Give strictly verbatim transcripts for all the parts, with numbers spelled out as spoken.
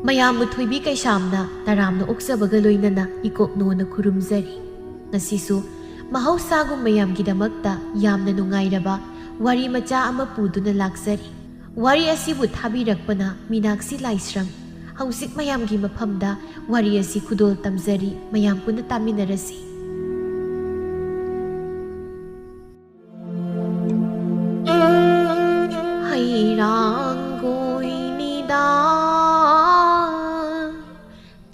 ꯃꯌꯥꯝꯕꯨ ꯊꯣꯏꯕꯤ ꯀꯩꯁꯥꯝꯅ ꯇꯔꯥꯝꯅ ꯑꯣꯛꯆꯕꯒ ꯂꯣꯏꯅꯅ ꯏꯀꯣꯛꯅꯣꯅ ꯈꯨꯔꯨꯝꯖꯔꯤ꯫ ꯉꯁꯤꯁꯨ ꯃꯍꯧꯁꯥꯒꯨꯝ ꯃꯌꯥꯝꯒꯤꯗꯃꯛꯇ ꯌꯥꯝꯅ ꯅꯨꯡꯉꯥꯏꯔꯕ ꯋꯥꯔꯤ ꯃꯆꯥ ꯑꯃ ꯄꯨꯗꯨꯅ ꯂꯥꯛꯆꯔꯤ꯫ ꯋꯥꯔꯤ ꯑꯁꯤꯕꯨ ꯊꯥꯕꯤꯔꯛꯄꯅ ꯃꯤꯅꯥꯛꯁꯤ ꯂꯥꯏꯁ꯭ꯔꯝ꯫ ꯍꯧꯖꯤꯛ ꯃꯌꯥꯝꯒꯤ ꯃꯐꯝꯗ ꯋꯥꯔꯤ ꯑꯁꯤ ꯈꯨꯗꯣꯜ ꯇꯝꯖꯔꯤ, ꯃꯌꯥꯝ ꯄꯨꯟꯅ ꯇꯥꯃꯤꯟꯅꯔꯁꯤ꯫ ꯍꯩꯔꯥꯡꯒꯣꯏꯅꯤꯗ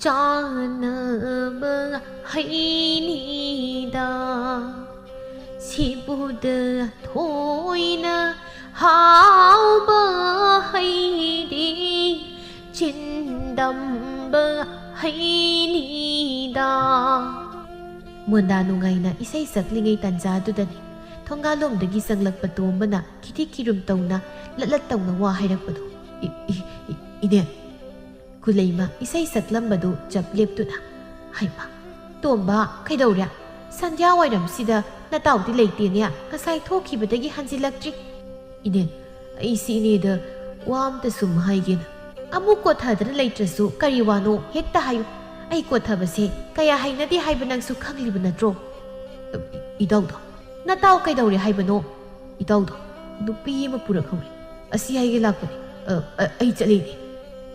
ꯆꯥꯅꯕ ꯍꯩꯅꯤꯗ, ꯁꯤꯕꯨꯗ ꯊꯣꯏꯅ ꯍꯥꯎꯕ ꯍꯩꯗꯤ, ꯆꯤꯟꯗꯝꯕ ꯍꯩꯅꯤꯗ꯫ ꯃꯣꯟꯗꯥ ꯅꯨꯡꯉꯥꯏꯅ ꯏꯁꯩ ꯁꯛꯂꯤꯉꯩ ꯇꯥꯟꯖꯥꯗꯨꯗꯅꯤ ꯊꯣꯡꯒꯥꯜꯂꯣꯝꯗꯒꯤ ꯆꯪꯂꯛꯄ ꯇꯣꯝꯕꯅ ꯈꯤꯇꯤꯛ ꯈꯤꯔꯨꯝ ꯇꯧꯅ ꯂꯠꯂꯠ ꯇꯧꯅ ꯋꯥ ꯍꯥꯏꯔꯛꯄꯗꯣ꯫ "ꯏ-, ꯏ-, ꯏ-, ꯏꯅꯦ!" ꯀꯨꯂꯩꯃ ꯏꯁꯩ ꯁꯛꯂꯝꯕꯗꯨ ꯆꯞ ꯂꯦꯞꯇꯨꯅ꯫ "ꯍꯩꯃꯥ! ꯇꯣꯝꯕ, ꯀꯩꯗꯧꯔꯦ? ꯁꯟꯙ꯭ꯌꯥ ꯋꯥꯏꯔꯝꯁꯤꯗ ꯅꯇꯥꯎꯗꯤ ꯂꯩꯇꯦꯅꯦ, ꯉꯁꯥꯏ ꯊꯣꯛꯈꯤꯕꯗꯒꯤ ꯍꯟꯖꯤꯜꯂꯛꯇ꯭ꯔꯤ꯫" "ꯏꯅꯦ, ꯑꯩꯁꯤ ꯏꯅꯦꯗ ꯋꯥ ꯑꯝꯇ ꯁꯨꯝ ꯍꯥꯏꯒꯦꯅ꯫" "ꯑꯃꯨꯛ ꯀꯣꯠꯊꯗꯅ ꯂꯩꯇ꯭ꯔꯁꯨ ꯀꯔꯤ ꯋꯥꯅꯣ ꯍꯦꯛꯇ ꯍꯥꯏꯌꯨ꯫ ꯑꯩ ꯀꯣꯠꯊꯕꯁꯦ ꯀꯌꯥ ꯍꯩꯅꯗꯦ ꯍꯥꯏꯕ ꯅꯪꯁꯨ ꯈꯪꯂꯤꯕ ꯅꯠꯇ꯭ꯔꯣ?" "ꯏꯇꯥꯎꯗꯣ, ꯅꯇꯥꯎ ꯀꯩꯗꯧꯔꯦ ꯍꯥꯏꯕꯅꯣ?" "ꯏꯇꯥꯎꯗꯣ, ꯅꯨꯄꯤ ꯑꯃ ꯄꯨꯔꯛꯍꯧꯔꯦ꯫ ꯑꯁꯤ ꯍꯥꯏꯒꯦ ꯂꯥꯛꯄꯅꯦ꯫ ꯑ, ꯑ, ꯑꯩ ꯆꯠꯂꯤꯅꯦ꯫"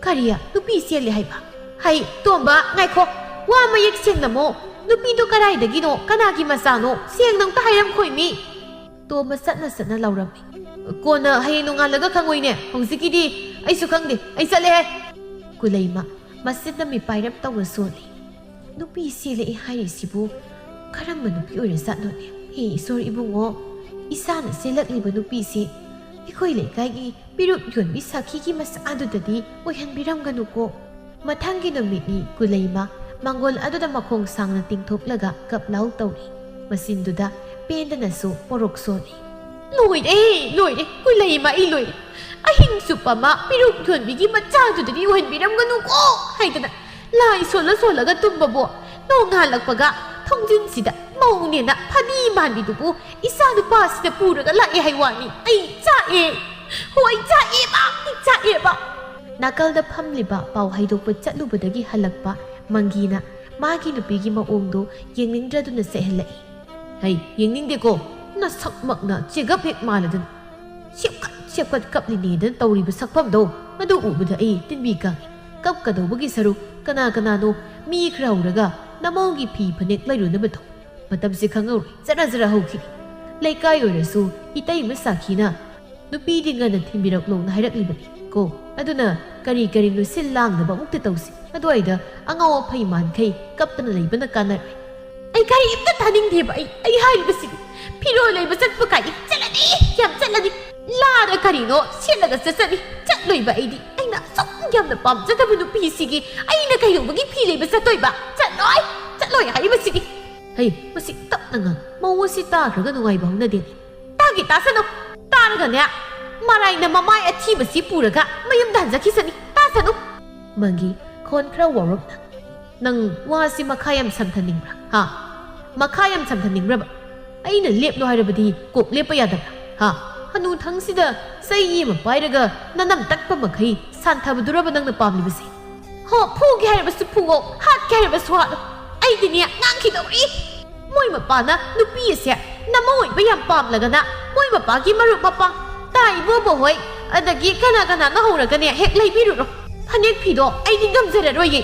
"ꯀꯔꯤ? ꯅꯨꯄꯤ ꯆꯦꯜꯂꯦ ꯍꯥꯏꯕ?" "ꯍꯩ, ꯇꯣꯝꯕ, ꯉꯥꯏꯈꯣ꯫ ꯋꯥ ꯃꯌꯦꯛ ꯁꯦꯡꯅꯃꯣ꯫ ꯅꯨꯄꯤꯗꯣ ꯀꯗꯥꯏꯗꯒꯤꯅꯣ? ꯀꯅꯥꯒꯤ ꯃꯆꯥꯅꯣ? ꯁꯦꯡꯅ ꯑꯝꯇ ꯍꯥꯏꯔꯝꯈꯣꯏꯃꯤ!" ꯇꯣꯝꯕ ꯁꯠꯅ ꯁꯠꯅ ꯂꯥꯎꯔꯝꯃꯤ꯫ "ꯀꯣꯟꯅ ꯍꯌꯦꯡ ꯅꯣꯡꯉꯥꯜꯂꯒ ꯈꯪꯉꯣꯏꯅꯦ꯫ ꯍꯧꯖꯤꯛꯀꯤꯗꯤ ꯑꯩꯁꯨ ꯈꯪꯗꯦ꯫ ꯑꯩ ꯆꯠꯂꯦꯍꯦ꯫" ꯀꯨꯂꯩꯃ ꯃꯆꯤꯟꯗ ꯃꯤꯄꯥꯏꯔꯞ ꯇꯧꯅ ꯁꯣꯜꯂꯤ꯫ "ꯅꯨꯄꯤ ꯆꯦꯜꯂꯛꯏ ꯍꯥꯏꯔꯤꯁꯤꯕꯨ ꯀꯔꯝꯕ ꯅꯨꯄꯤ ꯑꯣꯏꯔꯖꯥꯠꯅꯣꯅꯦ? ꯍꯦ ꯏꯁꯣꯔ ꯏꯕꯨꯡꯉꯣ, ꯏꯆꯥꯅ ꯆꯦꯜꯂꯛꯂꯤꯕ ꯅꯨꯄꯤꯁꯤ ꯑꯩꯈꯣꯏ ꯂꯩꯀꯥꯏꯒꯤ ꯄꯤꯔꯨꯛ ꯌꯣꯟꯕꯤ ꯁꯥꯈꯤꯒꯤ ꯃꯆꯥꯗꯨꯗꯗꯤ ꯑꯣꯏꯍꯟꯕꯤꯔꯝꯒꯅꯨꯀꯣ꯫" ꯃꯊꯪꯒꯤ ꯅꯨꯃꯤꯠꯅꯤ ꯀꯨꯂꯩꯃ ꯃꯪꯒꯣꯜ ꯑꯗꯨꯗ ꯃꯈꯣꯡ ꯁꯥꯡꯅ ꯇꯤꯡꯊꯣꯛꯂꯒ ꯀꯞ ꯂꯥꯎ ꯇꯧꯔꯤ꯫ ꯃꯆꯤꯟꯗꯨꯗ ꯄꯦꯟꯗꯅꯁꯨ ꯄꯣꯔꯣꯛ ꯁꯣꯜꯂꯤ꯫ "ꯂꯣꯏꯔꯦ, ꯂꯣꯏꯔꯦ, ꯀꯨꯂꯩꯃ, ꯑꯩ ꯂꯣꯏꯔꯦ꯫ ꯑꯍꯤꯡ ꯆꯨꯞꯄ ꯑꯃ ꯄꯤꯔꯨꯛ ꯌꯣꯟꯕꯤꯒꯤ ꯃꯆꯥꯗꯨꯗꯗꯤ ꯑꯣꯏꯍꯟꯕꯤꯔꯝꯒꯅꯨꯀꯣ ꯍꯥꯏꯗꯅ ꯂꯥꯏ ꯁꯣꯜꯂ ꯁꯣꯜꯂꯒ ꯇꯨꯝꯕꯕꯨ ꯅꯣꯡꯉꯥꯜꯂꯛꯄꯒ ꯊꯣꯡꯖꯤꯟꯁꯤꯗ ꯃꯧꯅꯦꯅ ꯐꯗꯤ ꯃꯥꯟꯕꯤꯗꯨꯕꯨ ꯏꯆꯥ ꯅꯨꯄꯥꯁꯤꯗ ꯄꯨꯔꯒ ꯂꯥꯛꯑꯦ ꯍꯥꯏ ꯋꯥꯅꯤ꯫ ꯑꯩ ꯆꯥꯛꯑꯦ꯫ ꯍꯣꯏ, ꯆꯥꯛꯑꯦꯕ꯫ ꯑꯩ ꯆꯥꯛꯑꯦꯕ꯫ ꯅꯥꯀꯜꯗ ꯐꯝꯂꯤꯕ ꯄꯥꯎ ꯍꯩꯗꯣꯛꯄ ꯆꯠꯂꯨꯕꯗꯒꯤ ꯍꯜꯂꯛꯄ ꯃꯪꯒꯤꯅ ꯃꯥꯒꯤ ꯅꯨꯄꯤꯒꯤ ꯃꯑꯣꯡꯗꯣ ꯌꯦꯡꯅꯤꯡꯗ꯭ꯔꯗꯨꯅ ꯆꯩꯍꯜꯂꯛꯏ꯫ "ꯍꯩ, ꯌꯦꯡꯅꯤꯡꯗꯦꯀꯣ, ꯅꯁꯛꯃꯛꯅ ꯆꯦꯒꯞ ꯍꯦꯛ ꯃꯥꯜꯂꯗꯅ꯫ ꯁꯦꯞꯀꯠ ꯁꯦꯞꯀꯠ ꯀꯞꯂꯤꯅꯦꯗꯅ ꯇꯧꯔꯤꯕ ꯁꯛꯐꯝꯗꯣ, ꯃꯗꯨ ꯎꯕꯗ ꯑꯩ ꯇꯤꯟꯕꯤ ꯀꯥꯡꯉꯤ꯫ ꯀꯞꯀꯗꯧꯕꯒꯤ ꯁꯔꯨꯛ ꯀꯅꯥ ꯀꯅꯥꯅꯣ ꯃꯤ ꯈꯔ ꯍꯧꯔꯒ ꯅꯃꯧꯒꯤ ꯐꯤ ꯐꯅꯦꯛ ꯂꯩꯔꯨꯅꯕ ꯇꯧ꯫ ꯃꯇꯝꯁꯦ ꯈꯪꯍꯧꯔꯣꯏ, ꯖꯔ ꯖꯔ ꯍꯧꯈꯤꯅꯤ꯫ ꯂꯩꯀꯥꯏ ꯑꯣꯏꯔꯁꯨ ꯏꯇꯩꯃ ꯁꯥꯈꯤꯅ ꯅꯨꯄꯤꯗꯤ ꯉꯟꯅ ꯊꯤꯟꯕꯤꯔꯛꯂꯣꯅ ꯍꯥꯏꯔꯛꯂꯤꯕꯅꯤ ꯀꯣ꯫ ꯑꯗꯨꯅ ꯀꯔꯤ ꯀꯔꯤꯅꯣ ꯁꯤꯜ ꯂꯥꯡꯅꯕ ꯑꯃꯨꯛꯇ ꯇꯧꯁꯤ꯫ ꯑꯗꯨꯋꯥꯏꯗ ꯑꯉꯥꯎ ꯑꯐꯩ ꯃꯥꯟꯈꯩ ꯀꯞꯇꯅ ꯂꯩꯕꯅ ꯀꯥꯟꯅꯔꯣꯏ꯫ ꯑꯩ ꯀꯔꯤꯝꯇ ꯇꯥꯅꯤꯡꯗꯦꯕ꯫ ꯑꯩ, ꯑꯩ ꯍꯥꯏꯔꯤꯕꯁꯤꯗꯤ, ꯐꯤꯔꯣꯜ ꯂꯩꯕ ꯆꯠꯄ ꯀꯥꯏꯗꯤ ꯆꯠꯂꯅꯤ, ꯌꯥꯝ ꯆꯠꯂꯅꯤ꯫ ꯂꯥꯗ ꯀꯔꯤꯅꯣ ꯁꯦꯠꯂꯒ ꯆꯠꯆꯅꯤ꯫ ꯆꯠꯂꯣꯏꯕ ꯑꯩꯗꯤ꯫ ꯑꯩꯅ ꯑꯁꯨꯛ ꯌꯥꯝꯅ ꯄꯥꯝꯖꯗꯕ ꯅꯨꯄꯤꯁꯤꯒꯤ ꯑꯩꯅ ꯀꯩꯗꯧꯕꯒꯤ ꯐꯤ ꯂꯩꯕ ꯆꯠꯇꯣꯏꯕ? ꯆꯠꯂꯣꯏ, ꯆꯠꯂꯣꯏ ꯍꯥꯏꯔꯤꯕꯁꯤꯗꯤ꯫ ꯍꯩ, ꯃꯁꯤ ꯇꯞꯅ ꯉꯥꯡ꯫ ꯃꯧ ꯑꯁꯤ ꯇꯥꯈ꯭ꯔꯒ ꯅꯨꯡꯉꯥꯏꯕ ꯍꯧꯅꯗꯦꯅꯦ꯫ ꯇꯥꯒꯦ ꯇꯥꯁꯅꯨ꯫ ꯇꯥꯔꯒꯅꯦ, ꯃꯔꯥꯏꯅ ꯃꯃꯥꯏ ꯑꯊꯤꯕꯁꯤ ꯄꯨꯔꯒ ꯃꯌꯨꯝꯗ ꯍꯟꯖꯈꯤꯁꯅꯤ꯫ ꯇꯥꯁꯅꯨ꯫ ꯃꯪꯒꯤ ꯈꯣꯟ ꯈꯔ ꯋꯥꯔꯞꯅ, "ꯅꯪ ꯋꯥꯁꯤ ꯃꯈꯥ ꯌꯥꯝ ꯁꯝꯊꯅꯤꯡꯕ꯭ꯔꯥ? ꯍꯥ? ꯃꯈꯥ ꯌꯥꯝ ꯁꯝꯊꯅꯤꯡꯕ꯭ꯔꯕ? ꯑꯩꯅ ꯂꯦꯞꯂꯣ ꯍꯥꯏꯔꯕꯗꯤ ꯀꯣꯛ ꯂꯦꯞꯄ ꯌꯥꯗꯕ꯭ꯔꯥ? ꯍꯥ? ꯍꯅꯨꯊꯪꯁꯤꯗ ꯆꯩ ꯑꯃ ꯄꯥꯏꯔꯒ ꯅꯅꯝ ꯇꯛꯄ ꯃꯈꯩ ꯁꯥꯟꯊꯕꯗꯨꯔꯕ ꯅꯪꯅ ꯄꯥꯝꯂꯤꯕꯁꯦ? ꯍꯣ, ꯐꯨꯒꯦ ꯍꯥꯏꯔꯕꯁꯨ ꯐꯨꯋꯣ, ꯍꯥꯠꯀꯦ ꯍꯥꯏꯔꯕꯁꯨ ꯍꯥꯠꯂꯣ꯫ ꯑꯩꯗꯤꯅꯦ, ꯉꯥꯡꯈꯤꯗꯧꯔꯤ꯫ ꯃꯣꯏ ꯃꯄꯥꯅ ꯅꯨꯄꯤ ꯑꯁꯦ ꯅꯃꯧ ꯑꯣꯏꯕ ꯌꯥꯝ ꯄꯥꯝꯂꯒꯅ ꯃꯣꯏ ꯃꯄꯥꯒꯤ ꯃꯔꯨꯞ ꯃꯄꯥꯡ, ꯇꯥ ꯏꯕꯣꯕ ꯍꯣꯏ, ꯑꯗꯒꯤ ꯀꯅꯥ ꯀꯅꯥꯅꯣ ꯍꯧꯔꯒꯅꯦ ꯍꯦꯛ ꯂꯩꯕꯤꯔꯨꯔꯣ꯫ ꯐꯅꯦꯛ ꯐꯤꯗꯣ ꯑꯩꯗꯤ ꯉꯝꯖꯔꯔꯣꯏꯌꯦ꯫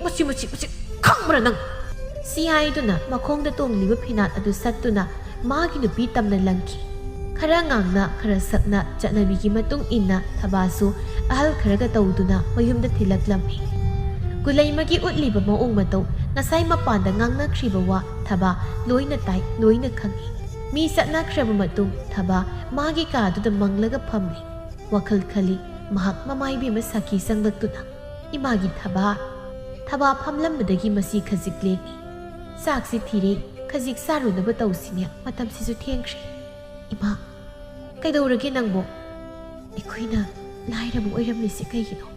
ꯃꯁꯤ, ꯃꯁꯤ, ꯃꯁꯤ ꯈꯪꯕ꯭ꯔꯥ ꯅꯪ?" ꯁꯤ ꯍꯥꯏꯗꯨꯅ ꯃꯈꯣꯡꯗ ꯇꯣꯡꯂꯤꯕ ꯐꯤꯅꯥꯠ ꯑꯗꯨ ꯁꯠꯇꯨꯅ ꯃꯥꯒꯤ ꯅꯨꯄꯤ ꯇꯝꯅ ꯂꯪꯈꯤ꯫ ꯈꯔ ꯉꯥꯡꯅ, ꯈꯔ ꯁꯛꯅ, ꯆꯠꯅꯕꯤꯒꯤ ꯃꯇꯨꯡ ꯏꯟꯅ ꯊꯕꯥꯁꯨ ꯑꯍꯜ ꯈꯔꯒ ꯇꯧꯗꯨꯅ ꯃꯌꯨꯝꯗ ꯊꯤꯜꯂꯛꯂꯝꯃꯤ꯫ ꯒꯨꯂꯩꯃꯒꯤ ꯎꯠꯂꯤꯕ ꯃꯑꯣꯡ ꯃꯇꯧ, ꯉꯁꯥꯏ ꯃꯄꯥꯟꯗ ꯉꯥꯡꯅꯈ꯭ꯔꯤꯕ ꯋꯥ ꯊꯕꯥ ꯂꯣꯏꯅ ꯇꯥꯏ, ꯂꯣꯏꯅ ꯈꯪꯏ꯫ ꯃꯤ ꯆꯠꯅꯈ꯭ꯔꯕ ꯃꯇꯨꯡ ꯊꯕꯥ ꯃꯥꯒꯤ ꯀꯥꯗꯨꯗ ꯃꯪꯂꯒ ꯐꯝꯂꯤ꯫ ꯋꯥꯈꯜ ꯈꯜꯂꯤ꯫ ꯃꯍꯥꯛ ꯃꯃꯥꯏꯕꯦꯝꯃ ꯁꯥꯈꯤ ꯆꯪꯂꯛꯇꯨꯅ, "ꯏꯃꯥꯒꯤ ꯊꯕꯥ!" ꯊꯕꯥ ꯐꯝꯂꯝꯕꯗꯒꯤ ꯃꯁꯤ ꯈꯖꯤꯛ ꯂꯦꯡꯉꯤ꯫ "ꯆꯥꯛꯁꯤ ꯊꯤꯔꯦ, ꯈꯖꯤꯛ ꯆꯥꯔꯨꯅꯕ ꯇꯧꯁꯤꯅꯦ, ꯃꯇꯝꯁꯤꯁꯨ ꯊꯦꯡꯈ꯭ꯔꯦ꯫" "ꯏꯃꯥ, ꯀꯩꯗꯧꯔꯒꯦ ꯅꯪꯕꯣ? ꯑꯩꯈꯣꯏꯅ ꯂꯥꯏꯔꯕ ꯑꯣꯏꯔꯝꯂꯤꯁꯦ ꯀꯩꯒꯤꯅꯣ?"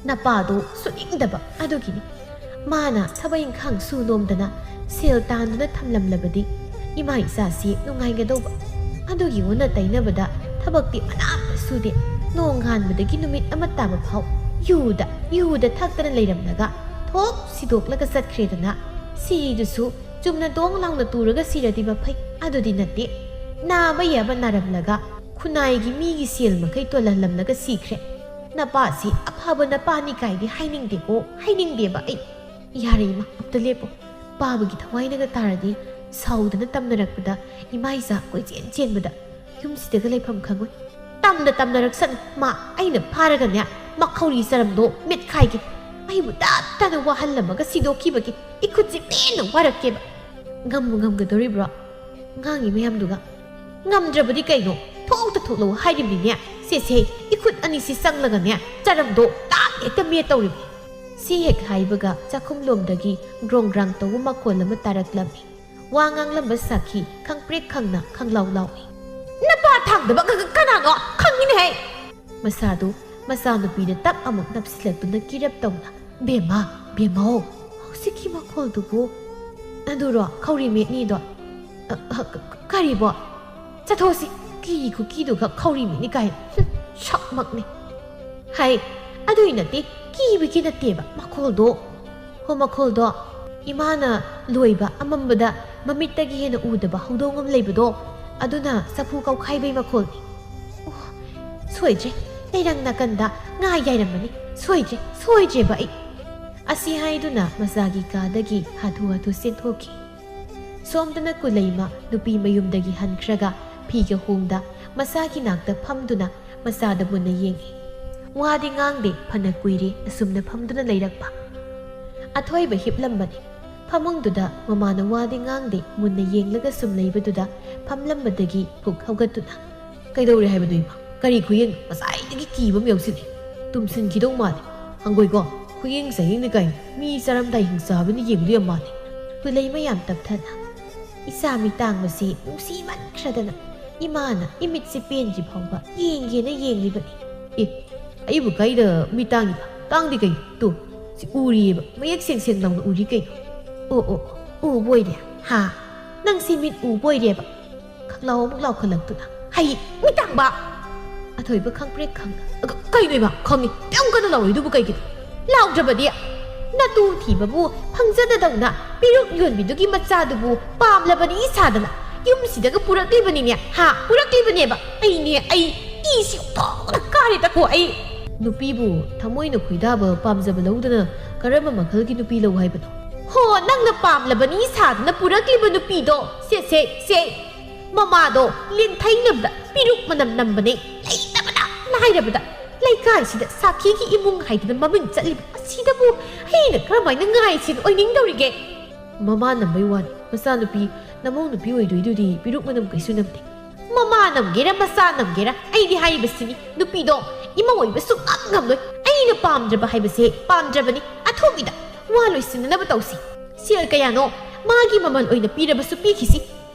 "ꯅꯄꯥꯗꯣ ꯁꯨꯅꯤꯡꯗꯕ ꯑꯗꯨꯒꯤꯅꯤ꯫ ꯃꯥꯅ ꯊꯕꯛ ꯏꯪꯈꯥꯡ ꯁꯨ ꯅꯣꯝꯗꯅ ꯁꯦꯜ ꯇꯥꯟꯗꯨꯅ ꯊꯝꯂꯝꯂꯕꯗꯤ ꯏꯃꯥ ꯏꯆꯥꯁꯤ ꯅꯨꯡꯉꯥꯏꯒꯗꯧꯕ꯫ ꯑꯗꯨꯒꯤ ꯑꯣꯟꯅ ꯇꯩꯅꯕꯗ ꯊꯕꯛꯇꯤ ꯃꯅꯥ ꯑꯃ ꯁꯨꯗꯦ꯫ ꯅꯣꯡꯉꯥꯟꯕꯗꯒꯤ ꯅꯨꯃꯤꯠ ꯑꯃ ꯇꯥꯕ ꯐꯥꯎ ꯌꯨꯗ, ꯌꯨꯗ ꯊꯛꯇꯅ ꯂꯩꯔꯝꯂꯒ ꯊꯣꯛ ꯁꯤꯗꯣꯛꯂꯒ ꯆꯠꯈ꯭ꯔꯦꯗꯅ꯫ ꯁꯤꯗꯨꯁꯨ ꯆꯨꯝꯅ ꯗꯣꯡ ꯂꯥꯎꯅ ꯇꯨꯔꯒ ꯁꯤꯔꯗꯤ ꯃꯐꯩ꯫ ꯑꯗꯨꯗꯤ ꯅꯠꯇꯦ꯫ ꯅꯥꯕ ꯌꯥꯕ ꯅꯥꯔꯝꯂꯒ ꯈꯨꯟꯅꯥꯏꯒꯤ ꯃꯤꯒꯤ ꯁꯦꯜ ꯃꯈꯩ ꯇꯣꯜꯍꯜꯂꯝꯂꯒ ꯁꯤꯈ꯭ꯔꯦ꯫ ꯅꯄꯥꯁꯤ ꯑꯐꯕ ꯅꯄꯥꯅꯤ ꯀꯥꯏꯗꯤ ꯍꯥꯏꯅꯤꯡꯗꯦꯀꯣ, ꯍꯥꯏꯅꯤꯡꯗꯦꯕ ꯑꯩ꯫ ꯌꯥꯔꯦ ꯏꯃꯥ, ꯑꯝꯇ ꯂꯦꯞꯄꯣ꯫ ꯄꯥꯕꯒꯤ ꯊꯋꯥꯏꯅꯒ ꯇꯥꯔꯗꯤ ꯁꯥꯎꯗꯅ ꯇꯝꯅꯔꯛꯄꯗ ꯏꯃꯥ ꯏꯆꯥ ꯀꯣꯏꯆꯦꯟ ꯆꯦꯟꯕꯗ ꯌꯨꯝꯁꯤꯗꯒ ꯂꯩꯐꯝ ꯈꯪꯉꯣꯏ꯫ ꯇꯝꯅ ꯇꯝꯅꯔꯛꯁꯅꯨ ꯃꯥ, ꯑꯩꯅ ꯐꯥꯔꯒꯅꯦ ꯃꯈꯧꯔꯤ ꯆꯔꯝꯗꯣ ꯃꯦꯠꯈꯥꯏꯒꯦ꯫ ꯑꯩꯕꯨ ꯇꯠꯇꯅ ꯋꯥꯍꯜꯂꯝꯃꯒ ꯁꯤꯗꯣꯛꯈꯤꯕꯒꯤ ꯏꯈꯨꯠꯁꯤ ꯄꯦꯟꯅ ꯋꯥꯔꯛꯀꯦꯕ꯫ ꯉꯝꯕꯨ ꯉꯝꯒꯗꯧꯔꯤꯕ꯭ꯔꯣ? ꯉꯥꯡꯉꯤ ꯃꯌꯥꯝꯗꯨꯒ꯫ ꯉꯝꯗ꯭ꯔꯕꯗꯤ ꯀꯩꯅꯣ? ꯊꯣꯛꯇ ꯊꯣꯛꯂꯛꯎ ꯍꯥꯏꯔꯤꯕꯅꯤꯅꯦ꯫ ꯁꯦ ꯁꯦ, ꯏꯈꯨꯠ ꯑꯅꯤꯁꯤ ꯆꯪꯂꯒꯅꯦ ꯆꯔꯝꯗꯣ ꯇꯥꯛ ꯍꯦꯛꯇ ꯃꯦꯠ ꯇꯧꯔꯤꯕꯅꯤ꯫ ꯁꯤ ꯍꯦꯛ ꯍꯥꯏꯕꯒ ꯆꯥꯛꯈꯨꯝꯂꯣꯝꯗꯒꯤ ꯒ꯭ꯔꯣꯡ ꯒ꯭ꯔꯥꯡ ꯇꯧꯕ ꯃꯈꯣꯜ ꯑꯃ ꯇꯥꯔꯛꯂꯝꯃꯤ꯫ ꯋꯥ ꯉꯥꯡꯂꯝꯕ ꯁꯥꯈꯤ ꯈꯪꯄ꯭ꯔꯦꯛ ꯈꯪꯅ ꯈꯪꯂꯥꯎ ꯂꯥꯎꯏ꯫ ꯅꯄꯥ ꯊꯥꯡꯗꯕ ꯀ-, ꯀ-, ꯀꯅꯥꯅꯣ? ꯈꯪꯉꯤꯅꯦꯍꯦ! ꯃꯁꯥꯗꯨ ꯃꯆꯥꯅꯨꯄꯤꯗ ꯇꯞ ꯑꯃꯨꯛ ꯅꯞꯁꯤꯜꯂꯛꯇꯨꯅ ꯀꯤꯔꯞ ꯇꯧꯅ, "ꯕꯦꯝꯃ, ꯕꯦꯝꯃꯧ, ꯍꯧꯖꯤꯛꯀꯤ ꯃꯈꯣꯜꯗꯨꯕꯨ?" "ꯑꯗꯨꯔꯣ, ꯈꯧꯔꯤ ꯃꯦꯠꯅꯤꯗꯣ?" "ꯑ, ꯑ, ꯀ-, ꯀ-, ꯀꯔꯤꯕꯣ? ꯆꯠꯊꯣꯛꯑꯁꯤ, ꯀꯤ ꯈꯨꯀꯤꯗꯨꯒ ꯈꯧꯔꯤ ꯃꯦꯠꯅꯤ ꯀꯥꯏꯅ꯫ ꯍꯨꯝ, ꯁꯛꯃꯛꯅꯦ!" ꯍꯥꯏ, ꯑꯗꯨꯏ ꯅꯠꯇꯦ, ꯀꯤꯕꯒꯤ ꯅꯠꯇꯦꯕ ꯃꯈꯣꯜꯗꯣ꯫ ꯍꯣ, ꯃꯈꯣꯜꯗꯣ ꯏꯃꯥꯅ ꯂꯣꯏꯕ ꯑꯃꯝꯕꯗ ꯃꯃꯤꯠꯇꯒꯤ ꯍꯦꯟꯅ ꯎꯗꯕ ꯍꯧꯗꯣꯡ ꯑꯃ ꯂꯩꯕꯗꯣ, ꯑꯗꯨꯅ ꯆꯐꯨ ꯀꯧꯈꯥꯏꯕꯩ ꯃꯈꯣꯜꯅꯤ꯫ ꯑꯣ, ꯁꯣꯏꯗ꯭ꯔꯦ, ꯂꯩꯔꯪ ꯅꯥꯀꯟꯗ ꯉꯥ ꯌꯥꯏꯔꯝꯃꯅꯤ꯫ ꯁꯣꯏꯗ꯭ꯔꯦ, ꯁꯣꯏꯗ꯭ꯔꯦꯕ ꯑꯩ꯫ ꯑꯁꯤ ꯍꯥꯏꯗꯨꯅ ꯃꯆꯥꯒꯤ ꯀꯥꯗꯒꯤ ꯍꯥꯊꯨ ꯍꯥꯊꯨ ꯆꯦꯟꯊꯣꯛꯈꯤ꯫ ꯁꯣꯝꯗꯅ ꯀꯨꯂꯩꯃ ꯅꯨꯄꯤ ꯃꯌꯨꯝꯗꯒꯤ ꯍꯟꯈ꯭ꯔꯒ ꯐꯤꯒ ꯍꯣꯡꯗ ꯃꯆꯥꯒꯤ ꯅꯥꯛꯇ ꯐꯝꯗꯨꯅ ꯃꯆꯥꯗ ꯃꯨꯟꯅ ꯌꯦꯡꯉꯤ꯫ ꯋꯥꯗꯤ ꯉꯥꯡꯗꯦ, ꯐꯅ ꯀꯨꯏꯔꯦ ꯑꯁꯨꯝꯅ ꯐꯝꯗꯨꯅ ꯂꯩꯔꯛꯄ꯫ ꯑꯊꯣꯏꯕ ꯍꯤꯞꯂꯝꯕꯅꯤ꯫ ꯐꯃꯨꯡꯗꯨꯗ ꯃꯃꯥꯅ ꯋꯥꯗꯤ ꯉꯥꯡꯗꯦ, ꯃꯨꯟꯅ ꯌꯦꯡꯂꯒ ꯁꯨꯝ ꯂꯩꯕꯗꯨꯗ ꯐꯝꯂꯝꯕꯗꯒꯤ ꯄꯨꯛ ꯍꯧꯒꯠꯇꯨꯅ, "ꯀꯩꯗꯧꯔꯦ ꯍꯥꯏꯕꯅꯣ ꯏꯃꯥ? ꯀꯔꯤ ꯈꯨꯌꯦꯡ? ꯉꯁꯥꯏꯗꯒꯤ ꯀꯤꯕ ꯑꯃ ꯌꯥꯎꯁꯤꯜꯂꯦ꯫ ꯇꯨꯝꯁꯤꯟꯈꯤꯗꯧ ꯃꯥꯜꯂꯦ꯫ ꯍꯪꯒꯣꯏꯀꯣ, ꯈꯨꯌꯦꯡ ꯆꯥꯌꯦꯡꯅꯤ ꯀꯥꯏꯅ ꯃꯤ ꯆꯥꯔꯝꯗꯥꯏ ꯍꯤꯡꯆꯥꯕꯤꯅ ꯌꯦꯡꯕꯗꯨ ꯌꯥꯝ ꯃꯥꯜꯂꯦ꯫" ꯀꯨꯂꯩꯃ ꯌꯥꯝ ꯇꯞꯊꯅ, "ꯏꯆꯥ ꯃꯤꯠ ꯇꯥꯡꯕꯁꯤ ꯅꯨꯡꯁꯤꯃꯟꯈ꯭ꯔꯗꯅ ꯏꯃꯥꯅ ꯏꯃꯤꯠꯁꯦ ꯄꯦꯟꯗ꯭ꯔꯤ ꯐꯥꯎꯕ ꯌꯦꯡꯒꯦꯅ ꯌꯦꯡꯂꯤꯕꯅꯤ꯫" "ꯑꯦ, ꯑꯩꯕꯨ ꯀꯥꯏꯗ ꯃꯤꯠ ꯇꯥꯡꯉꯤꯕ? ꯇꯥꯡꯗꯦ ꯀꯩꯅꯣ꯫ ꯇꯨ, ꯁꯤ ꯎꯔꯤꯑꯕ, ꯃꯌꯦꯛ ꯁꯦꯡ ꯁꯦꯡ ꯂꯥꯎꯅ ꯎꯔꯤ ꯀꯩꯅꯣ꯫ ꯑꯣ, ꯑꯣ, ꯑꯣ, ꯎꯕ ꯑꯣꯏꯔꯦ꯫ ꯍꯥ? ꯅꯪꯁꯤ ꯃꯤꯠ ꯎꯕ ꯑꯣꯏꯔꯦꯕ꯫ ꯈꯪꯂꯥꯎ ꯑꯃꯨꯛ ꯂꯥꯎꯈꯠꯂꯛꯇꯨꯅ, "ꯍꯩ, ꯃꯤꯇꯥꯡꯕ!" ꯑꯊꯣꯏꯕ ꯈꯪꯄ꯭ꯔꯦꯛ ꯈꯪꯅ, "ꯑ, ꯀ-, ꯀꯩꯅꯣ ꯏꯃꯥ? ꯈꯪꯉꯤ꯫ ꯌꯥꯝ ꯀꯟꯅ ꯂꯥꯎꯔꯤꯗꯨꯕꯨ ꯀꯩꯒꯤꯅꯣ? ꯂꯥꯎꯗ꯭ꯔꯕꯗꯤ ꯅꯇꯨ ꯊꯤꯕꯕꯨ ꯐꯪꯖꯗꯗꯧꯅ ꯄꯤꯔꯨꯛ ꯌꯣꯟꯕꯤꯗꯨꯒꯤ ꯃꯆꯥꯗꯨꯕꯨ ꯄꯥꯝꯂꯕꯅꯤ ꯁꯥꯗꯅ ꯌꯨꯝꯁꯤꯗꯒ ꯄꯨꯔꯛꯂꯤꯕꯅꯤꯅꯦ, ꯍꯥ? ꯄꯨꯔꯛꯂꯤꯕꯅꯦꯕ꯫ ꯑꯩꯅꯦ, ꯑꯩ ꯏꯁꯤ ꯊꯣꯛꯅ ꯀꯥꯔꯦꯗꯀꯣ ꯑꯩ꯫ ꯅꯨꯄꯤꯕꯨ ꯊꯃꯣꯏꯅ ꯈꯣꯏꯗꯥꯕ ꯄꯥꯝꯖꯕ ꯂꯧꯗꯅ ꯀꯔꯝꯕ ꯃꯈꯜꯒꯤ ꯅꯨꯄꯤ ꯂꯧ ꯍꯥꯏꯕꯅꯣ?" "ꯍꯣ, ꯅꯪꯅ ꯄꯥꯝꯂꯕꯅꯤ ꯁꯥꯗꯅ ꯄꯨꯔꯛꯂꯤꯕ ꯅꯨꯄꯤꯗꯣ, ꯁꯦ, ꯁꯦ, ꯁꯦ꯫ ꯃꯃꯥꯗꯣ ꯂꯦꯟꯊꯩꯅꯕꯗ ꯄꯤꯔꯨꯛ ꯃꯅꯝ ꯅꯝꯕꯅꯦ꯫ ꯂꯩꯇꯕꯅ ꯂꯥꯏꯔꯕꯗ ꯂꯩꯀꯥꯏꯁꯤꯗ ꯁꯥꯈꯤꯒꯤ ꯏꯃꯨꯡ ꯍꯥꯏꯗꯅ ꯃꯃꯤꯡ ꯆꯠꯂꯤꯕ ꯑꯁꯤꯗꯕꯨ ꯑꯩꯅ ꯀꯔꯝꯍꯥꯏꯅ ꯉꯥꯏꯁꯤꯟ ꯑꯣꯏꯅꯤꯡꯗꯧꯔꯤꯒꯦ?" ꯃꯃꯥ ꯅꯝꯕꯩ ꯋꯥꯅꯤ꯫ ꯃꯆꯥꯅꯨꯄꯤ, ꯅꯃꯧ ꯅꯨꯄꯤ ꯑꯣꯏꯗꯣꯏꯗꯨꯗꯤ ꯄꯤꯔꯨꯛ ꯃꯅꯝ ꯀꯩꯁꯨ ꯅꯝꯗꯦ꯫ ꯃꯃꯥ ꯅꯝꯒꯦꯔꯥ ꯃꯆꯥ ꯅꯝꯒꯦꯔꯥ, ꯑꯩꯗꯤ ꯍꯥꯏꯔꯤꯕꯁꯤꯅꯤ, ꯅꯨꯄꯤꯗꯣ ꯏꯃꯧ ꯑꯣꯏꯕ ꯁꯨꯡꯉꯝ ꯉꯝꯂꯣꯏ꯫ ꯑꯩꯅ ꯄꯥꯝꯗ꯭ꯔꯕ ꯍꯥꯏꯕꯁꯦ ꯄꯥꯝꯗ꯭ꯔꯕꯅꯤ꯫ ꯑꯊꯨꯕꯤꯗ ꯋꯥ ꯂꯣꯏꯁꯤꯟꯅꯅꯕ ꯇꯧꯁꯤ꯫ ꯁꯦꯜ ꯀꯌꯥꯅꯣ ꯃꯥꯒꯤ ꯃꯃꯜ ꯑꯣꯏꯅ ꯄꯤꯔꯕꯁꯨ ꯄꯤꯈꯤꯁꯤ꯫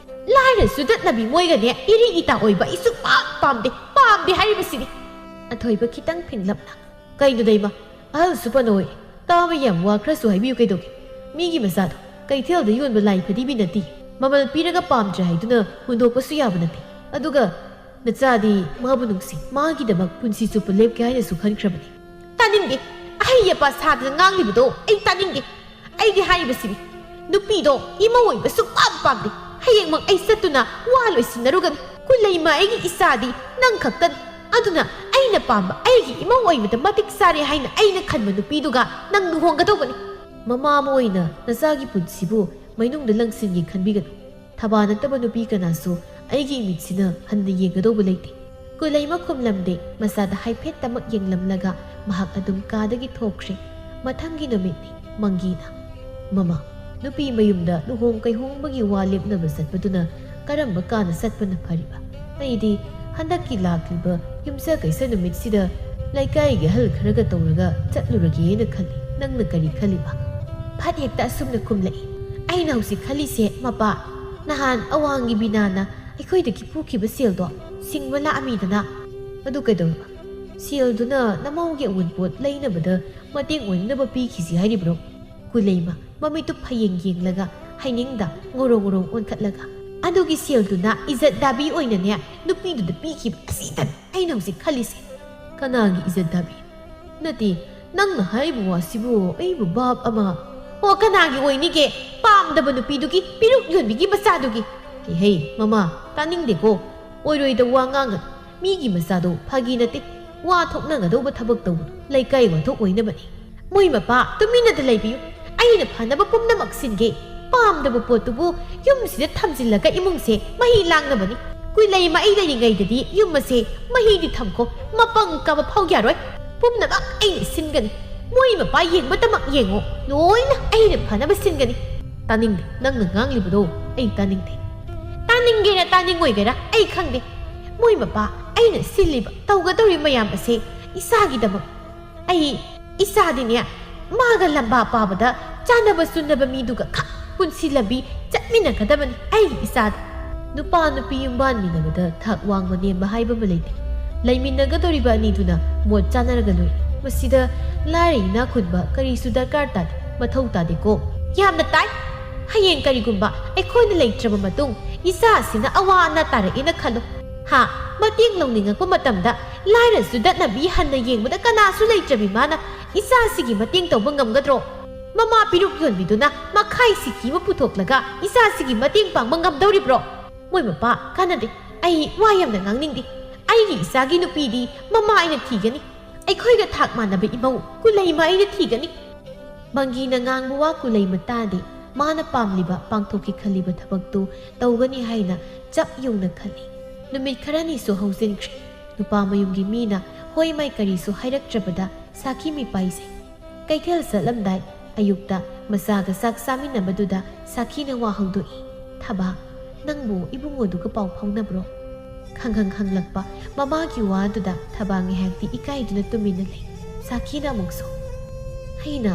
ꯂꯥꯏꯔ ꯆꯨꯗꯠꯅꯕꯤ ꯃꯣꯏꯒꯅꯦ ꯏꯔꯤ ꯏꯇꯥ ꯑꯣꯏꯕ ꯑꯩ ꯁꯨꯡꯄꯥꯝ ꯄꯥꯝꯗꯦ꯫ ꯄꯥꯝꯗꯦ ꯍꯥꯏꯔꯤꯕꯁꯤꯅꯤ꯫ ꯑꯊꯣꯏꯕ ꯈꯤꯇꯪ ꯐꯤꯡꯂꯞꯅ, "ꯀꯩꯅꯣꯗ ꯏꯃꯥ, ꯑꯍꯜꯁꯨ ꯄꯟ ꯑꯣꯏ꯫ ꯇꯥꯕ ꯌꯥꯝ ꯋꯥ ꯈꯔꯁꯨ ꯍꯥꯏꯕꯤꯌꯨ ꯀꯩꯗꯧꯒꯦ? ꯃꯤꯒꯤ ꯃꯆꯥꯗꯣ ꯀꯩꯊꯦꯜꯗ ꯌꯣꯟꯕ ꯂꯥꯏ ꯐꯗꯤꯕꯤ ꯅꯠꯇꯦ꯫ ꯃꯃꯜ ꯄꯤꯔꯒ ꯄꯥꯝꯗ꯭ꯔꯦ ꯍꯥꯏꯗꯨꯅ ꯍꯨꯟꯗꯣꯛꯄꯁꯨ ꯌꯥꯕ ꯅꯠꯇꯦ꯫ ꯑꯗꯨꯒ ꯅꯆꯥꯗꯤ ꯃꯥꯕꯨ ꯅꯨꯡꯁꯤ, ꯃꯥꯒꯤꯗꯃꯛ ꯄꯨꯟꯁꯤ ꯆꯨꯞꯄ ꯂꯦꯞꯀꯦ ꯍꯥꯏꯅꯁꯨ ꯈꯟꯈ꯭ꯔꯕꯅꯤ꯫" "ꯇꯥꯅꯤꯡꯗꯦ꯫ ꯑꯍꯩ ꯑꯄꯥ ꯁꯥꯗꯅ ꯉꯥꯡꯂꯤꯕꯗꯣ ꯑꯩ ꯇꯥꯅꯤꯡꯗꯦ꯫ ꯑꯩꯗꯤ ꯍꯥꯏꯔꯤꯕꯁꯤꯅꯤ, ꯅꯨꯄꯤꯗꯣ ꯏꯃꯧ ꯑꯣꯏꯕ ꯁꯨꯡꯄꯥꯝ ꯄꯥꯝꯗꯦ꯫ ꯍꯌꯦꯡꯃꯛ ꯑꯩ ꯆꯠꯇꯨꯅ ꯋꯥ ꯂꯣꯏꯁꯤꯟꯅꯔꯨꯒꯅꯤ꯫ ꯀꯨꯂꯩꯃ ꯑꯩꯒꯤ ꯏꯆꯥꯗꯤ ꯅꯪ ꯈꯛꯇꯅꯤ꯫ ꯑꯗꯨꯅ ꯑꯩꯅ ꯄꯥꯝꯕ ꯑꯩꯒꯤ ꯏꯃꯧ ꯑꯣꯏꯕꯗ ꯃꯇꯤꯛ ꯆꯥꯔꯦ ꯍꯥꯏꯅ ꯑꯩꯅ ꯈꯟꯕ ꯅꯨꯄꯤꯗꯨꯒ ꯅꯪ ꯂꯨꯍꯣꯡꯒꯗꯧꯕꯅꯤ꯫" ꯃꯃꯥ ꯑꯃ ꯑꯣꯏꯅ ꯅꯆꯥꯒꯤ ꯄꯨꯟꯁꯤꯕꯨ ꯃꯅꯨꯡꯗ ꯂꯪꯁꯤꯟꯒꯦ ꯈꯟꯕꯤꯒꯅꯨ꯫ ꯊꯕꯥ ꯅꯠꯇꯕ ꯅꯨꯄꯤ ꯀꯅꯥꯁꯨ ꯑꯩꯒꯤ ꯏꯃꯤꯠꯁꯤꯅ ꯍꯟꯅ ꯌꯦꯡꯒꯗꯧꯕ ꯂꯩꯇꯦ꯫ ꯀꯨꯂꯩꯃ ꯈꯨꯝꯂꯝꯗꯦ꯫ ꯃꯆꯥꯗ ꯍꯥꯏꯐꯦꯠꯇꯃꯛ ꯌꯦꯡꯂꯝꯂꯒ ꯃꯍꯥꯛ ꯑꯗꯨꯝ ꯀꯥꯗꯒꯤ ꯊꯣꯛꯈ꯭ꯔꯦ꯫ ꯃꯊꯪꯒꯤ ꯅꯨꯃꯤꯠꯅꯤ꯫ ꯃꯪꯒꯤꯅ, "ꯃꯃꯥ, ꯅꯨꯄꯤ ꯃꯌꯨꯝꯗ ꯂꯨꯍꯣꯡ ꯀꯩꯍꯣꯡꯕꯒꯤ ꯋꯥ ꯂꯦꯞꯅꯕ ꯆꯠꯄꯗꯨꯅ ꯀꯔꯝꯕ ꯀꯥꯟꯗ ꯆꯠꯄꯅ ꯐꯔꯤꯕ? ꯑꯩꯗꯤ ꯍꯟꯗꯛꯀꯤ ꯂꯥꯛꯂꯤꯕ ꯌꯨꯝꯁꯀꯩꯁ ꯅꯨꯃꯤꯠꯁꯤꯗ ꯂꯩꯀꯥꯏꯒꯤ ꯑꯍꯜ ꯈꯔꯒ ꯇꯧꯔꯒ ꯆꯠꯂꯨꯔꯒꯦꯅ ꯈꯜꯂꯤ꯫ ꯅꯪꯅ ꯀꯔꯤ ꯈꯜꯂꯤꯕ?" ꯐꯠ ꯍꯦꯛꯇ ꯑꯁꯨꯝꯅ ꯈꯨꯝꯂꯛꯏ꯫ "ꯑꯩꯅ ꯍꯧꯖꯤꯛ ꯈꯜꯂꯤꯁꯦ, ꯃꯄꯥ, ꯅꯍꯥꯟ ꯑꯋꯥꯡꯒꯤ ꯕꯤꯅꯥꯅ ꯑꯩꯈꯣꯏꯗꯒꯤ ꯄꯨꯈꯤꯕ ꯁꯦꯜꯗꯣ ꯁꯤꯡꯕ ꯂꯥꯛꯑꯝꯃꯤꯗꯅ꯫ ꯑꯗꯨ ꯀꯩꯗꯧꯔꯕ? ꯁꯦꯜꯗꯨꯅ ꯅꯃꯧꯒꯤ ꯑꯋꯨꯟꯄꯣꯠ ꯂꯩꯅꯕꯗ ꯃꯇꯦꯡ ꯑꯣꯏꯅꯅꯕ ꯄꯤꯈꯤꯁꯤ ꯍꯥꯏꯔꯤꯕ꯭ꯔꯣ? ꯀꯨꯂꯩꯃ ꯃꯃꯤꯠꯇꯨ ꯐꯌꯦꯡ ꯌꯦꯡꯂꯒ ꯍꯥꯏꯅꯤꯡꯗ ꯉꯣꯔꯣꯡ ꯉꯣꯔꯣꯡ ꯑꯣꯟꯈꯠꯂꯒ, ꯑꯗꯨꯒꯤ ꯁꯦꯜꯗꯨꯅ ꯏꯖꯠ ꯗꯥꯕꯤ ꯑꯣꯏꯅꯅꯦ ꯅꯨꯄꯤꯗꯨꯗ ꯄꯤꯈꯤꯕ ꯑꯁꯤꯗꯅꯤ ꯑꯩꯅ ꯍꯧꯖꯤꯛ ꯈꯜꯂꯤꯁꯦ꯫ ꯀꯅꯥꯒꯤ ꯏꯖꯠ ꯗꯥꯕꯤ? ꯅꯠꯇꯦ, ꯅꯪꯅ ꯍꯥꯏꯔꯤꯕ ꯋꯥꯁꯤꯕꯨ ꯑꯩꯕꯨ ꯚꯥꯞ ꯑꯃ꯫ ꯑꯣ, ꯀꯅꯥꯒꯤ ꯑꯣꯏꯅꯤꯒꯦ? ꯄꯥꯝꯗꯕ ꯅꯨꯄꯤꯗꯨꯒꯤ, ꯄꯤꯔꯨꯛ ꯌꯣꯟꯕꯤꯒꯤ ꯃꯆꯥꯗꯨꯒꯤ꯫ ꯍꯦ ꯍꯦ, ꯃꯃꯥ, ꯇꯥꯅꯤꯡꯗꯦꯀꯣ꯫ ꯑꯣꯏꯔꯣꯏꯗ ꯋꯥ ꯉꯥꯡꯒꯅꯨ꯫ ꯃꯤꯒꯤ ꯃꯆꯥꯗꯣ ꯐꯥꯒꯤ ꯅꯠꯇꯦ꯫ ꯋꯥ ꯊꯣꯛꯅꯒꯗꯧꯕ ꯊꯕꯛ ꯇꯧꯒꯅꯨ꯫ ꯂꯩꯀꯥꯏ ꯋꯥꯊꯣꯛ ꯑꯣꯏꯅꯕꯅꯤ꯫ ꯃꯣꯏ ꯃꯄꯥ ꯇꯨꯃꯤꯟꯅꯗ ꯂꯩꯕꯤꯌꯨ꯫ ꯑꯩꯅ ꯐꯅꯕ ꯄꯨꯝꯅꯃꯛ ꯁꯤꯟꯒꯦ꯫ ꯄꯥꯝꯗꯕ ꯄꯣꯠꯇꯨꯕꯨ ꯌꯨꯝꯁꯤꯗ ꯊꯝꯖꯤꯜꯂꯒ ꯏꯃꯨꯡꯁꯦ ꯃꯍꯤ ꯂꯥꯡꯅꯕꯅꯤ꯫ ꯀꯨꯏꯂꯩꯃ ꯑꯩ ꯂꯩꯔꯤꯉꯩꯗꯗꯤ ꯌꯨꯝ ꯑꯁꯦ ꯃꯍꯤꯗꯤ ꯊꯝꯈꯣ꯫ ꯃꯄꯪ ꯀꯥꯕ ꯐꯥꯎ ꯌꯥꯔꯣꯏ꯫ ꯄꯨꯝꯅꯃꯛ ꯑꯩꯅ ꯁꯤꯟꯒꯅꯤ꯫ ꯃꯣꯏ ꯃꯄꯥ ꯌꯦꯡꯕꯇꯃꯛ ꯌꯦꯡꯉꯣ꯫ ꯂꯣꯏꯅ ꯑꯩꯅ ꯐꯅꯕ ꯁꯤꯟꯒꯅꯤ꯫ ꯇꯥꯅꯤꯡꯗꯦ ꯅꯪꯅ ꯉꯥꯡꯂꯤꯕꯗꯣ꯫ ꯑꯩ ꯇꯥꯅꯤꯡꯗꯦ꯫ ꯇꯥꯅꯤꯡꯒꯦꯔꯥ ꯇꯥꯅꯤꯡꯉꯣꯏꯒꯦꯔꯥ ꯑꯩ ꯈꯪꯗꯦ꯫ ꯃꯣꯏ ꯃꯄꯥ ꯑꯩꯅ ꯁꯤꯜꯂꯤꯕ ꯇꯧꯒꯗꯧꯔꯤꯕ ꯃꯌꯥꯝ ꯑꯁꯦ ꯏꯆꯥꯒꯤꯗꯃꯛ꯫ ꯑꯩ ꯏꯆꯥꯗꯤꯅꯦ, ꯃꯥꯒ ꯂꯝꯕꯥ ꯄꯥꯕꯗ ꯆꯥꯟꯅꯕ ꯆꯨꯅꯕ ꯃꯤꯗꯨꯒ ꯈꯛ ꯄꯨꯟꯁꯤ ꯂꯝꯕꯤ ꯆꯠꯃꯤꯟꯅꯒꯗꯕꯅꯤ꯫ ꯑꯩꯒꯤ ꯏꯆꯥꯗꯤ꯫ ꯅꯨꯄꯥ ꯅꯨꯄꯤ ꯌꯨꯝꯕꯥꯟꯃꯤꯟꯅꯕꯗ ꯊꯥꯛ ꯋꯥꯡꯕ ꯅꯦꯝꯕ ꯍꯥꯏꯕ ꯑꯃ ꯂꯩꯇꯦ꯫ ꯂꯩꯃꯤꯟꯅꯒꯗꯧꯔꯤꯕ ꯑꯅꯤꯗꯨꯅ ꯃꯣꯠ ꯆꯥꯟꯅꯔꯒ ꯂꯣꯏꯔꯦ꯫ ꯃꯁꯤꯗ ꯂꯥꯏꯔ ꯏꯅꯥꯛ ꯈꯨꯟꯕ ꯀꯔꯤꯁꯨ ꯗꯔꯀꯥꯔ ꯇꯥꯗꯦ, ꯃꯊꯧ ꯇꯥꯗꯦꯀꯣ꯫ ꯌꯥꯝꯅ ꯇꯥꯏ꯫ ꯍꯌꯦꯡ ꯀꯔꯤꯒꯨꯝꯕ ꯑꯩꯈꯣꯏꯅ ꯂꯩꯇ꯭ꯔꯕ ꯃꯇꯨꯡ ꯏꯆꯥꯁꯤꯅ ꯑꯋꯥ ꯑꯅꯥ ꯇꯥꯔꯛꯑꯦꯅ ꯈꯜꯂꯣ꯫ ꯍꯥ? ꯃꯇꯦꯡ ꯂꯧꯅꯤꯡꯉꯛꯄ ꯃꯇꯝꯗ ꯂꯥꯏꯔ ꯆꯨꯗꯠꯅꯕꯤ ꯍꯟꯅ ꯌꯦꯡꯕꯗ ꯀꯅꯥꯁꯨ ꯂꯩꯇ꯭ꯔꯕꯤ ꯃꯥꯅ ꯏꯆꯥꯁꯤꯒꯤ ꯃꯇꯦꯡ ꯇꯧꯕ ꯉꯝꯒꯗ꯭ꯔꯣ? ꯃꯃꯥ ꯄꯤꯔꯨꯛ ꯌꯣꯟꯕꯤꯗꯨꯅ ꯃꯈꯥꯏ ꯁꯤꯀꯤ ꯑꯃ ꯄꯨꯊꯣꯛꯂꯒ ꯏꯆꯥꯁꯤꯒꯤ ꯃꯇꯦꯡ ꯄꯥꯡꯕ ꯉꯝꯗꯧꯔꯤꯕ꯭ꯔꯣ? ꯃꯣꯏ ꯃꯄꯥ ꯀꯥꯟꯅꯗꯦ꯫ ꯑꯩ ꯋꯥ ꯌꯥꯝꯅ ꯉꯥꯡꯅꯤꯡꯗꯦ꯫ ꯑꯩꯒꯤ ꯏꯆꯥꯒꯤ ꯅꯨꯄꯤꯗꯤ ꯃꯃꯥ ꯑꯩꯅ ꯊꯤꯒꯅꯤ꯫ ꯑꯩꯈꯣꯏꯒ ꯊꯥꯛ ꯃꯥꯟꯅꯕ ꯏꯃꯧ ꯀꯨꯂꯩꯃ ꯑꯩꯅ ꯊꯤꯒꯅꯤ꯫ ꯃꯪꯒꯤꯅ ꯉꯥꯡꯕ ꯋꯥ ꯀꯨꯂꯩꯃ ꯇꯥꯗꯦ꯫ ꯃꯥꯅ ꯄꯥꯝꯂꯤꯕ ꯄꯥꯡꯊꯣꯛꯀꯦ ꯈꯜꯂꯤꯕ ꯊꯕꯛꯇꯨ ꯇꯧꯒꯅꯤ ꯍꯥꯏꯅ ꯆꯞ ꯌꯨꯡꯅ ꯈꯜꯂꯤ꯫ ꯅꯨꯃꯤꯠ ꯈꯔꯅꯤꯁꯨ ꯍꯧꯖꯤꯟꯈ꯭ꯔꯦ꯫ ꯅꯨꯄꯥ ꯃꯌꯨꯝꯒꯤ ꯃꯤꯅ ꯍꯣꯏ ꯃꯥꯏ ꯀꯔꯤꯁꯨ ꯍꯥꯏꯔꯛꯇ꯭ꯔꯕꯗ ꯁꯥꯈꯤ ꯃꯤꯄꯥꯏꯁꯦ꯫ ꯀꯩꯊꯦꯜ ꯆꯠꯂꯝꯗꯥꯏ ꯑꯌꯨꯛꯇ ꯃꯆꯥꯒ ꯆꯥꯛ ꯆꯥꯃꯤꯟꯅꯕꯗꯨꯗ ꯁꯥꯈꯤꯅ ꯋꯥ ꯍꯧꯗꯣꯛꯏ꯫ "ꯊꯕꯥ, ꯅꯪꯕꯨ ꯏꯕꯨꯡꯉꯣꯗꯨꯒ ꯄꯥꯎ ꯐꯥꯎꯅꯕ꯭ꯔꯣ?" ꯈꯪꯈꯪ ꯈꯪꯂꯛꯄ ꯃꯃꯥꯒꯤ ꯋꯥꯗꯨꯗ ꯊꯕꯥ ꯉꯥꯏꯍꯥꯛꯇꯤ ꯏꯀꯥꯏꯗꯨꯅ ꯇꯨꯃꯤꯟꯅ ꯂꯩ꯫ ꯁꯥꯈꯤꯅ ꯑꯃꯨꯛꯁꯨ, "ꯑꯩꯅ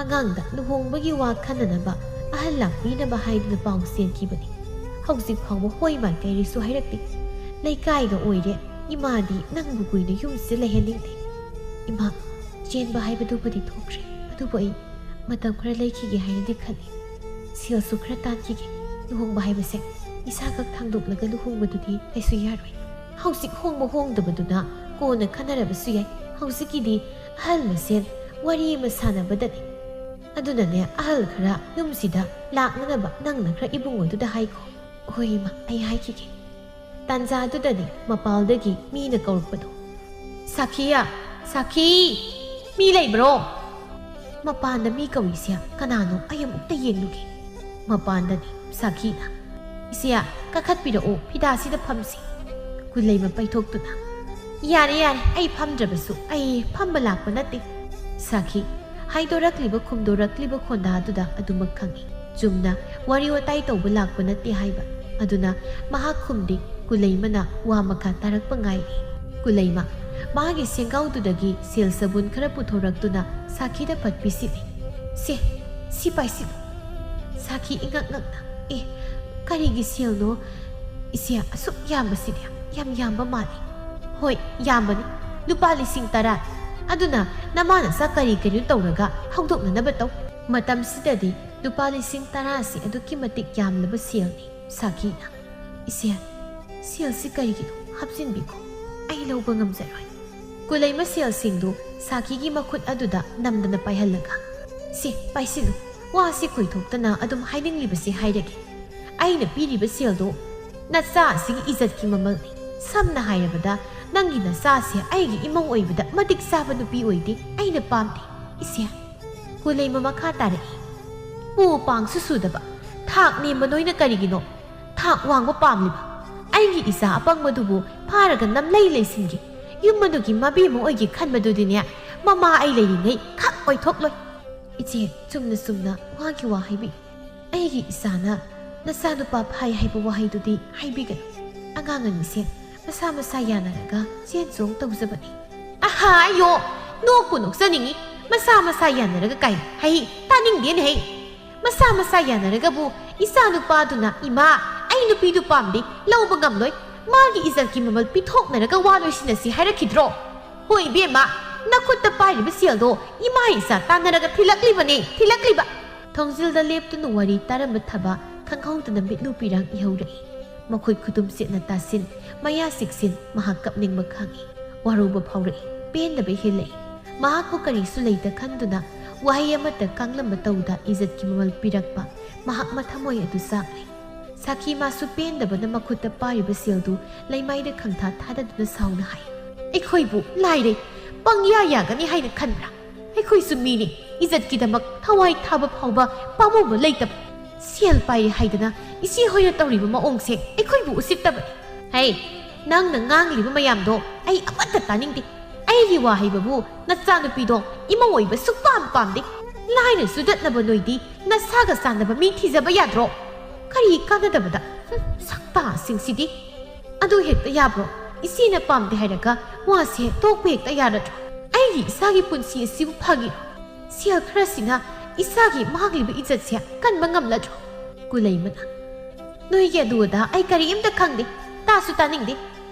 ꯑꯉꯥꯡꯗ ꯂꯨꯍꯣꯡꯕꯒꯤ ꯋꯥ ꯈꯟꯅꯅꯕ ꯑꯍꯜ ꯂꯥꯛꯄꯤꯅꯕ ꯍꯥꯏꯗꯨꯅ ꯄꯥꯎ ꯆꯦꯟꯈꯤꯕꯅꯤ꯫ ꯍꯧꯖꯤꯛ ꯐꯥꯎꯕ ꯍꯣꯏ ꯃꯥꯏ ꯀꯩꯔꯤꯁꯨ ꯍꯥꯏꯔꯛꯇꯦ꯫ ꯂꯩꯀꯥꯏꯒ ꯑꯣꯏꯔꯦ꯫ ꯏꯃꯥꯗꯤ ꯅꯪꯕꯨ ꯀꯨꯏꯅ ꯌꯨꯝꯁꯤꯗ ꯂꯩꯍꯟꯅꯤꯡꯗꯦ꯫ ꯏꯃꯥ, ꯆꯦꯟꯕ ꯍꯥꯏꯕꯗꯨꯕꯨꯗꯤ ꯊꯣꯛꯇ꯭ꯔꯤ, ꯑꯗꯨꯕꯨ ꯑꯩ ꯃꯇꯝ ꯈꯔ ꯂꯩꯈꯤꯒꯦ ꯍꯥꯏꯅꯗꯤ ꯈꯜꯂꯤ꯫ ꯁꯦꯜꯁꯨ ꯈꯔ ꯇꯥꯟꯈꯤꯒꯦ꯫ ꯂꯨꯍꯣꯡꯕ ꯍꯥꯏꯕꯁꯦ ꯏꯁꯥꯈꯛ ꯊꯥꯡꯗꯣꯛꯂꯒ ꯂꯨꯍꯣꯡꯕꯗꯨꯗꯤ ꯀꯩꯁꯨ ꯌꯥꯔꯣꯏ꯫ ꯍꯧꯖꯤꯛ ꯍꯣꯡꯕ ꯍꯣꯡꯗꯕꯗꯨꯅ ꯀꯣꯟꯅ ꯈꯟꯅꯔꯕꯁꯨ ꯌꯥꯏ꯫ ꯍꯧꯖꯤꯛꯀꯤꯗꯤ ꯑꯍꯜ ꯃꯁꯦꯟ ꯋꯥꯔꯤ ꯑꯃ ꯁꯥꯟꯅꯕꯗꯅꯤ꯫ ꯑꯗꯨꯅꯅꯦ, ꯑꯍꯜ ꯈꯔ ꯌꯨꯝꯁꯤꯗ ꯂꯥꯛꯅꯅꯕ ꯅꯪꯅ ꯈꯔ ꯏꯕꯨꯡꯉꯣꯗꯨꯗ ꯍꯥꯏꯈꯣ꯫ ꯍꯣꯏ ꯏꯃꯥ, ꯑꯩ ꯍꯥꯏꯈꯤꯒꯦ꯫ ꯇꯥꯟꯖꯥꯗꯨꯗꯅꯤ ꯃꯄꯥꯜꯗꯒꯤ ꯃꯤꯅ ꯀꯧꯔꯛꯄꯗꯣ, "ꯁꯥꯈꯤꯌꯥ, ꯁꯥꯈꯤ! ꯃꯤ ꯂꯩꯕ꯭ꯔꯣ?" ꯃꯄꯥꯟꯗ ꯃꯤ ꯀꯧꯔꯤꯁꯦ ꯀꯅꯥꯅꯣ? ꯑꯩ ꯑꯃꯨꯛꯇ ꯌꯦꯡꯂꯨꯒꯦ꯫ ꯃꯄꯥꯟꯗꯅꯤ ꯁꯥꯈꯤꯅ꯫ "ꯏꯆꯦ, ꯀꯥꯈꯠꯄꯤꯔꯛꯑꯣ, ꯐꯤꯗꯥꯁꯤꯗ ꯐꯝꯁꯤ꯫" ꯀꯨꯂꯩꯃ ꯄꯩꯊꯣꯛꯇꯨꯅ, "ꯌꯥꯔꯦ, ꯌꯥꯔꯦ, ꯑꯩ ꯐꯝꯗ꯭ꯔꯕꯁꯨ ꯑꯩ ꯐꯝꯕ ꯂꯥꯛꯄ ꯅꯠꯇꯦ꯫" ꯁꯥꯈꯤ ꯍꯥꯏꯗꯣꯔꯛꯂꯤꯕ ꯈꯨꯝꯗꯣꯔꯛꯂꯤꯕ ꯈꯣꯟꯗꯥꯗꯨꯗ ꯑꯗꯨꯃꯛ ꯈꯪꯏ꯫ ꯆꯨꯝꯅ ꯋꯥꯔꯤ ꯋꯥꯇꯥꯏ ꯇꯧꯕ ꯂꯥꯛꯄ ꯅꯠꯇꯦ ꯍꯥꯏꯕ꯫ ꯑꯗꯨꯅ ꯃꯍꯥꯛ ꯈꯨꯝꯗꯦ꯫ ꯀꯨꯂꯩꯃꯅ ꯋꯥ ꯃꯈꯥ ꯇꯥꯔꯛꯄ ꯉꯥꯏꯔꯤ꯫ ꯀꯨꯂꯩꯃ ꯃꯥꯒꯤ ꯁꯦꯡꯒꯥꯎꯗꯨꯗꯒꯤ ꯁꯦꯜ ꯁꯕꯨꯟ ꯈꯔ ꯄꯨꯊꯣꯔꯛꯇꯨꯅ ꯁꯥꯈꯤꯗ ꯐꯠ ꯄꯤꯁꯤꯜꯂꯤ꯫ "ꯁꯦ, ꯁꯤ ꯄꯥꯏꯁꯤꯜꯂꯨ꯫" ꯁꯥꯈꯤ ꯏꯉꯛ ꯉꯛꯅ, "ꯑꯦ, ꯀꯔꯤꯒꯤ ꯁꯦꯜꯅꯣ? ꯏꯆꯦ, ꯑꯁꯨꯛ ꯌꯥꯝꯕꯁꯤꯗꯤ ꯌꯥꯝ ꯌꯥꯝꯕ ꯃꯥꯜꯂꯤ꯫" "ꯍꯣꯏ, ꯌꯥꯝꯕꯅꯤ꯫ ꯂꯨꯄꯥ ꯂꯤꯁꯤꯡ ꯇꯔꯥ꯫ ꯑꯗꯨꯅ ꯅꯃꯥ ꯅꯆꯥ ꯀꯔꯤ ꯀꯔꯤꯅꯣ ꯇꯧꯔꯒ ꯍꯧꯗꯣꯛꯅꯅꯕ ꯇꯧ꯫" ꯃꯇꯝꯁꯤꯗꯗꯤ ꯂꯨꯄꯥ ꯂꯤꯁꯤꯡ ꯇꯔꯥꯁꯤ ꯑꯗꯨꯛꯀꯤ ꯃꯇꯤꯛ ꯌꯥꯝꯂꯕ ꯁꯦꯜꯅꯤ꯫ ꯁꯥꯈꯤꯅ, "ꯏꯆꯦ, ꯁꯦꯜꯁꯤ ꯀꯔꯤꯒꯤꯅꯣ? ꯍꯥꯞꯆꯤꯟꯕꯤꯈꯣ꯫ ꯑꯩ ꯂꯧꯕ ꯉꯝꯖꯔꯣꯏ꯫" ꯀꯨꯂꯩꯃ ꯁꯦꯜꯁꯤꯡꯗꯨ ꯁꯥꯈꯤꯒꯤ ꯃꯈꯨꯠ ꯑꯗꯨꯗ ꯅꯝꯗꯅ ꯄꯥꯏꯍꯜꯂꯒ, "ꯁꯦ, ꯄꯥꯏꯁꯤꯜꯂꯨ꯫ ꯋꯥꯁꯤ ꯈꯣꯏꯊꯣꯛꯇꯅ ꯑꯗꯨꯝ ꯍꯥꯏꯅꯤꯡꯂꯤꯕꯁꯤ ꯍꯥꯏꯔꯒꯦ꯫ ꯑꯩꯅ ꯄꯤꯔꯤꯕ ꯁꯦꯜꯗꯨ ꯅꯆꯥ ꯑꯁꯤꯒꯤ ꯏꯖꯠꯀꯤ ꯃꯃꯜꯅꯤ꯫ ꯁꯝꯅ ꯍꯥꯏꯔꯕꯗ, ꯅꯪꯒꯤ ꯅꯆꯥꯁꯦ ꯑꯩꯒꯤ ꯏꯃꯧ ꯑꯣꯏꯕꯗ ꯃꯇꯤꯛ ꯆꯥꯕ ꯅꯨꯄꯤ ꯑꯣꯏꯗꯦ꯫ ꯑꯩꯅ ꯄꯥꯝꯗꯦ, ꯏꯆꯦ꯫" ꯀꯨꯂꯩꯃ ꯃꯈꯥ ꯇꯥꯔꯛꯏ, "ꯄꯨ ꯄꯥꯡꯁꯨ ꯁꯨꯗꯕ, ꯊꯥꯛ ꯅꯦꯝꯕ ꯅꯣꯏꯅ ꯀꯔꯤꯒꯤꯅꯣ ꯊꯥꯛ ꯋꯥꯡꯕ ꯄꯥꯝꯂꯤꯕ? ꯑꯩꯒꯤ ꯏꯆꯥ ꯑꯄꯪꯕꯗꯨꯕꯨ ꯐꯥꯔꯒ ꯅꯝꯂꯩ ꯂꯩꯁꯤꯟꯒꯦ, ꯌꯨꯝ ꯑꯗꯨꯒꯤ ꯃꯕꯦꯝꯃ ꯑꯣꯏꯒꯦ ꯈꯟꯕꯗꯨꯗꯤꯅꯦ, ꯃꯃꯥ ꯑꯩ ꯂꯩꯔꯤꯉꯩ ꯈꯛ ꯑꯣꯏꯊꯣꯛꯂꯣꯏ꯫" "ꯏꯆꯦ, ꯆꯨꯝꯅ ꯆꯨꯝꯅ ꯋꯥꯒꯤ ꯋꯥ ꯍꯥꯏꯕꯤꯌꯨ꯫ ꯑꯩꯒꯤ ꯏꯆꯥꯅ ꯅꯆꯥꯅꯨꯄꯥ ꯐꯥꯏ ꯍꯥꯏꯕ ꯋꯥꯍꯩꯗꯨꯗꯤ ꯍꯥꯏꯕꯤꯒꯅꯨ꯫ ꯑꯉꯥꯡ ꯑꯅꯤꯁꯦ ꯃꯁꯥ ꯃꯁꯥ ꯌꯥꯅꯔꯒ ꯆꯦꯟ ꯆꯣꯡ ꯇꯧꯖꯕꯅꯤ꯫" "ꯑꯍꯥ, ꯑꯌꯣ! ꯅꯣꯛꯄꯨ ꯅꯣꯛꯆꯅꯤꯡꯉꯤ꯫ ꯃꯁꯥ ꯃꯁꯥ ꯌꯥꯅꯔꯒ ꯀꯥꯏ? ꯍꯩ, ꯇꯥꯅꯤꯡꯗꯦꯅꯦ ꯍꯩ꯫ ꯃꯁꯥ ꯃꯁꯥ ꯌꯥꯅꯔꯒꯕꯨ ꯏꯆꯥ ꯅꯨꯄꯥꯗꯨꯅ, 'ꯏꯃꯥ, ꯑꯩ ꯅꯨꯄꯤꯗꯨ ꯄꯥꯝꯗꯦ, ꯂꯧꯕ ꯉꯝꯂꯣꯏ, ꯃꯥꯒꯤ ꯏꯖꯠꯀꯤ ꯃꯃꯜ ꯄꯤꯊꯣꯛꯅꯔꯒ ꯋꯥ ꯂꯣꯏꯁꯤꯟꯅꯁꯤ' ꯍꯥꯏꯔꯛꯈꯤꯗ꯭ꯔꯣ? ꯍꯣꯏ ꯏꯕꯦꯝꯃ, ꯅꯈꯨꯠꯇ ꯄꯥꯏꯔꯤꯕ ꯁꯦꯜꯗꯣ ꯏꯃꯥ ꯏꯆꯥ ꯇꯥꯟꯅꯔꯒ ꯊꯤꯜꯂꯛꯂꯤꯕꯅꯦ, ꯊꯤꯜꯂꯛꯂꯤꯕ꯫ ꯊꯣꯡꯖꯤꯜꯗ ꯂꯦꯞꯇꯨꯅ ꯋꯥꯔꯤ ꯇꯥꯔꯝꯕ ꯊꯕꯥ ꯈꯪꯍꯧꯗꯅ ꯃꯤꯠꯂꯨ ꯄꯤꯔꯥꯡ ꯏꯍꯧꯔꯛꯏ꯫ ꯃꯈꯨꯠ ꯈꯨꯗꯨꯝ ꯁꯦꯠꯅ ꯇꯥꯁꯤꯟ, ꯃꯌꯥ ꯁꯤꯛꯁꯤꯟ, ꯃꯍꯥꯛ ꯀꯞꯅꯤꯡꯕ ꯈꯥꯡꯏ꯫ ꯋꯥꯔꯧꯕ ꯐꯥꯎꯔꯛꯏ꯫ ꯄꯦꯟꯗꯕ ꯍꯦꯜꯂꯛꯏ꯫ ꯃꯍꯥꯛꯄꯨ ꯀꯔꯤꯁꯨ ꯂꯩꯇ ꯈꯟꯗꯨꯅ ꯋꯥꯍꯩ ꯑꯃꯠꯇ ꯀꯥꯡꯂꯝꯕ ꯇꯧꯗ ꯏꯖꯠꯀꯤ ꯃꯃꯜ ꯄꯤꯔꯛꯄ ꯃꯍꯥꯛ ꯃꯊꯃꯣꯏ ꯑꯗꯨ ꯆꯥꯛꯂꯤ꯫ ꯁꯥꯈꯤ ꯃꯥꯁꯨ ꯄꯦꯟꯗꯕꯅ ꯃꯈꯨꯠꯇ ꯄꯥꯏꯔꯤꯕ ꯁꯦꯜꯗꯨ ꯂꯩꯃꯥꯏꯗ ꯈꯪꯊꯥ ꯊꯥꯗꯗꯨꯅ ꯁꯥꯎꯅ ꯍꯥꯏ, "ꯑꯩꯈꯣꯏꯕꯨ ꯂꯥꯏꯔꯩ, ꯄꯪꯌꯥ ꯌꯥꯒꯅꯤ ꯍꯥꯏꯅ ꯈꯟꯕ꯭ꯔꯥ? ꯑꯩꯈꯣꯏꯁꯨ ꯃꯤꯅꯤ, ꯏꯖꯠꯀꯤꯗꯃꯛ ꯊꯋꯥꯏ ꯊꯥꯕ ꯐꯥꯎꯕ ꯄꯥꯝꯃꯨꯕ ꯂꯩꯇꯕ꯫ ꯁꯦꯜ ꯄꯥꯏꯔꯦ ꯍꯥꯏꯗꯅ ꯏꯆꯦ ꯍꯣꯏꯅ ꯇꯧꯔꯤꯕ ꯃꯑꯣꯡꯁꯦ ꯑꯩꯈꯣꯏꯕꯨ ꯎꯁꯤꯠꯇꯕꯅꯤ꯫" ꯍꯩ, ꯅꯪꯅ ꯉꯥꯡꯂꯤꯕ ꯃꯌꯥꯝꯗꯣ ꯑꯩ ꯑꯃꯠꯇ ꯇꯥꯅꯤꯡꯗꯦ꯫ ꯑꯩꯒꯤ ꯋꯥ ꯍꯩꯕꯕꯨ ꯅꯆꯥꯅꯨꯄꯤꯗꯣ ꯏꯃꯧ ꯑꯣꯏꯕ ꯁꯨꯛꯄꯥꯝ ꯄꯥꯝꯗꯦ꯫ ꯂꯥꯏꯔ ꯆꯨꯗꯠꯅꯕ ꯅꯣꯏꯗꯤ ꯅꯁꯥꯒ ꯆꯥꯟꯅꯕ ꯃꯤ ꯊꯤꯖꯕ ꯌꯥꯗ꯭ꯔꯣ? ꯀꯔꯤ ꯀꯥꯟꯅꯗꯕꯗ? ꯍꯨꯝ, ꯁꯛꯇꯥꯁꯤꯡꯁꯤꯗꯤ꯫ ꯑꯗꯨ ꯍꯦꯛꯇ ꯌꯥꯕ꯭ꯔꯣ? ꯏꯆꯦꯅ ꯄꯥꯝꯗꯦ ꯍꯥꯏꯔꯒ ꯋꯥꯁꯦ ꯇꯣꯛꯄ ꯍꯦꯛꯇ ꯌꯥꯔꯗ꯭ꯔꯣ? ꯑꯩꯒꯤ ꯏꯆꯥꯒꯤ ꯄꯨꯟꯁꯤ ꯑꯁꯤꯕꯨ ꯐꯥꯒꯤꯔꯣ? ꯁꯦꯜ ꯈꯔꯁꯤꯅ ꯏꯆꯥꯒꯤ ꯃꯥꯡꯂꯤꯕ ꯏꯖꯠꯁꯦ ꯀꯟꯕ ꯉꯝꯂꯗ꯭ꯔꯣ? ꯀꯨꯂꯩꯃꯅ, "ꯅꯣꯏꯒꯤ ꯑꯗꯨ ꯑꯗꯥ ꯑꯩ ꯀꯔꯤꯝꯇ ꯈꯪꯗꯦ, ꯇꯥꯁꯨ ꯇꯥꯅꯤꯡꯗꯦ꯫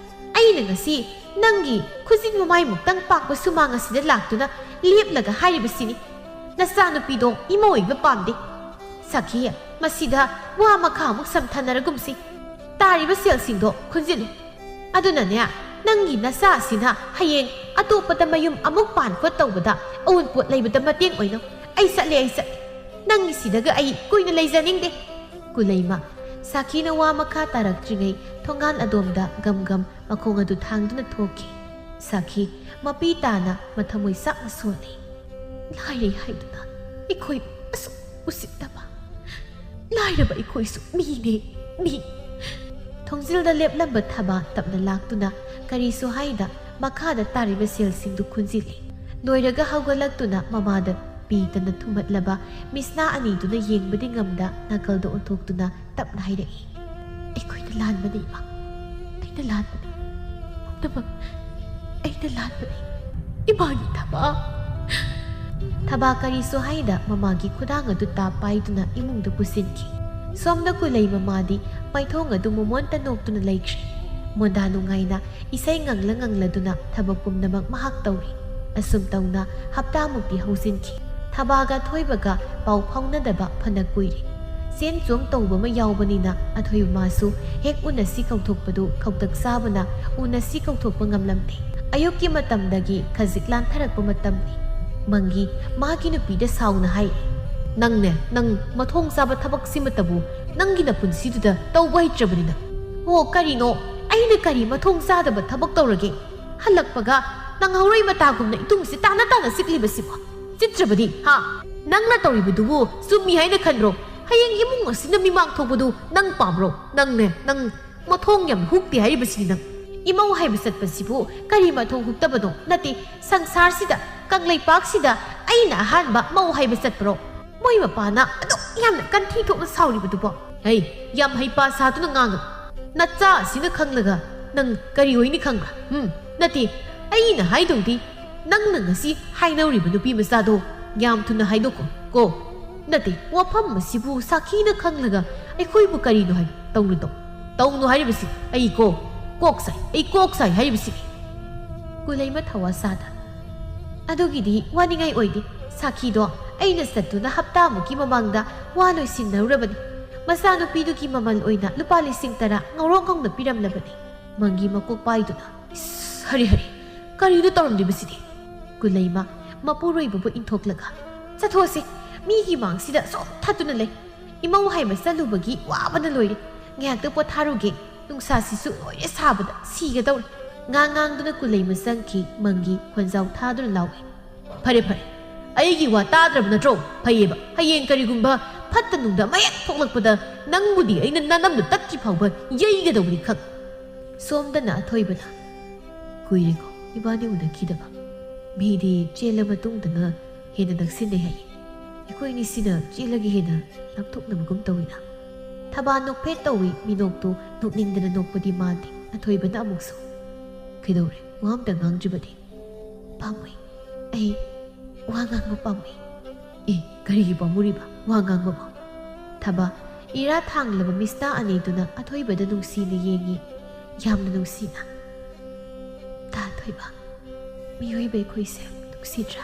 ꯑꯩꯅ ꯉꯁꯤ ꯅꯪꯒꯤ ꯈꯨꯖꯤꯟ ꯃꯃꯥꯏꯃꯨꯛꯇꯪ ꯄꯥꯛꯄ ꯁꯨꯃꯥꯡ ꯑꯁꯤꯗ ꯂꯥꯛꯇꯨꯅ ꯂꯦꯞꯂꯒ ꯍꯥꯏꯔꯤꯕꯁꯤꯅꯤ, ꯅꯆꯥꯅꯨꯄꯤꯗꯣ ꯏꯃꯧ ꯑꯣꯏꯕ ꯄꯥꯝꯗꯦ꯫ ꯁꯥꯈꯤ, ꯃꯁꯤꯗ ꯋꯥ ꯃꯈꯥ ꯑꯃꯨꯛ ꯁꯝꯊꯅꯔꯒꯨꯝꯁꯤ꯫ ꯇꯥꯔꯤꯕ ꯁꯦꯜꯁꯤꯡꯗꯣ ꯈꯨꯟꯖꯤꯜꯂꯨ꯫ ꯑꯗꯨꯅꯅꯦ, ꯅꯪꯒꯤ ꯅꯆꯥ ꯑꯁꯤꯅ ꯍꯌꯦꯡ ꯑꯇꯣꯞꯄꯗ ꯃꯌꯨꯝ ꯑꯃꯨꯛ ꯄꯥꯟ ꯈꯣꯠ ꯇꯧꯕꯗ ꯑꯎꯟꯄꯣꯠ ꯂꯩꯕꯗ ꯃꯇꯦꯡ ꯑꯣꯏꯅꯧ꯫ ꯑꯩ ꯆꯠꯂꯦ, ꯑꯩ ꯆꯠꯂꯦ꯫ ꯅꯪꯒꯤ ꯁꯤꯗꯒ ꯑꯩ ꯀꯨꯏꯅ ꯂꯩꯖꯅꯤꯡꯗꯦ꯫" ꯀꯨꯂꯩꯃ, ꯁꯥꯈꯤꯅ ꯋꯥ ꯃꯈꯥ ꯇꯥꯔꯛꯇ꯭ꯔꯤꯉꯩ ꯊꯣꯡꯒꯥꯟ ꯑꯗꯣꯝꯗ ꯒꯝ ꯒꯝ ꯃꯈꯣꯡ ꯑꯗꯨ ꯊꯥꯡꯗꯨꯅ ꯊꯣꯛꯈꯤ꯫ ꯁꯥꯈꯤ ꯃꯄꯤ ꯇꯥꯅ ꯃꯊꯃꯣꯏ ꯆꯥꯛꯅ ꯁꯣꯜꯂꯤ꯫ ꯂꯥꯏꯔꯩ ꯍꯥꯏꯗꯨꯅ ꯑꯩꯈꯣꯏ ꯑꯁꯨꯛ ꯎꯁꯤꯠꯇꯕ꯫ ꯂꯥꯏꯔꯕ ꯑꯩꯈꯣꯏꯁꯨ ꯃꯤꯅꯦ, ꯃꯤ꯫ ꯊꯣꯡꯖꯤꯜꯗ ꯂꯦꯞꯂꯝꯕ ꯊꯕꯥ ꯇꯞꯅ ꯂꯥꯛꯇꯨꯅ ꯀꯔꯤꯁꯨ ꯍꯥꯏꯗ ꯃꯈꯥꯗ ꯇꯥꯔꯤꯕ ꯁꯦꯜꯁꯤꯡꯗꯨ ꯈꯨꯟꯖꯤꯜꯂꯤ꯫ ꯂꯣꯏꯔꯒ ꯍꯧꯒꯠꯂꯛꯇꯨꯅ ꯃꯃꯥꯗ ꯄꯤꯗꯅ ꯊꯨꯝꯍꯠꯂꯕ ꯃꯤꯁꯅꯥ ꯑꯅꯤꯗꯨꯅ ꯌꯦꯡꯕꯗꯤ ꯉꯝꯗ ꯅꯥꯀꯜꯗ ꯑꯣꯟꯊꯣꯛꯇꯨꯅ ꯇꯞꯅ ꯍꯥꯏꯔꯛꯏ, "ꯑꯩꯈꯣꯏꯅ ꯂꯥꯟꯕꯅꯤ, ꯏꯃꯥ꯫ ꯑꯩꯅ ꯂꯥꯟꯕꯅꯤ꯫ ꯄꯨꯝꯅꯃꯛ ꯑꯩꯅ ꯂꯥꯟꯕꯅꯤ꯫ ꯏꯃꯥꯒꯤ ꯊꯕꯥ꯫" ꯊꯕꯥ ꯀꯔꯤꯁꯨ ꯍꯥꯏꯗ ꯃꯃꯥꯒꯤ ꯈꯨꯗꯥꯡ ꯑꯗꯨ ꯇꯥꯞ ꯄꯥꯏꯗꯨꯅ ꯏꯃꯨꯡꯗ ꯄꯨꯁꯤꯟꯈꯤ꯫ ꯁꯣꯝꯗ ꯀꯨꯂꯩ ꯃꯃꯥꯗꯤ ꯃꯥꯏꯊꯣꯡ ꯑꯗꯨ ꯃꯣꯃꯣꯟꯇ ꯅꯣꯛꯇꯨꯅ ꯂꯩꯈ꯭ꯔꯦ꯫ ꯃꯣꯟꯗꯥ ꯅꯨꯡꯉꯥꯏꯅ ꯏꯁꯩ ꯉꯪꯂ ꯉꯪꯂꯗꯨꯅ ꯊꯕꯛ ꯄꯨꯝꯅꯃꯛ ꯃꯍꯥꯛ ꯇꯧꯔꯤ꯫ ꯑꯁꯨꯝ ꯇꯧꯅ ꯍꯞꯇꯥꯃꯨꯛꯇꯤ ꯍꯧꯖꯤꯟꯈꯤ꯫ ꯊꯕꯥꯒ ꯑꯊꯣꯏꯕꯒ ꯄꯥꯎ ꯐꯥꯎꯅꯗꯕ ꯐꯅ ꯀꯨꯏꯔꯦ꯫ ꯆꯦꯟ ꯆꯣꯡ ꯇꯧꯕ ꯑꯃ ꯌꯥꯎꯕꯅꯤꯅ ꯑꯊꯣꯏꯕ ꯃꯥꯁꯨ ꯍꯦꯛ ꯎꯅꯁꯤ ꯀꯧꯊꯣꯛꯄꯗꯨ ꯈꯧꯇꯛ ꯆꯥꯕꯅ ꯎꯅꯁꯤ ꯀꯧꯊꯣꯛꯄ ꯉꯝꯂꯝꯗꯦ꯫ ꯑꯌꯨꯛꯀꯤ ꯃꯇꯝꯗꯒꯤ ꯈꯖꯤꯛ ꯂꯥꯟꯊꯔꯛꯄ ꯃꯇꯝꯅꯤ꯫ ꯃꯪꯒꯤ ꯃꯥꯒꯤ ꯅꯨꯄꯤꯗ ꯁꯥꯎꯅ ꯍꯥꯏ, "ꯅꯪꯅꯦ, ꯅꯪ ꯃꯊꯣꯡ ꯆꯥꯕ ꯊꯕꯛꯁꯤꯃꯇꯕꯨ ꯅꯪꯒꯤ ꯅꯄꯨꯟꯁꯤꯗꯨꯗ ꯇꯧꯕ ꯍꯩꯇ꯭ꯔꯕꯅꯤꯅ꯫ ꯍꯣ, ꯀꯔꯤꯅꯣ? ꯑꯩꯅ ꯀꯔꯤ ꯃꯊꯣꯡ ꯆꯥꯗꯕ ꯊꯕꯛ ꯇꯧꯔꯒꯦ? ꯍꯜꯂꯛꯄꯒ ꯅꯪꯍꯧꯔꯣꯏ ꯃꯇꯥꯒꯨꯝꯅ ꯏꯇꯨꯡꯁꯤ ꯇꯥꯅ ꯇꯥꯅ ꯆꯤꯛꯂꯤꯕꯁꯤꯕꯣ? ꯆꯤꯠꯇ꯭ꯔꯕꯗꯤ, ꯍꯥ? ꯅꯪꯅ ꯇꯧꯔꯤꯕꯗꯨꯕꯨ ꯆꯨꯝꯃꯤ ꯍꯥꯏꯅ ꯈꯟꯕ꯭ꯔꯣ? ꯍꯌꯦꯡ ꯏꯃꯨꯡ ꯑꯁꯤꯅ ꯃꯤꯃꯥꯡ ꯊꯣꯛꯄꯗꯨ ꯅꯪ ꯄꯥꯝꯕ꯭ꯔꯣ? ꯅꯪꯅꯦ, ꯅꯪ ꯃꯊꯣꯡ ꯌꯥꯝ ꯍꯨꯛꯇꯦ ꯍꯥꯏꯔꯤꯕꯁꯤꯅꯤ ꯅꯪ꯫ ꯏꯃꯧ ꯍꯥꯏꯕ ꯆꯠꯄꯁꯤꯕꯨ ꯀꯔꯤ ꯃꯊꯣꯡ ꯍꯨꯛꯇꯕꯅꯣ? ꯅꯠꯇꯦ, ꯁꯪꯁꯥꯔꯁꯤꯗ, ꯀꯪꯂꯩꯄꯥꯛꯁꯤꯗ ꯑꯩꯅ ꯑꯍꯥꯟꯕ ꯃꯧ ꯍꯥꯏꯕ ꯆꯠꯄ꯭ꯔꯣ? ꯃꯣꯏ ꯃꯄꯥꯅ ꯑꯗꯨꯛ ꯌꯥꯝꯅ ꯀꯟꯊꯤ ꯊꯣꯛꯅ ꯁꯥꯎꯔꯤꯕꯗꯨꯕꯣ?" "ꯍꯩ, ꯌꯥꯝ ꯍꯩꯄꯥ ꯁꯥꯗꯨꯅ ꯉꯥꯡꯒꯅꯨ꯫ ꯅꯆꯥ ꯑꯁꯤꯅ ꯈꯪꯂꯒ ꯅꯪ ꯀꯔꯤ ꯑꯣꯏꯅꯤ ꯈꯪꯕ꯭ꯔꯥ? ꯎꯝ, ꯅꯠꯇꯦ, ꯑꯩꯅ ꯍꯥꯏꯗꯧꯗꯤ ꯅꯪꯅ ꯉꯁꯤ ꯍꯥꯏꯅꯧꯔꯤꯕ ꯅꯨꯄꯤ ꯃꯆꯥꯗꯣ ꯌꯥꯝ ꯊꯨꯅ ꯍꯥꯏꯗꯣꯛꯈꯣ ꯀꯣ꯫ ꯅꯠꯇꯦ, ꯋꯥꯐꯝ ꯑꯁꯤꯕꯨ ꯁꯥꯈꯤꯅ ꯈꯪꯂꯒ ꯑꯩꯈꯣꯏꯕꯨ ꯀꯔꯤꯅꯣ ꯍꯥꯏꯕ? ꯇꯧꯅꯨ, ꯇꯧ-, ꯇꯧꯅꯨ ꯍꯥꯏꯔꯤꯕꯁꯤ ꯑꯩ ꯀꯣ꯫ ꯀꯣꯛ ꯁꯥꯏ, ꯑꯩ ꯀꯣꯛ ꯁꯥꯏ ꯍꯥꯏꯔꯤꯕꯁꯤꯅꯤ꯫" ꯀꯨꯂꯩꯃ ꯊꯋꯥ ꯁꯥꯗ, "ꯑꯗꯨꯒꯤꯗꯤ ꯋꯥꯅꯤꯡꯉꯥꯏ ꯑꯣꯏꯗꯦ꯫ ꯁꯥꯈꯤꯗꯣ ꯑꯩꯅ ꯆꯠꯇꯨꯅ ꯍꯞꯇꯥꯃꯨꯛꯀꯤ ꯃꯃꯥꯡꯗ ꯋꯥ ꯂꯣꯏꯁꯤꯟꯅꯔꯨꯔꯕꯅꯤ꯫ ꯃꯆꯥꯅꯨꯄꯤꯗꯨꯒꯤ ꯃꯃꯜ ꯑꯣꯏꯅ ꯂꯨꯄꯥ ꯂꯤꯁꯤꯡ ꯇꯔꯥ ꯉꯧꯔꯣꯛ ꯉꯧꯅ ꯄꯤꯔꯝꯂꯕꯅꯤ꯫" ꯃꯪꯒꯤ ꯃꯀꯣꯛ ꯄꯥꯏꯗꯨꯅ, "ꯏꯁ, ꯍꯔꯤ ꯍꯔꯤ, ꯀꯔꯤꯅꯣ ꯇꯧꯔꯝꯂꯤꯕꯁꯤꯗꯤ?" ꯀꯨꯂꯩꯃ ꯃꯄꯨꯔꯣꯏꯕꯕꯨ ꯏꯟꯊꯣꯛꯂꯒ, "ꯆꯠꯊꯣꯛꯑꯁꯤ, ꯃꯤꯒꯤ ꯃꯥꯡꯁꯤꯗ ꯁꯨꯝ ꯊꯠꯇꯨꯅ ꯂꯩ꯫ ꯏꯃꯧ ꯍꯥꯏꯕ ꯆꯠꯂꯨꯕꯒꯤ ꯋꯥꯕꯅ ꯂꯣꯏꯔꯦ꯫ ꯉꯥꯏꯍꯥꯛꯇ ꯄꯣꯊꯥꯔꯨꯒꯦ꯫ ꯅꯨꯡꯁꯥꯁꯤꯁꯨ ꯂꯣꯏꯔꯦ ꯁꯥꯕꯗ, ꯁꯤꯒꯗꯧꯔꯦ꯫" ꯉꯥꯡ ꯉꯥꯡꯗꯨꯅ ꯀꯨꯂꯩꯃ ꯆꯪꯈꯤ꯫ ꯃꯪꯒꯤ ꯈꯣꯟꯖꯥꯎ ꯊꯥꯗꯨꯅ ꯂꯥꯎꯏ, "ꯐꯔꯦ, ꯐꯔꯦ, ꯑꯩꯒꯤ ꯋꯥ ꯇꯥꯗ꯭ꯔꯕ ꯅꯠꯇ꯭ꯔꯣ? ꯐꯩꯌꯦꯕ, ꯍꯌꯦꯡ ꯀꯔꯤꯒꯨꯝꯕ ꯐꯠꯇ ꯅꯨꯡꯗ ꯑꯃ ꯍꯦꯛ ꯊꯣꯛꯂꯛꯄꯗ ꯅꯪꯕꯨꯗꯤ ꯑꯩꯅ ꯅꯅꯝꯗ ꯇꯠꯇ꯭ꯔꯤ ꯐꯥꯎꯕ ꯌꯩꯒꯗꯧꯕꯅꯤ ꯈꯪ꯫" ꯁꯣꯝꯗꯅ ꯑꯊꯣꯏꯕꯅ, "ꯀꯨꯏꯔꯦꯀꯣ ꯏꯕꯥꯅꯤ ꯎꯅꯈꯤꯗꯕ꯫ ꯃꯤꯗꯤ ꯆꯦꯜꯂ ꯃꯇꯨꯡꯗꯅ ꯍꯦꯟꯅ ꯅꯛꯁꯤꯟꯅꯩ ꯍꯥꯏ꯫ ꯑꯩꯈꯣꯏ ꯑꯅꯤꯁꯤꯅ ꯆꯦꯜꯂꯒ ꯍꯦꯟꯅ ꯂꯥꯞꯊꯣꯛꯅꯕꯒꯨꯝ ꯇꯧꯏꯅ꯫" ꯊꯕꯥ ꯅꯣꯛꯐꯦꯠ ꯇꯧꯏ꯫ ꯃꯤꯅꯣꯛꯇꯨ ꯅꯣꯛꯅꯤꯡꯗꯅ ꯅꯣꯛꯄꯗꯤ ꯃꯥꯟꯗꯦ꯫ ꯑꯊꯣꯏꯕꯅ ꯑꯃꯨꯛꯁꯨ, "ꯀꯩꯗꯧꯔꯦ? ꯋꯥ ꯑꯝꯇ ꯉꯥꯡꯗ꯭ꯔꯤꯕꯗꯤ?" "ꯄꯥꯝꯃꯨꯏ꯫ ꯑꯩ ꯋꯥ ꯉꯥꯡꯕ ꯄꯥꯝꯃꯨꯏ꯫" "ꯑꯦ, ꯀꯔꯤꯒꯤ ꯄꯥꯝꯃꯨꯔꯤꯕ ꯋꯥ ꯉꯥꯡꯕꯕꯨ?" ꯊꯕꯥ ꯏꯔꯥ ꯊꯥꯡꯂꯕ ꯃꯤꯁꯇꯥ ꯑꯅꯤꯗꯨꯅ ꯑꯊꯣꯏꯕꯗ ꯅꯨꯡꯁꯤꯅ ꯌꯦꯡꯉꯤ, ꯌꯥꯝꯅ ꯅꯨꯡꯁꯤꯅ꯫ "ꯇꯥ ꯊꯣꯏꯕ, ꯃꯤꯑꯣꯏꯕ ꯑꯩꯈꯣꯏꯁꯦ ꯅꯨꯡꯁꯤꯗ꯭ꯔꯥ?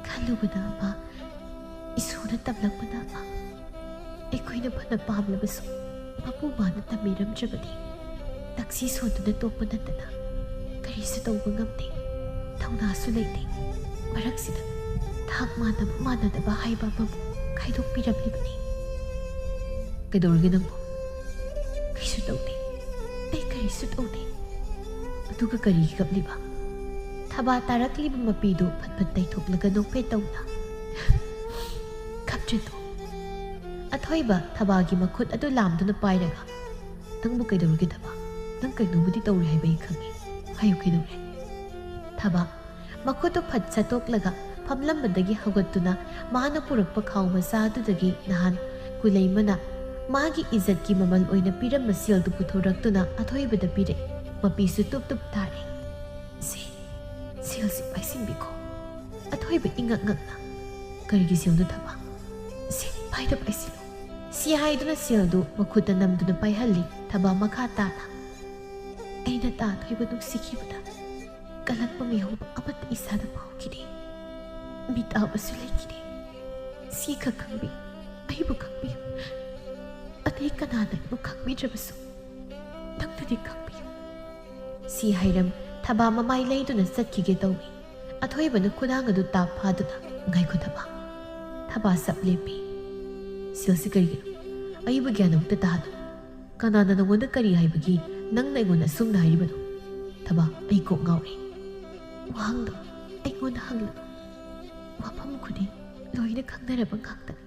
ꯈꯜꯂꯨꯕꯗ ꯑꯃ, ꯏꯁꯣꯔꯅ ꯇꯝꯂꯛꯄꯗ ꯑꯃ꯫ ꯑꯩꯈꯣꯏꯅ ꯐꯅ ꯄꯥꯝꯂꯕꯁꯨ ꯃꯄꯨ ꯃꯥꯅ ꯇꯝꯕꯤꯔꯝꯗ꯭ꯔꯕꯗꯤ ꯇꯛꯁꯤ ꯁꯣꯟꯗꯨꯅ ꯇꯣꯛꯄ ꯅꯠꯇꯅ ꯀꯔꯤꯁꯨ ꯇꯧꯕ ꯉꯝꯗꯦ꯫ ꯊꯧꯅꯥꯁꯨ ꯂꯩꯇꯦ꯫ ꯃꯔꯛꯁꯤꯗ ꯊꯥꯛ ꯃꯥꯟꯅꯕ ꯃꯥꯟꯅꯗꯕ ꯍꯥꯏꯕ ꯑꯃꯕꯨ ꯈꯥꯏꯗꯣꯛꯄꯤꯔꯝꯂꯤꯕꯅꯤ꯫ ꯀꯩꯗꯧꯔꯒꯦ ꯅꯪꯕꯨ? ꯀꯩꯁꯨ ꯇꯧꯗꯦ꯫ ꯑꯩ ꯀꯔꯤꯁꯨ ꯇꯧꯗꯦ꯫ ꯑꯗꯨꯒ ꯀꯔꯤꯒꯤ ꯀꯞꯂꯤꯕ? ꯊꯕꯥ ꯇꯥꯔꯛꯂꯤꯕ ꯃꯄꯤꯗꯨ ꯐꯠ ꯐꯠ ꯇꯩꯊꯣꯛꯂꯒ ꯅꯣꯛꯐꯦꯠ ꯇꯧꯅ, "ꯀꯞꯇ꯭ꯔꯦꯗꯣ꯫" ꯑꯊꯣꯏꯕ ꯊꯕꯥꯒꯤ ꯃꯈꯨꯠ ꯑꯗꯨ ꯂꯥꯝꯗꯨꯅ ꯄꯥꯏꯔꯒ, "ꯅꯪꯕꯨ ꯀꯩꯗꯧꯔꯒꯦ ꯊꯕꯥ? ꯅꯪ ꯀꯩꯅꯣꯕꯨꯗꯤ ꯇꯧꯔꯦ ꯍꯥꯏꯕ ꯑꯩ ꯈꯪꯉꯤ꯫ ꯍꯥꯏꯌꯨ, ꯀꯩꯗꯧꯔꯦ?" ꯊꯕꯥ ꯃꯈꯨꯠꯇꯨ ꯐꯠ ꯁꯠꯇꯣꯛꯂꯒ ꯐꯝꯂꯝꯕꯗꯒꯤ ꯍꯧꯒꯠꯇꯨꯅ ꯃꯥꯅ ꯄꯨꯔꯛꯄ ꯈꯥꯎ ꯃꯆꯥ ꯑꯗꯨꯗꯒꯤ ꯅꯍꯥꯟ ꯀꯨꯂꯩꯃꯅ ꯃꯥꯒꯤ ꯏꯖꯠꯀꯤ ꯃꯃꯜ ꯑꯣꯏꯅ ꯄꯤꯔꯝꯕ ꯁꯦꯜꯗꯨ ꯄꯨꯊꯣꯔꯛꯇꯨꯅ ꯑꯊꯣꯏꯕꯗ ꯄꯤꯔꯛꯏ꯫ ꯃꯄꯤꯁꯨ ꯇꯨꯞ ꯇꯨꯞ ꯇꯥꯔꯦ꯫ "ꯁꯦ, ꯁꯦꯜꯁꯤ ꯄꯥꯏꯁꯤꯟꯕꯤꯈꯣ꯫" ꯑꯊꯣꯏꯕ ꯏꯉꯛ ꯉꯛꯅ, "ꯀꯔꯤꯒꯤ ꯁꯦꯜꯅꯣ ꯊꯕꯥ? ꯁꯦ, ꯄꯥꯏꯗ ꯄꯥꯏꯁꯤꯜꯂꯨ꯫" ꯁꯤ ꯍꯥꯏꯗꯨꯅ ꯁꯦꯜꯗꯨ ꯃꯈꯨꯠꯇ ꯅꯝꯗꯨꯅ ꯄꯥꯏꯍꯜꯂꯤ꯫ ꯊꯕꯥ ꯃꯈꯥ ꯇꯥꯅ, "ꯑꯩꯅ ꯇꯥ ꯊꯣꯏꯕ ꯅꯨꯡꯁꯤꯈꯤꯕꯗ ꯀꯜꯂꯛꯄ ꯃꯤꯍꯧꯕ ꯑꯃꯠꯇ ꯏꯁꯥꯗ ꯐꯥꯎꯈꯤꯗꯦ꯫ ꯃꯤꯇꯥꯕꯁꯨ ꯂꯩꯈꯤꯗꯦ꯫ ꯁꯤ ꯈꯛ ꯈꯪꯕꯤ, ꯑꯩꯕꯨ ꯈꯪꯕꯤꯌꯨ꯫ ꯑꯇꯩ ꯀꯅꯥꯅ ꯑꯩꯕꯨ ꯈꯪꯕꯤꯗ꯭ꯔꯕꯁꯨ ꯅꯪꯅꯗꯤ ꯈꯪꯕꯤꯌꯨ꯫" ꯁꯤ ꯍꯥꯏꯔꯝ ꯊꯕꯥ ꯃꯃꯥꯏ ꯂꯩꯗꯨꯅ ꯆꯠꯈꯤꯒꯦ ꯇꯧꯏ꯫ ꯑꯊꯣꯏꯕꯅ ꯈꯨꯗꯥꯡ ꯑꯗꯨ ꯇꯥꯞ ꯐꯥꯗꯨꯅ, "ꯉꯥꯏꯈꯣ ꯊꯕꯥ꯫" ꯊꯕꯥ ꯁꯞ ꯂꯦꯞꯄꯤ꯫ "ꯁꯦꯜꯁꯤ ꯀꯔꯤꯒꯤꯅꯣ? ꯑꯩꯕꯨ ꯒ꯭ꯌꯥꯟ ꯑꯃꯨꯛꯇ ꯇꯥꯍꯜꯂꯨ꯫ ꯀꯅꯥꯅ ꯅꯉꯣꯟꯗ ꯀꯔꯤ ꯍꯥꯏꯕꯒꯤ ꯅꯪꯅ ꯑꯩꯉꯣꯟꯗ ꯑꯁꯨꯝꯅ ꯍꯥꯏꯔꯤꯕꯅꯣ? ꯊꯕꯥ, ꯑꯩ ꯀꯣꯛ ꯉꯥꯎꯔꯦ꯫ ꯋꯥꯍꯪꯗꯣ ꯑꯩꯉꯣꯟꯗ ꯍꯪꯂꯨ꯫ ꯋꯥꯐꯝ ꯈꯨꯗꯤꯡ ꯂꯣꯏꯅ ꯈꯪꯅꯔꯕ ꯉꯥꯛꯇꯅꯤ꯫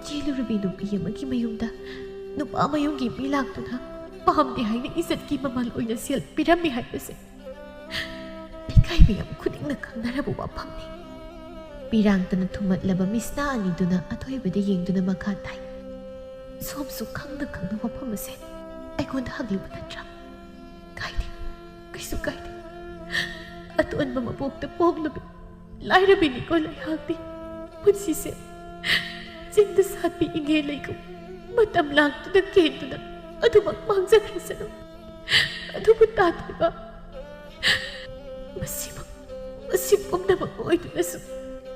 ꯆꯦꯜꯂꯨꯔꯕꯤ ꯅꯨꯄꯤ ꯑꯃꯒꯤ ꯃꯌꯨꯝꯗ ꯅꯨꯄꯥ ꯃꯌꯨꯝꯒꯤ ꯃꯤ ꯂꯥꯛꯇꯨꯅ ꯄꯥꯝꯗꯦ ꯍꯥꯏꯅ ꯏꯖꯠꯀꯤ ꯃꯃꯜ ꯑꯣꯏꯅ ꯁꯦꯜ ꯄꯤꯔꯝꯃꯤ ꯍꯥꯏꯕꯁꯦ ꯂꯩꯀꯥꯏ ꯃꯤꯌꯥꯝ ꯈꯨꯗꯤꯡꯅ ꯈꯪꯅꯔꯕ ꯋꯥꯐꯝꯅꯤ꯫" ꯄꯤꯔꯥꯡꯇꯅ ꯊꯨꯝꯃꯠꯂꯕ ꯃꯤꯁꯅꯥ ꯑꯅꯤꯗꯨꯅ ꯑꯊꯣꯏꯕꯗ ꯌꯦꯡꯗꯨꯅ ꯃꯈꯥ ꯇꯥꯏ꯫ "ꯁꯣꯝꯁꯨ ꯈꯪꯅ ꯈꯪꯅ ꯋꯥꯐꯝ ꯑꯁꯦ ꯑꯩꯉꯣꯟꯗ ꯍꯪꯂꯤꯕ ꯅꯠꯇ꯭ꯔꯥ? ꯀꯥꯏꯗꯦ, ꯀꯩꯁꯨ ꯀꯥꯏꯗꯦ꯫ ꯑꯇꯣꯟꯕ ꯃꯄꯣꯛꯇ ꯄꯣꯛꯂꯨꯕꯤ ꯂꯥꯏꯔꯕꯤꯅꯤꯀꯣ ꯂꯩꯍꯥꯛꯇꯤ꯫ ꯄꯨꯟꯁꯤꯁꯦ ꯆꯤꯡꯗ ꯁꯥꯠꯄꯤ ꯏꯉꯦ ꯂꯩꯒꯨꯝ ꯃꯇꯝ ꯂꯥꯡꯗꯨꯅ ꯀꯦꯟꯗꯨꯅ ꯑꯗꯨꯃꯛ ꯃꯥꯡꯖꯈ꯭ꯔꯁꯅꯨ꯫ ꯑꯗꯨꯕꯨ ꯇꯥꯊꯣꯏꯕ, ꯃꯁꯤꯃꯛ ꯑꯁꯤ ꯄꯨꯝꯅꯃꯛ ꯑꯣꯏꯗꯨꯅꯁꯨ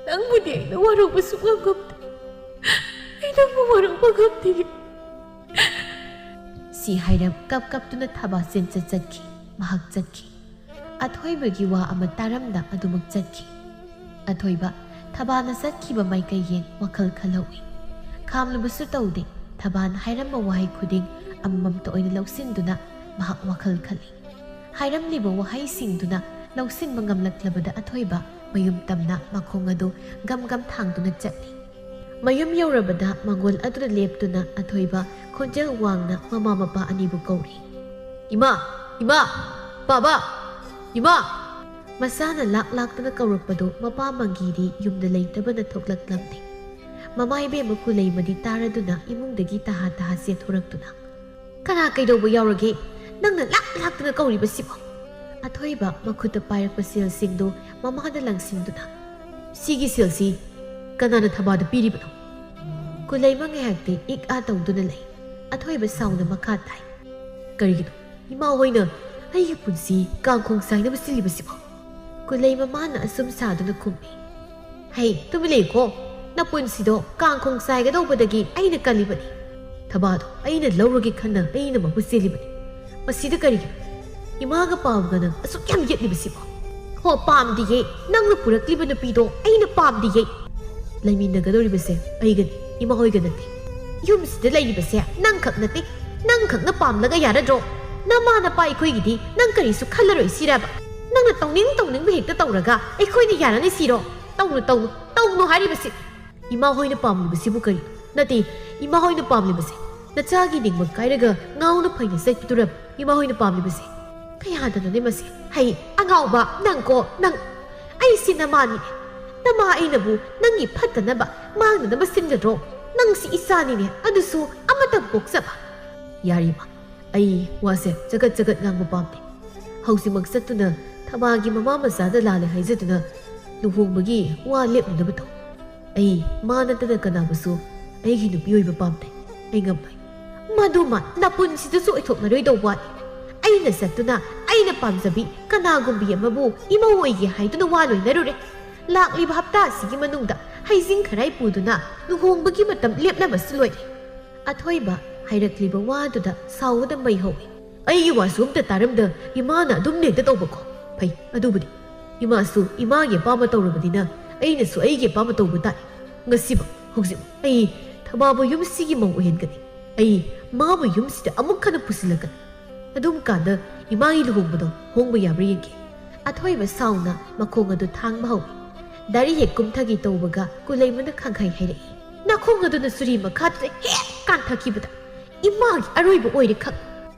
ꯅꯪꯕꯨꯗꯤ ꯑꯩꯅ ꯋꯥꯔꯧꯕ ꯁꯨꯡꯉꯝ ꯉꯝꯗꯦ꯫ ꯑꯩ ꯅꯪꯕꯨ ꯋꯥꯔꯧꯕ ꯉꯝꯗꯦ꯫ ꯁꯤ ꯍꯥꯏꯔꯝ ꯀꯞ ꯀꯞꯇꯨꯅ ꯊꯕꯥ ꯆꯦꯟꯆꯠ ꯆꯠꯈꯤ꯫ ꯃꯍꯥꯛ ꯆꯠꯈꯤ꯫ ꯑꯊꯣꯏꯕꯒꯤ ꯋꯥ ꯑꯃ ꯇꯥꯔꯝꯗ ꯑꯗꯨꯃꯛ ꯆꯠꯈꯤ꯫ ꯑꯊꯣꯏꯕ ꯊꯕꯥꯅ ꯆꯠꯈꯤꯕ ꯃꯥꯏꯀꯩ ꯌꯦꯡ ꯋꯥꯈꯜ ꯈꯜꯍꯧꯏ꯫ ꯈꯥꯝꯂꯨꯕꯁꯨ ꯇꯧꯗꯦ꯫ ꯊꯕꯥꯅ ꯍꯥꯏꯔꯝꯕ ꯋꯥꯍꯩ ꯈꯨꯗꯤꯡ ꯑꯃꯃꯝꯇ ꯑꯣꯏꯅ ꯂꯧꯁꯤꯟꯗꯨꯅ ꯃꯍꯥꯛ ꯋꯥꯈꯜ ꯈꯜꯂꯤ꯫ ꯍꯥꯏꯔꯝꯂꯤꯕ ꯋꯥꯍꯩꯁꯤꯡꯗꯨꯅ ꯂꯧꯁꯤꯟꯕ ꯉꯝꯂꯛꯂꯕꯗ ꯑꯊꯣꯏꯕ ꯃꯌꯨꯝ ꯇꯝꯅ ꯃꯈꯣꯡ ꯑꯗꯨ ꯒꯝ ꯒꯝ ꯊꯥꯡꯗꯨꯅ ꯆꯠꯂꯤ꯫ ꯃꯌꯨꯝ ꯌꯧꯔꯕꯗ ꯃꯪꯒꯣꯜ ꯑꯗꯨꯗ ꯂꯦꯞꯇꯨꯅ ꯑꯊꯣꯏꯕ ꯈꯣꯟꯖꯦꯜ ꯋꯥꯡꯅ ꯃꯃꯥ ꯃꯄꯥ ꯑꯅꯤꯕꯨ ꯀꯧꯔꯤ꯫ "ꯏꯃꯥ! ꯏꯃꯥ! ꯕꯥꯕꯥ! ꯏꯃꯥ!" ꯃꯁꯥꯅ ꯂꯥꯛ ꯂꯥꯛꯇꯅ ꯀꯧꯔꯛꯄꯗꯨ ꯃꯄꯥ ꯃꯪꯒꯤꯗꯤ ꯌꯨꯝꯗ ꯂꯩꯇꯕꯅ ꯊꯣꯛꯂꯛꯂꯝꯗꯦ꯫ ꯃꯃꯥ ꯏꯕꯦꯝꯃ ꯀꯨꯂꯩꯃꯗꯤ ꯇꯥꯔꯗꯨꯅ ꯏꯃꯨꯡꯗꯒꯤ ꯇꯍꯥ ꯇꯍꯥ ꯆꯦꯟꯊꯣꯔꯛꯇꯨꯅ, "ꯀꯅꯥ ꯀꯩꯗꯧꯕ ꯌꯥꯎꯔꯒꯦ? ꯅꯪꯅ ꯂꯥꯛ ꯂꯥꯛꯇꯅ ꯀꯧꯔꯤꯕꯁꯤꯕꯣ?" ꯑꯊꯣꯏꯕ ꯃꯈꯨꯠꯇ ꯄꯥꯏꯔꯛꯄ ꯁꯦꯜꯁꯤꯡꯗꯨ ꯃꯃꯥꯗ ꯂꯪꯁꯤꯟꯗꯨꯅ, "ꯁꯤꯒꯤ ꯁꯦꯜꯁꯤ ꯀꯅꯥꯅ ꯊꯕꯥꯗ ꯄꯤꯔꯤꯕꯅꯣ?" ꯀꯨꯂꯩꯃ ꯉꯥꯏꯍꯥꯛꯇꯤ ꯏꯛ ꯑꯥ ꯇꯧꯗꯨꯅ ꯂꯩ꯫ ꯑꯊꯣꯏꯕ ꯁꯥꯎꯅ ꯃꯈꯥ ꯇꯥꯏ, "ꯀꯔꯤꯒꯤꯅꯣ ꯏꯃꯥ ꯍꯣꯏꯅ ꯑꯩꯒꯤ ꯄꯨꯟꯁꯤ ꯀꯥꯡꯈꯣꯡ ꯆꯥꯏꯅꯕ ꯁꯤꯜꯂꯤꯕꯁꯤꯕꯣ?" ꯀꯨꯂꯩ ꯃꯃꯥꯅ ꯑꯁꯨꯝ ꯁꯥꯗꯨꯅ ꯈꯨꯝꯃꯤ, "ꯍꯩ, ꯇꯨꯃꯤꯟ ꯂꯩꯌꯨꯀꯣ꯫ ꯅꯄꯨꯟꯁꯤꯗꯣ ꯀꯥꯡꯈꯣꯡ ꯆꯥꯏꯒꯗꯧꯕꯗꯒꯤ ꯑꯩꯅ ꯀꯜꯂꯤꯕꯅꯤ꯫ ꯊꯕꯥꯗꯣ ꯑꯩꯅ ꯂꯧꯔꯒꯦ ꯈꯟꯅ ꯑꯩꯅ ꯃꯍꯨꯠ ꯁꯤꯜꯂꯤꯕꯅꯤ꯫ ꯃꯁꯤꯗ ꯀꯔꯤꯒꯤꯅꯣ ꯏꯃꯥꯒ ꯄꯥꯕꯒꯅ ꯑꯁꯨꯛ ꯌꯥꯝ ꯌꯦꯠꯂꯤꯕꯁꯤꯕꯣ?" "ꯍꯣ, ꯄꯥꯝꯗꯤꯌꯦ꯫ ꯅꯪꯅ ꯄꯨꯔꯛꯂꯤꯕ ꯅꯨꯄꯤꯗꯣ ꯑꯩꯅ ꯄꯥꯝꯗꯤꯌꯦ꯫ ꯂꯩꯃꯤꯟꯅꯒꯗꯧꯔꯤꯕꯁꯦ ꯑꯩꯒꯅꯤ, ꯏꯃꯥ ꯍꯣꯏꯒ ꯅꯠꯇꯦ꯫ ꯌꯨꯝꯁꯤꯗ ꯂꯩꯔꯤꯕꯁꯦ ꯅꯪꯈꯛ ꯅꯠꯇꯦ꯫ ꯅꯪꯈꯛꯅ ꯄꯥꯝꯂꯒ ꯌꯥꯔꯗ꯭ꯔꯣ? ꯅꯃꯥ ꯅꯄꯥ ꯑꯩꯈꯣꯏꯒꯤꯗꯤ ꯅꯪ ꯀꯔꯤꯁꯨ ꯈꯜꯂꯔꯣꯏ ꯁꯤꯔꯕ? ꯅꯪꯅ ꯇꯧꯅꯤꯡ ꯇꯧꯅꯤꯡꯕ ꯍꯦꯛꯇ ꯇꯧꯔꯒ ꯑꯩꯈꯣꯏꯅ ꯌꯥꯔꯅꯤ ꯁꯤꯔꯣ? ꯇꯧꯅꯨ, ꯇꯧꯅꯨ, ꯇꯧꯅꯨ ꯍꯥꯏꯔꯤꯕꯁꯤ!" "ꯏꯃꯥ ꯍꯣꯏꯅ ꯄꯥꯝꯂꯤꯕꯁꯤꯕꯨ ꯀꯔꯤꯅꯣ? ꯅꯠꯇꯦ, ꯏꯃꯥ ꯍꯣꯏꯅ ꯄꯥꯝꯂꯤꯕꯁꯦ ꯅꯆꯥꯒꯤ ꯅꯤꯡꯕ ꯀꯥꯏꯔꯒ ꯉꯥꯎꯅ ꯐꯩꯅ ꯆꯠꯄꯗꯨꯔꯕ ꯏꯃꯥ ꯍꯣꯏꯅ ꯄꯥꯝꯂꯤꯕꯁꯦ? ꯀꯌꯥꯗꯅꯣꯅꯦ ꯃꯁꯤ? ꯍꯩ, ꯑꯉꯥꯎꯕ, ꯅꯪꯀꯣ, ꯅꯪ! ꯑꯩꯁꯤ ꯅꯃꯥꯅꯤꯅꯦ꯫ ꯅꯃꯥ ꯑꯩꯅꯕꯨ ꯅꯪꯒꯤ ꯐꯠꯇꯅꯕ, ꯃꯥꯡꯅꯅꯕ ꯁꯤꯟꯒꯗ꯭ꯔꯣ? ꯅꯪꯁꯤ ꯏꯆꯥꯅꯤꯅꯦ, ꯑꯗꯨꯁꯨ ꯑꯃꯇꯪ ꯄꯣꯛꯆꯕ꯫" "ꯌꯥꯔꯦ ꯏꯃꯥ, ꯑꯩ ꯋꯥꯁꯦ ꯆꯒꯠ ꯆꯒꯠ ꯉꯥꯡꯕ ꯄꯥꯝꯗꯦ꯫ ꯍꯧꯖꯤꯛꯃꯛ ꯆꯠꯇꯨꯅ ꯊꯕꯥꯒꯤ ꯃꯃꯥ ꯃꯆꯥꯗ ꯂꯥꯜꯂꯦ ꯍꯥꯏꯖꯗꯨꯅ ꯂꯨꯍꯣꯡꯕꯒꯤ ꯋꯥ ꯂꯦꯞꯅꯅꯕ ꯇꯧ꯫ ꯑꯩ ꯃꯥ ꯅꯠꯇꯅ ꯀꯅꯥꯕꯨꯁꯨ ꯑꯩꯒꯤ ꯅꯨꯄꯤ ꯑꯣꯏꯕ ꯄꯥꯝꯗꯦ꯫ ꯑꯩ ꯉꯝꯂꯣꯏ꯫" "ꯃꯗꯨꯃ ꯅꯄꯨꯟꯁꯤꯗꯁꯨ ꯑꯣꯏꯊꯣꯛꯅꯔꯣꯏꯗꯧꯕ ꯋꯥꯅꯤ꯫ ꯑꯩꯅ ꯆꯠꯇꯨꯅ ꯑꯩꯅ ꯄꯥꯝꯖꯕꯤ ꯀꯅꯥꯒꯨꯝꯕꯤ ꯑꯃꯕꯨ ꯏꯃꯧ ꯑꯣꯏꯒꯦ ꯍꯥꯏꯗꯨꯅ ꯋꯥ ꯂꯣꯏꯅꯔꯨꯔꯦ꯫ ꯂꯥꯛꯂꯤꯕ ꯍꯞꯇꯥ ꯑꯁꯤꯒꯤ ꯃꯅꯨꯡꯗ ꯍꯩꯖꯤꯡ ꯈꯔꯥꯏ ꯄꯨꯗꯨꯅ ꯂꯨꯍꯣꯡꯕꯒꯤ ꯃꯇꯝ ꯂꯦꯞꯅꯕꯁꯨ ꯂꯣꯏꯔꯦ꯫ ꯑꯊꯣꯏꯕ ꯍꯥꯏꯔꯛꯂꯤꯕ ꯋꯥꯗꯨꯗ ꯁꯥꯎꯕꯗ ꯃꯩ ꯍꯧꯏ꯫ "ꯑꯩꯒꯤ ꯋꯥꯁꯨ ꯑꯝꯇ ꯇꯥꯔꯝꯗ ꯏꯃꯥꯅ ꯑꯗꯨꯝ ꯅꯦꯛꯇ ꯇꯧꯕꯀꯣ꯫ ꯐꯩ, ꯑꯗꯨꯕꯨꯗꯤ ꯏꯃꯥꯁꯨ ꯏꯃꯥꯒꯤ ꯑꯄꯥꯝꯕ ꯇꯧꯔꯕꯅꯤꯅ ꯑꯩꯅꯁꯨ ꯑꯩꯒꯤ ꯑꯄꯥꯝꯕ ꯇꯧꯕ ꯇꯥꯏ꯫ ꯉꯁꯤꯃꯛ, ꯍꯧꯖꯤꯛꯃꯛ ꯑꯩ ꯊꯕꯥꯕꯨ ꯌꯨꯝꯁꯤꯒꯤ ꯃꯧ ꯑꯣꯏꯍꯟꯒꯅꯤ꯫ ꯑꯩ ꯃꯥꯕꯨ ꯌꯨꯝꯁꯤꯗ ꯑꯃꯨꯛ ꯍꯟꯅ ꯄꯨꯁꯤꯜꯂꯛꯀꯅꯤ꯫ ꯑꯗꯨꯝ ꯀꯥꯟꯗ ꯏꯃꯥꯒꯤ ꯂꯨꯍꯣꯡꯕꯗꯣ ꯍꯣꯡꯕ ꯌꯥꯕ꯭ꯔꯥ ꯌꯦꯡꯒꯦ꯫" ꯑꯊꯣꯏꯕ ꯁꯥꯎꯅ ꯃꯈꯣꯡ ꯑꯗꯨ ꯊꯥꯡꯕ ꯍꯧꯏ꯫ ꯗꯥꯔꯤ ꯍꯦꯛ ꯀꯨꯝꯊꯒꯦ ꯇꯧꯕꯒ ꯀꯨꯂꯩꯃꯅ ꯈꯪꯍꯩ ꯍꯥꯏꯔꯛꯏ꯫ "ꯅꯥꯈꯣꯡ ꯑꯗꯨꯅ ꯆꯨꯔꯤ ꯃꯈꯥꯗꯨꯗ ꯍꯦꯛ ꯀꯥꯟꯊꯈꯤꯕꯗ ꯏꯃꯥꯒꯤ ꯑꯔꯣꯏꯕ ꯑꯣꯏꯔꯦ ꯈꯪ꯫"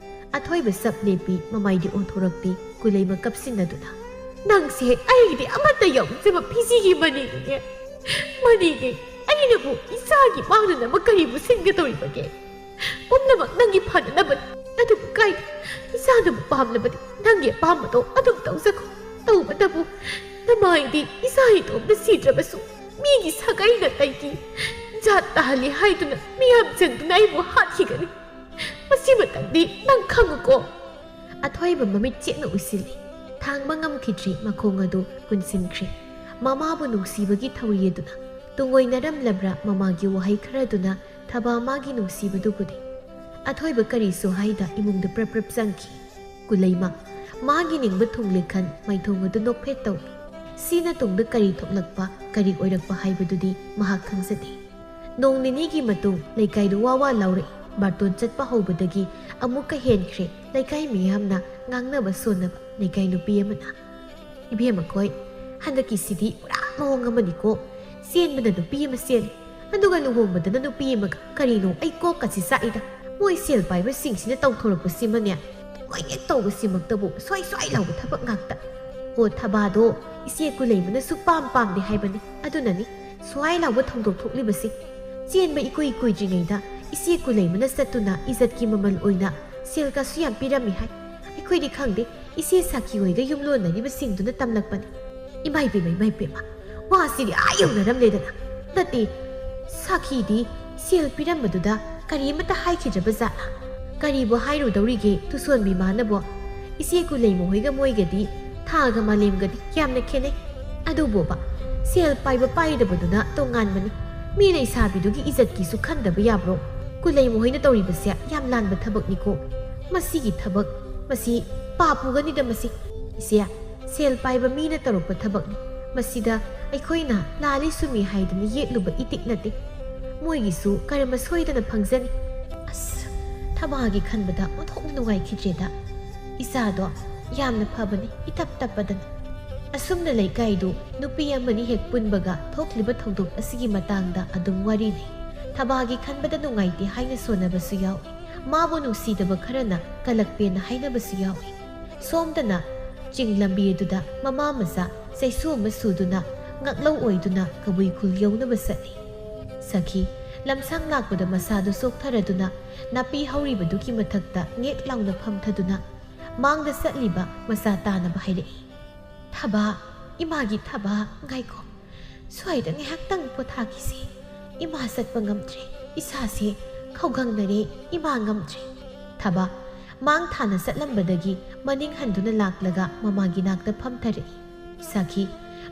ꯑꯊꯣꯏꯕ ꯁꯞ ꯂꯦꯞꯄꯤ, ꯃꯃꯥꯏꯗꯤ ꯑꯣꯟꯊꯣꯔꯛꯄꯤ, ꯀꯨꯂꯩꯃ ꯀꯞꯁꯤꯟꯅꯗꯨꯅ, "ꯅꯪꯁꯦ ꯑꯩꯒꯤꯗꯤ ꯑꯃꯠꯇ ꯌꯥꯎꯖꯕ ꯐꯤꯖꯤꯒꯤ ꯃꯅꯤꯅꯦ꯫ ꯃꯅꯤꯅꯦ, ꯑꯩꯅꯕꯨ ꯏꯆꯥꯒꯤ ꯃꯥꯡꯅꯅꯕ ꯀꯔꯤꯕꯨ ꯁꯤꯟꯒꯗꯧꯔꯤꯕꯒꯦ? ꯄꯨꯝꯅꯃꯛ ꯅꯪꯒꯤ ꯐꯅꯅꯕꯅꯤ꯫ ꯑꯗꯨꯕꯨ ꯀꯥꯏꯗꯦ, ꯏꯆꯥꯅꯕꯨ ꯄꯥꯝꯂꯕꯗꯤ ꯅꯪꯒꯤ ꯑꯄꯥꯝꯕꯗꯣ ꯑꯗꯨꯝ ꯇꯧꯖꯈꯣ꯫ ꯇꯧꯕꯇꯕꯨ ꯅꯃꯥꯏꯗꯤ ꯏꯆꯥ ꯏꯇꯣꯝꯇ ꯁꯤꯗ꯭ꯔꯕꯁꯨ ꯃꯤꯒꯤ ꯁꯥꯒꯩ ꯅꯥꯇꯩꯒꯤ ꯖꯥꯠ ꯇꯥꯍꯜꯂꯤ ꯍꯥꯏꯗꯨꯅ ꯃꯤꯌꯥꯝ ꯆꯪꯗꯨꯅ ꯑꯩꯕꯨ ꯍꯥꯠꯈꯤꯒꯅꯤ꯫ ꯃꯁꯤꯃꯇꯪꯗꯤ ꯅꯪ ꯈꯪꯉꯨꯀꯣ꯫" ꯑꯊꯣꯏꯕ ꯃꯃꯤꯠ ꯆꯦꯠꯅ ꯎꯏꯁꯤꯜꯂꯤ꯫ ꯊꯥꯡꯕ ꯉꯝꯈꯤꯗ꯭ꯔꯤ ꯃꯈꯣꯡ ꯑꯗꯨ ꯀꯨꯟꯁꯤꯟꯈ꯭ꯔꯦ꯫ ꯃꯃꯥꯕꯨ ꯅꯨꯡꯁꯤꯕꯒꯤ ꯊꯧꯔꯤ ꯑꯗꯨꯅ ꯇꯨꯡꯑꯣꯏꯅꯔꯝꯂꯕ꯭ꯔꯥ ꯃꯃꯥꯒꯤ ꯋꯥꯍꯩ ꯈꯔꯗꯨꯅ ꯊꯕꯥ ꯃꯥꯒꯤ ꯅꯨꯡꯁꯤꯕꯗꯨꯕꯨꯗꯤ꯫ ꯑꯊꯣꯏꯕ ꯀꯔꯤꯁꯨ ꯍꯥꯏꯗ ꯏꯃꯨꯡꯗ ꯄ꯭ꯔꯞ ꯄ꯭ꯔꯞ ꯆꯪꯈꯤ꯫ ꯀꯨꯂꯩꯃ ꯃꯥꯒꯤ ꯅꯤꯡꯕ ꯊꯨꯡꯂꯦ ꯈꯟ ꯃꯥꯏꯊꯣꯡ ꯑꯗꯨ ꯅꯣꯛꯐꯦꯠ ꯇꯧꯏ꯫ ꯁꯤꯅ ꯇꯨꯡꯗ ꯀꯔꯤ ꯊꯣꯛꯂꯛꯄ, ꯀꯔꯤ ꯑꯣꯏꯔꯛꯄ ꯍꯥꯏꯕꯗꯨꯗꯤ ꯃꯍꯥꯛ ꯈꯪꯖꯗꯦ꯫ ꯅꯣꯡ ꯅꯤꯅꯤꯒꯤ ꯃꯇꯨꯡ ꯂꯩꯀꯥꯏꯗꯨ ꯋꯥ ꯋꯥ ꯂꯥꯎꯔꯛꯏ꯫ ꯕꯥꯔꯇꯣꯟ ꯆꯠꯄ ꯍꯧꯕꯗꯒꯤ ꯑꯃꯨꯛꯀ ꯍꯦꯟꯈ꯭ꯔꯦ ꯂꯩꯀꯥꯏ ꯃꯤꯌꯥꯝꯅ ꯉꯥꯡꯅꯕ ꯁꯣꯟꯅꯕ꯫ ꯂꯩꯀꯥꯏ ꯅꯨꯄꯤ ꯑꯃꯅ, "ꯏꯕꯦꯝꯃꯈꯣꯏ, ꯍꯟꯗꯛꯀꯤꯁꯤꯗꯤ ꯄꯨꯔꯥ ꯃꯑꯣꯡ ꯑꯃꯅꯤꯀꯣ꯫ ꯆꯦꯟꯕꯅ ꯅꯨꯄꯤ ꯑꯃ ꯆꯦꯜꯂꯤ, ꯑꯗꯨꯒ ꯂꯨꯍꯣꯡꯕꯗꯅ ꯅꯨꯄꯤ ꯑꯃꯒ꯫ ꯀꯔꯤꯅꯣ, ꯑꯩ ꯀꯣꯛꯀꯁꯤ ꯆꯥꯛꯏꯗ꯫ ꯃꯣꯏ ꯁꯦꯜ ꯄꯥꯏꯕꯁꯤꯡꯁꯤꯅ ꯇꯧꯊꯣꯔꯛꯄꯁꯤꯃꯅꯦ, ꯃꯣꯏ ꯍꯦꯛ ꯇꯧꯕꯁꯤꯃꯛꯇꯕꯨ ꯁ꯭ꯋꯥꯏ ꯁ꯭ꯋꯥꯏ ꯂꯥꯎꯕ ꯊꯕꯛ ꯉꯥꯛꯇ꯫ ꯑꯣ, ꯊꯕꯥꯗꯣ ꯏꯆꯦ ꯀꯨꯂꯩꯃꯅ ꯁꯨꯛꯄꯥꯝ ꯄꯥꯝꯗꯦ ꯍꯥꯏꯕꯅꯤ꯫ ꯑꯗꯨꯅꯅꯤ ꯁ꯭ꯋꯥꯏ ꯂꯥꯎꯕ ꯊꯧꯗꯣꯛ ꯊꯣꯛꯂꯤꯕꯁꯤ꯫ ꯆꯦꯟꯕ ꯏꯀꯨꯏ ꯀꯨꯏꯗ꯭ꯔꯤꯉꯩꯗ ꯏꯆꯦ ꯀꯨꯂꯩꯃꯅ ꯆꯠꯇꯨꯅ ꯏꯖꯠꯀꯤ ꯃꯃꯜ ꯑꯣꯏꯅ ꯁꯦꯜꯒꯁꯨ ꯌꯥꯝ ꯄꯤꯔꯝꯃꯤ ꯍꯥꯏ꯫ ꯑꯩꯈꯣꯏꯗꯤ ꯈꯪꯗꯦ, ꯏꯆꯦ ꯁꯥꯈꯤ ꯍꯣꯏꯒ ꯌꯨꯝꯂꯣꯟꯅꯔꯤꯕꯁꯤꯡꯗꯨꯅ ꯇꯝꯂꯛꯄꯅꯤ꯫" "ꯏꯃꯥ ꯏꯕꯦꯝꯃ, ꯏꯃꯥ ꯏꯕꯦꯝꯃ, ꯋꯥꯁꯤꯗꯤ ꯑꯥ ꯌꯧꯅꯔꯝꯂꯦꯗꯅ꯫ ꯅꯠꯇꯦ, ꯁꯥꯈꯤꯗꯤ ꯁꯦꯜ ꯄꯤꯔꯝꯕꯗꯨꯗ ꯀꯔꯤ ꯑꯃꯠꯇ ꯍꯥꯏꯈꯤꯗ꯭ꯔꯕ ꯖꯥꯠꯂꯥ? ꯀꯔꯤꯕꯨ ꯍꯥꯏꯔꯨꯗꯧꯔꯤꯒꯦ ꯇꯨꯁꯣꯟꯕꯤ ꯃꯥꯅꯕꯣ? ꯏꯆꯦ ꯀꯨꯂꯩꯃꯍꯣꯏꯒ ꯃꯣꯏꯒꯗꯤ ꯊꯥꯒ ꯃꯥꯂꯦꯝꯒꯗꯤ ꯌꯥꯝꯅ ꯈꯦꯠꯅꯩ꯫ ꯑꯗꯨꯕꯨꯕ, ꯁꯦꯜ ꯄꯥꯏꯕ ꯄꯥꯏꯗꯕꯗꯨꯅ ꯇꯣꯉꯥꯟꯕꯅꯤ꯫ ꯃꯤ ꯂꯩꯁꯥꯕꯤꯗꯨꯒꯤ ꯏꯖꯠꯀꯤꯁꯨ ꯈꯟꯗꯕ ꯌꯥꯕ꯭ꯔꯣ? ꯀꯨꯂꯩꯃꯍꯣꯏꯅ ꯇꯧꯔꯤꯕꯁꯦ ꯌꯥꯝ ꯂꯥꯟꯕ ꯊꯕꯛꯅꯤꯀꯣ꯫ ꯃꯁꯤꯒꯤ ꯊꯕꯛ, ꯃꯁꯤ ꯄꯥꯞ ꯄꯨꯒꯅꯤꯗ ꯃꯁꯤ꯫ ꯏꯆꯦ, ꯁꯦꯜ ꯄꯥꯏꯕ ꯃꯤꯅ ꯇꯧꯔꯛꯄ ꯊꯕꯛꯅꯤ꯫ ꯃꯁꯤꯗ ꯑꯩꯈꯣꯏꯅ ꯂꯥꯜꯂꯤ ꯁꯨꯝꯃꯤ ꯍꯥꯏꯗꯨꯅ ꯌꯦꯠꯂꯨꯕ ꯏꯇꯤꯛ ꯅꯠꯇꯦ꯫ ꯃꯣꯏꯒꯤꯁꯨ ꯀꯔꯃ ꯁꯣꯏꯗꯅ ꯐꯪꯖꯅꯤ꯫ ꯑꯁ, ꯊꯕꯥꯒꯤ ꯈꯟꯕꯗ ꯑꯣꯟꯊꯣꯛꯅ ꯅꯨꯡꯉꯥꯏꯈꯤꯗ꯭ꯔꯦꯗ꯫ ꯏꯆꯥꯗꯣ ꯌꯥꯝꯅ ꯐꯕꯅꯤ, ꯏꯇꯞ ꯇꯞꯄꯗꯅ꯫ ꯑꯁꯨꯝꯅ ꯂꯩꯀꯥꯏꯗꯨ ꯅꯨꯄꯤ ꯑꯃꯅꯤ ꯍꯦꯛ ꯄꯨꯟꯕꯒ ꯊꯣꯛꯂꯤꯕ ꯊꯧꯗꯣꯛ ꯑꯁꯤꯒꯤ ꯃꯇꯥꯡꯗ ꯑꯗꯨꯝ ꯋꯥꯔꯤꯅꯩ꯫ ꯊꯕꯥꯒꯤ ꯈꯟꯕꯗ ꯅꯨꯡꯉꯥꯏꯇꯦ ꯍꯥꯏꯅ ꯁꯣꯟꯅꯕꯁꯨ ꯌꯥꯎꯏ꯫ ꯃꯥꯕꯨ ꯅꯨꯡꯁꯤꯗꯕ ꯈꯔꯅ ꯀꯂꯛꯄꯦꯅ ꯍꯥꯏꯅꯕꯁꯨ ꯌꯥꯎꯏ꯫ ꯁꯣꯝꯗꯅ ꯆꯤꯡ ꯂꯝꯕꯤ ꯑꯗꯨꯗ ꯃꯃꯥ ꯃꯆꯥ ꯆꯩꯁꯨ ꯑꯃ ꯁꯨꯗꯨꯅ ꯉꯥꯛꯂꯧ ꯑꯣꯏꯗꯨꯅ ꯀꯕꯨꯏ ꯈꯨꯜ ꯌꯧꯅꯕ ꯆꯠꯂꯤ꯫ ꯁꯈꯤ, ꯂꯝꯁꯥꯡ ꯂꯥꯛꯄꯗ ꯃꯁꯥꯗꯨ ꯆꯣꯛꯊꯔꯗꯨꯅ ꯅꯥꯄꯤ ꯍꯧꯔꯤꯕꯗꯨꯒꯤ ꯃꯊꯛꯇ ꯉꯦꯛ ꯂꯥꯎꯅ ꯐꯝꯊꯗꯨꯅ ꯃꯥꯡꯗ ꯆꯠꯂꯤꯕ ꯃꯆꯥ ꯇꯥꯅꯕ ꯍꯥꯏꯔꯛꯏ꯫ "ꯊꯕꯥ, ꯏꯃꯥꯒꯤ ꯊꯕꯥ, ꯉꯥꯏꯈꯣ꯫ ꯁ꯭ꯋꯥꯏꯗ ꯉꯥꯏꯍꯥꯛꯇꯪ ꯄꯣꯊꯥꯈꯤꯁꯤ꯫ ꯏꯃꯥ ꯆꯠꯄ ꯉꯝꯗ꯭ꯔꯦ꯫ ꯏꯁꯥꯁꯦ ꯈꯧꯒꯪꯅꯔꯦ꯫ ꯏꯃꯥ ꯉꯝꯗ꯭ꯔꯦ꯫" ꯊꯕꯥ ꯃꯥꯡ ꯊꯥꯅ ꯆꯠꯂꯝꯕꯗꯒꯤ ꯃꯅꯤꯡ ꯍꯟꯗꯨꯅ ꯂꯥꯛꯂꯒ ꯃꯃꯥꯒꯤ ꯅꯥꯛꯇ ꯐꯝꯊꯔꯛꯏ꯫ ꯁꯈꯤ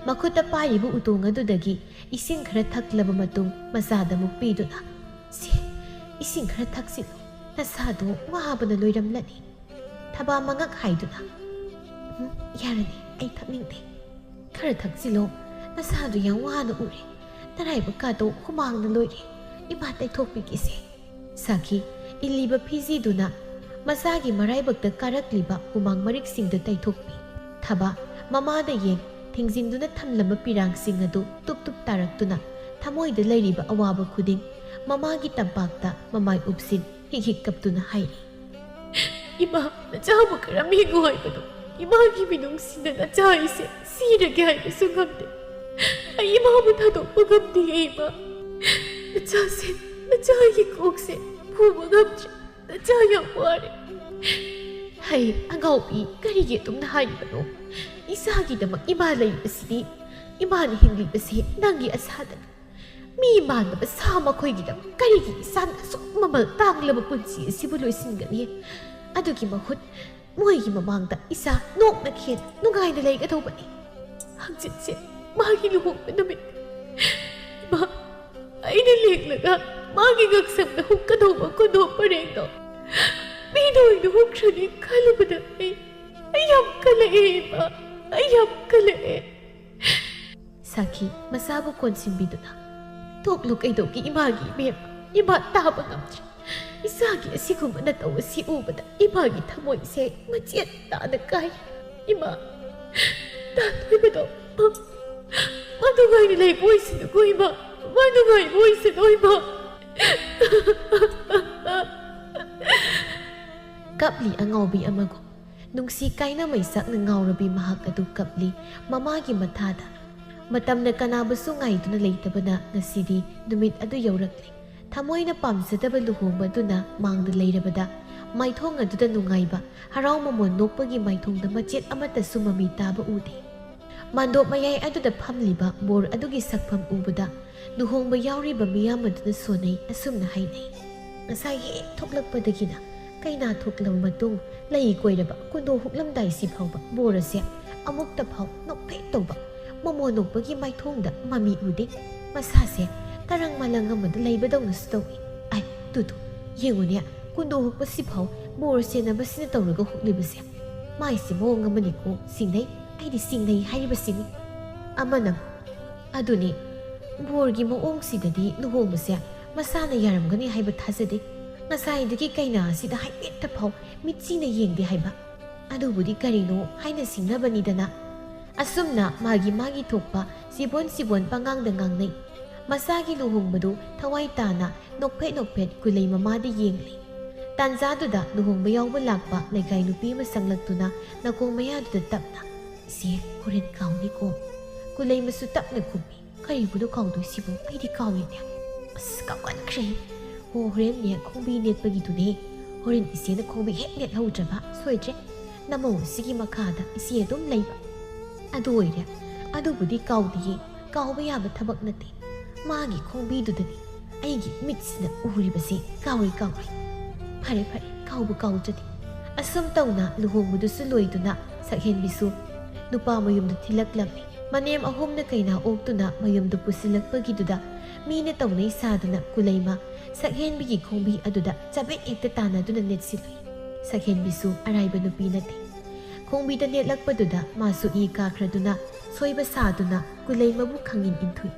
ꯃꯈꯨꯠꯇ ꯄꯥꯏꯔꯤꯕ ꯎꯇꯣꯡ ꯑꯗꯨꯗꯒꯤ ꯏꯁꯤꯡ ꯈꯔ ꯊꯛꯂꯕ ꯃꯇꯨꯡ ꯃꯆꯥꯗ ꯑꯃꯨꯛ ꯄꯤꯗꯨꯅ, "ꯁꯦ, ꯏꯁꯤꯡ ꯈꯔ ꯊꯛꯆꯤꯜꯂꯨ꯫ ꯅꯁꯥꯗꯣ ꯋꯥꯕꯅ ꯂꯣꯏꯔꯝꯂꯅꯤ꯫" ꯊꯕꯥ ꯃꯉꯛ ꯍꯥꯏꯗꯨꯅ, "ꯎꯝ, ꯌꯥꯔꯅꯤ, ꯑꯩ ꯊꯛꯅꯤꯡꯗꯦ꯫ ꯈꯔ ꯊꯛꯆꯤꯜꯂꯣ, ꯅꯁꯥꯗꯨ ꯌꯥꯝ ꯋꯥꯅ ꯎꯔꯦ꯫ ꯅꯔꯥꯏꯕꯛꯀꯥꯗꯣ ꯍꯨꯃꯥꯡꯅ ꯂꯣꯏꯔꯦ꯫ ꯏꯃꯥ ꯇꯩꯊꯣꯛꯄꯤꯒꯦꯁꯦ꯫" ꯁꯥꯈꯤ ꯏꯜꯂꯤꯕ ꯐꯤꯖꯤꯗꯨꯅ ꯃꯆꯥꯒꯤ ꯃꯔꯥꯏꯕꯛꯇ ꯀꯥꯔꯛꯂꯤꯕ ꯍꯨꯃꯥꯡ ꯃꯔꯤꯛꯁꯤꯡꯗꯨ ꯇꯩꯊꯣꯛꯄꯤ꯫ ꯊꯕꯥ ꯃꯃꯥꯗ ꯌꯦꯡ ꯊꯤꯡꯖꯤꯟꯗꯨꯅ ꯊꯝꯂꯝꯕ ꯄꯤꯔꯥꯡꯁꯤꯡ ꯑꯗꯨ ꯇꯨꯞ ꯇꯨꯞ ꯇꯥꯔꯛꯇꯨꯅ ꯊꯃꯣꯏꯗ ꯂꯩꯔꯤꯕ ꯑꯋꯥꯕ ꯈꯨꯗꯤꯡ ꯃꯃꯥꯒꯤ ꯇꯝꯄꯥꯛꯇ ꯃꯃꯥꯏ ꯎꯞꯁꯤꯟ ꯍꯤꯛ ꯍꯤꯛ ꯀꯞꯇꯨꯅ ꯍꯥꯏꯔꯤ꯫ "ꯏꯃꯥ, ꯅꯆꯥꯕꯨ ꯀꯔꯝ ꯍꯤꯡꯉꯨ ꯍꯥꯏꯕꯅꯣ? ꯏꯃꯥꯒꯤ ꯃꯤꯅꯨꯡꯁꯤꯅ ꯅꯆꯥ ꯑꯩꯁꯦ ꯁꯤꯔꯒꯦ ꯍꯥꯏꯕꯁꯨ ꯉꯝꯗꯦ꯫ ꯑꯩ ꯏꯃꯥꯕꯨ ꯊꯥꯗꯣꯛꯄ ꯉꯝꯗꯦ ꯏꯃꯥ꯫ ꯅꯆꯥꯁꯦ, ꯅꯆꯥꯒꯤ ꯀꯣꯛꯁꯦ ꯄꯨꯕ ꯉꯝꯗ꯭ꯔꯦ꯫ ꯅꯆꯥ ꯌꯥꯝ ꯋꯥꯔꯦ꯫" "ꯍꯩ, ꯑꯉꯥꯎꯕꯤ, ꯀꯔꯤꯒꯤ ꯑꯗꯨꯝꯅ ꯍꯥꯏꯔꯤꯕꯅꯣ? ꯏꯆꯥꯒꯤꯗꯃꯛ ꯏꯃꯥ ꯂꯩꯔꯤꯕꯁꯤꯗꯤ, ꯏꯃꯥꯅ ꯍꯤꯡꯂꯤꯕꯁꯤ ꯅꯪꯒꯤ ꯑꯁꯥꯗꯅꯤ꯫ ꯃꯤ ꯃꯥꯟꯗꯕ ꯁꯥ ꯃꯈꯣꯏꯒꯤꯗꯃꯛ ꯀꯔꯤꯒꯤ ꯏꯆꯥꯅ ꯑꯁꯨꯛ ꯃꯃꯜ ꯇꯥꯡꯂꯕ ꯄꯨꯟꯁꯤ ꯑꯁꯤꯕꯨ ꯂꯣꯏꯁꯤꯟꯒꯅꯤ? ꯑꯗꯨꯒꯤ ꯃꯍꯨꯠ ꯃꯣꯏꯒꯤ ꯃꯃꯥꯡꯗ ꯏꯆꯥ ꯅꯣꯛꯅ ꯈꯦꯟ ꯅꯨꯡꯉꯥꯏꯅ ꯂꯩꯒꯗꯧꯕꯅꯤ꯫ ꯍꯪꯆꯤꯠꯁꯦ ꯃꯥꯒꯤ ꯂꯨꯍꯣꯡꯕ ꯅꯨꯃꯤꯠ꯫ ꯏꯃꯥ, ꯑꯩꯅ ꯂꯦꯡꯂꯒ ꯃꯥꯒꯤ ꯉꯛꯁꯝꯗ ꯍꯨꯛꯀꯗꯧꯕ ꯈꯨꯗꯣꯞ ꯄꯔꯦꯡꯗꯣ ꯃꯤꯅ ꯑꯣꯏꯅ ꯍꯨꯛꯈ꯭ꯔꯅꯤ ꯈꯜꯂꯨꯕꯗ ꯑꯩ, ꯑꯩ ꯌꯥꯝ ꯀꯜꯂꯛꯑꯦ ꯏꯃꯥ, ꯑꯩ ꯌꯥꯝ ꯀꯜꯂꯛꯑꯦ꯫ ꯁꯥꯈꯤ ꯃꯁꯥꯕꯨ ꯀꯣꯟꯁꯤꯟꯕꯤꯗꯨꯅ, "ꯇꯣꯛꯂꯨ ꯀꯩꯗꯧꯒꯦ ꯏꯃꯥꯒꯤ ꯏꯕꯦꯝꯃ, ꯏꯃꯥ ꯇꯥꯕ ꯉꯝꯗ꯭ꯔꯦ꯫ ꯏꯆꯥꯒꯤ ꯑꯁꯤꯒꯨꯝꯕ ꯅꯇꯧ ꯑꯁꯤ ꯎꯕꯗ ꯏꯃꯥꯒꯤ ꯊꯃꯣꯏꯁꯦ ꯃꯆꯦꯠ ꯇꯥꯅ ꯀꯥꯏ꯫ ꯏꯃꯥ, ꯇꯥꯟꯊꯣꯏꯕꯗꯣ ꯃꯥ, ꯃꯥ ꯅꯨꯡꯉꯥꯏꯅ ꯂꯩꯕ ꯑꯣꯏꯁꯅꯨꯀꯣ ꯏꯃꯥ, ꯃꯥ ꯅꯨꯡꯉꯥꯏꯕ ꯑꯣꯏꯁꯅꯨ ꯏꯃꯥ"꯫ ꯀꯞꯂꯤ ꯑꯉꯥꯎꯕꯤ ꯑꯃꯒꯨꯝ꯫ ꯅꯨꯡꯁꯤ ꯀꯥꯏꯅ ꯃꯩꯁꯥꯛꯅ ꯉꯥꯎꯔꯕꯤ ꯃꯍꯥꯛ ꯑꯗꯨ ꯀꯞꯂꯤ ꯃꯃꯥꯒꯤ ꯃꯊꯥꯗ꯫ ꯃꯇꯝꯅ ꯀꯅꯥꯕꯨꯁꯨ ꯉꯥꯏꯗꯨꯅ ꯂꯩꯇꯕꯅ ꯉꯁꯤꯗꯤ ꯅꯨꯃꯤꯠ ꯑꯗꯨ ꯌꯧꯔꯛꯂꯦ꯫ ꯊꯃꯣꯏꯅ ꯄꯥꯝꯖꯗꯕ ꯂꯨꯍꯣꯡꯕ ꯑꯗꯨꯅ ꯃꯥꯡꯗ ꯂꯩꯔꯕꯗ ꯃꯥꯏꯊꯣꯡ ꯑꯗꯨꯗ ꯅꯨꯡꯉꯥꯏꯕ, ꯍꯔꯥꯎ ꯃꯃꯣꯟ ꯅꯣꯛꯄꯒꯤ ꯃꯥꯏꯊꯣꯡꯗ ꯃꯆꯦꯠ ꯑꯃꯠꯇꯁꯨ ꯃꯃꯤ ꯇꯥꯕ ꯎꯗꯦ꯫ ꯃꯥꯟꯗꯣꯞ ꯃꯌꯥꯏ ꯑꯗꯨꯗ ꯐꯝꯂꯤꯕ ꯕꯣꯔ ꯑꯗꯨꯒꯤ ꯁꯛꯐꯝ ꯎꯕꯗ ꯂꯨꯍꯣꯡꯕ ꯌꯥꯎꯔꯤꯕ ꯃꯤꯌꯥꯝ ꯑꯗꯨꯅ ꯁꯣꯟꯅꯩ ꯑꯁꯨꯝꯅ ꯍꯥꯏꯅꯩ꯫ ꯉꯁꯥꯏ ꯍꯦꯛ ꯊꯣꯛꯂꯛꯄꯗꯒꯤꯅ ꯀꯩꯅꯥ ꯊꯣꯛꯂꯕ ꯃꯇꯨꯡ ꯂꯩ ꯀꯣꯏꯔꯕ ꯀꯨꯟꯗꯣ ꯍꯨꯛꯂꯝꯗꯥꯏꯁꯤ ꯐꯥꯎꯕ ꯕꯣꯔ ꯑꯁꯦ ꯑꯃꯨꯛꯇ ꯐꯥꯎ ꯅꯣꯛꯐꯦꯠ ꯇꯧꯕ, ꯃꯃꯣꯟ ꯅꯣꯛꯄꯒꯤ ꯃꯥꯏꯊꯣꯡꯗ ꯃꯃꯤ ꯎꯗꯦ꯫ ꯃꯁꯥꯁꯦ ꯇꯔꯪ ꯃꯂꯪ ꯑꯃꯗ ꯂꯩꯕꯗꯧꯅꯁꯨ ꯇꯧꯏ꯫ ꯑꯥꯏ, ꯇꯨ ꯇꯨ, ꯌꯦꯡꯉꯨꯅꯦ, ꯀꯨꯟꯗꯣ ꯍꯨꯛꯄꯁꯤ ꯐꯥꯎ ꯕꯣꯔ ꯁꯦꯟꯅꯕꯁꯤꯅ ꯇꯧꯔꯒ ꯍꯨꯛꯂꯤꯕꯁꯦ꯫ ꯃꯥꯏꯁꯦ ꯃꯑꯣꯡ ꯑꯃꯅꯤꯀꯣ, ꯁꯤꯡꯅꯩ, ꯑꯩꯗꯤ ꯁꯤꯡꯅꯩ ꯍꯥꯏꯔꯤꯕꯁꯤꯅꯤ꯫ ꯑꯃꯅ, ꯑꯗꯨꯅꯤ, ꯕꯣꯔꯒꯤ ꯃꯑꯣꯡꯁꯤꯗꯗꯤ ꯂꯨꯍꯣꯡꯕꯁꯦ ꯃꯁꯥꯅ ꯌꯥꯔꯝꯒꯅꯤ ꯍꯥꯏꯕ ꯊꯥꯖꯗꯦ꯫ ꯉꯁꯥꯏꯗꯒꯤ ꯀꯩꯅꯥ ꯑꯁꯤꯗ ꯍꯥꯏꯐꯦꯠꯇ ꯐꯥꯎ ꯃꯤꯠꯁꯤꯅ ꯌꯦꯡꯗꯦ ꯍꯥꯏꯕ꯫ ꯑꯗꯨꯕꯨꯗꯤ ꯀꯔꯤꯅꯣ ꯍꯥꯏꯅ ꯁꯤꯡꯅꯕꯅꯤꯗꯅ꯫ ꯑꯁꯨꯝꯅ ꯃꯥꯒꯤ ꯃꯥꯒꯤ ꯊꯣꯛꯄ ꯆꯤꯕꯣꯟ ꯆꯤꯕꯣꯟ ꯄꯉꯥꯡꯗ ꯉꯥꯡꯅꯩ꯫ ꯃꯁꯥꯒꯤ ꯂꯨꯍꯣꯡꯕꯗꯨ ꯊꯋꯥꯏ ꯇꯥꯅ ꯅꯣꯛꯐꯦꯠ ꯅꯣꯛꯐꯦꯠ ꯀꯨꯂꯩ ꯃꯃꯥꯗ ꯌꯦꯡꯂꯤ꯫ ꯇꯥꯟꯖꯥꯗꯨꯗ ꯂꯨꯍꯣꯡꯕ ꯌꯥꯎꯕ ꯂꯥꯛꯄ ꯂꯩꯀꯥꯏ ꯅꯨꯄꯤ ꯑꯃ ꯆꯪꯂꯛꯇꯨꯅ ꯅꯥꯀꯣꯡ ꯃꯌꯥꯗꯨꯗ ꯇꯞꯅ, "ꯏꯆꯦ, ꯍꯣꯔꯦꯟ ꯀꯥꯎꯅꯤꯀꯣ?" ꯀꯨꯂꯩꯃꯁꯨ ꯇꯞꯅ ꯈꯨꯝꯃꯤ꯫ "ꯀꯔꯤꯕꯨꯅꯣ ꯀꯥꯎꯗꯣꯏꯁꯤꯕꯣ? ꯑꯩꯗꯤ ꯀꯥꯎꯔꯦꯅꯦ꯫ ꯑꯁ, ꯀꯥꯎꯒꯟꯈ꯭ꯔꯦ꯫ ꯍꯣ, ꯍꯣꯔꯦꯟꯅꯦ ꯈꯣꯡꯕꯤ ꯅꯦꯠꯄꯒꯤꯗꯨꯅꯦ꯫ ꯍꯣꯔꯦꯟ ꯏꯆꯦꯅ ꯈꯣꯡꯕꯤ ꯍꯦꯛ ꯅꯦꯠꯍꯧꯗ꯭ꯔꯕ ꯁꯣꯏꯗ꯭ꯔꯦ꯫ ꯅꯃꯧ ꯑꯁꯤꯒꯤ ꯃꯈꯥꯗ ꯏꯆꯦ ꯑꯗꯨꯝ ꯂꯩꯕ꯫ ꯑꯗꯨ ꯑꯣꯏꯔꯦ, ꯑꯗꯨꯕꯨꯗꯤ ꯀꯥꯎꯗꯤꯌꯦ꯫ ꯀꯥꯎꯕ ꯌꯥꯕ ꯊꯕꯛ ꯅꯠꯇꯦ꯫ ꯃꯥꯒꯤ ꯈꯣꯡꯕꯤꯗꯨꯗꯅꯤ ꯑꯩꯒꯤ ꯃꯤꯠꯁꯤꯅ ꯎꯔꯤꯕꯁꯦ꯫ ꯀꯥꯎꯔꯣꯏ, ꯀꯥꯎꯔꯣꯏ꯫ ꯐꯔꯦ, ꯐꯔꯦ, ꯀꯥꯎꯕ ꯀꯥꯎꯗ꯭ꯔꯗꯤ꯫ ꯑꯁꯨꯝ ꯇꯧꯅ ꯂꯨꯍꯣꯡꯕꯗꯨꯁꯨ ꯂꯣꯏꯗꯨꯅ ꯁꯛꯍꯦꯟꯕꯤꯁꯨ ꯅꯨꯄꯥ ꯃꯌꯨꯝꯗ ꯊꯤꯜꯂꯛꯂꯝꯃꯤ꯫ ꯃꯅꯦꯝ ꯑꯍꯨꯝꯅ ꯀꯩꯅꯥ ꯑꯣꯛꯇꯨꯅ ꯃꯌꯨꯝꯗ ꯄꯨꯁꯤꯜꯂꯛꯄꯒꯤꯗꯨꯗ ꯃꯤꯅ ꯇꯧꯅꯩ ꯁꯥꯗꯨꯅ ꯀꯨꯂꯩꯃ ꯁꯛꯍꯦꯟꯕꯤꯒꯤ ꯈꯣꯡꯕꯤ ꯑꯗꯨꯗ ꯆꯕꯦꯠ ꯍꯦꯛꯇ ꯇꯥꯟꯅꯗꯨꯅ ꯅꯦꯠꯁꯤꯜꯂꯨꯏ꯫ ꯁꯛꯍꯦꯟꯕꯤꯁꯨ ꯑꯔꯥꯏꯕ ꯅꯨꯄꯤ ꯅꯠꯇꯦ꯫ ꯈꯣꯡꯕꯤꯗ ꯅꯦꯠꯂꯛꯄꯗꯨꯗ ꯃꯥꯁꯨ ꯏ ꯀꯥꯈ꯭ꯔꯗꯨꯅ ꯁꯣꯏꯕ ꯁꯥꯗꯨꯅ ꯀꯨꯂꯩꯃꯕꯨ ꯈꯪꯏꯟ ꯏꯟꯊꯨꯏ꯫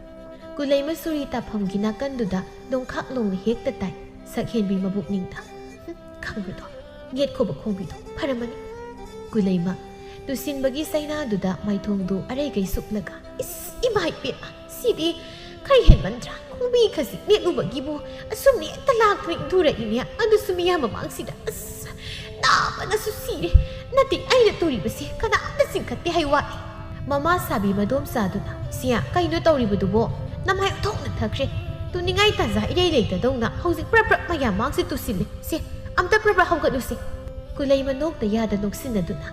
ꯀꯨꯂꯩꯃ ꯁꯣꯔꯤ ꯇꯥꯐꯝꯒꯤ ꯅꯥꯀꯟꯗꯨꯗ ꯂꯣꯡꯈꯥꯛ ꯂꯣꯡꯅ ꯍꯦꯛꯇ ꯇꯥꯏ ꯁꯛꯍꯦꯟꯕꯤ ꯃꯕꯨꯛꯅꯤꯡꯗ꯫ "ꯍꯨꯝ, ꯈꯪꯕ꯭ꯔꯗꯣ? ꯌꯦꯠꯈꯣꯕ ꯈꯣꯡꯕꯤꯗꯣ ꯐꯔꯝꯃꯅꯤ꯫" ꯀꯨꯂꯩꯃ ꯇꯨꯁꯤꯟꯕꯒꯤ ꯆꯩꯅꯥꯗꯨꯗ ꯃꯥꯏꯊꯣꯡꯗꯨ ꯑꯔꯩꯒꯩ ꯁꯨꯞꯂꯒ, "ꯏꯁ, ꯏꯃꯥ ꯏꯄꯦꯝꯃ, ꯁꯤꯗꯤ ꯈꯔ ꯍꯦꯟꯃꯟꯗ꯭ꯔꯥ? ꯈꯣꯡꯕꯤ ꯈꯖꯤꯛ ꯅꯦꯠꯂꯨꯕꯒꯤꯕꯨ ꯑꯁꯨꯝ ꯍꯦꯛꯇ ꯂꯥꯛꯇꯨꯅ ꯏꯟꯊꯨꯔꯛꯏꯅꯦ, ꯑꯗꯨꯁꯨ ꯃꯤꯌꯥꯝ ꯃꯃꯥꯡꯁꯤꯗ꯫ ꯑꯁ, ꯅꯥꯕꯅꯁꯨ ꯁꯤꯔꯦ꯫ ꯅꯠꯇꯦ, ꯑꯩꯅ ꯇꯨꯔꯤꯕꯁꯤ ꯀꯅꯥꯝꯇ ꯆꯤꯡꯈꯠꯇꯦ ꯍꯥꯏ ꯋꯥꯅꯤ꯫" ꯃꯃꯥ ꯁꯥꯕꯤ ꯃꯗꯣꯝꯆꯥꯗꯨꯅ, "ꯁꯤꯌꯥ, ꯀꯩꯅꯣ ꯇꯧꯔꯤꯕꯗꯨꯕꯣ? ꯅꯃꯥꯏ ꯑꯣꯟꯊꯣꯛꯅ ꯊꯛꯈ꯭ꯔꯦ꯫ ꯇꯨꯅꯤꯡꯉꯥꯏ ꯇꯥꯟꯖꯥ ꯏꯔꯩ ꯂꯩꯇꯗꯧꯅ ꯍꯧꯖꯤꯛ ꯄ꯭ꯔꯞ ꯄ꯭ꯔꯞ ꯃꯌꯥꯝ ꯃꯥꯡꯁꯤ ꯇꯨꯁꯤꯜꯂꯦ꯫ ꯁꯦ, ꯑꯝꯇ ꯄ꯭ꯔꯞ ꯄ꯭ꯔꯞ ꯍꯧꯒꯠꯂꯨꯁꯦ꯫" ꯀꯨꯂꯩꯃ ꯅꯣꯛꯇ ꯌꯥꯗ ꯅꯣꯛꯁꯤꯟꯅꯗꯨꯅ,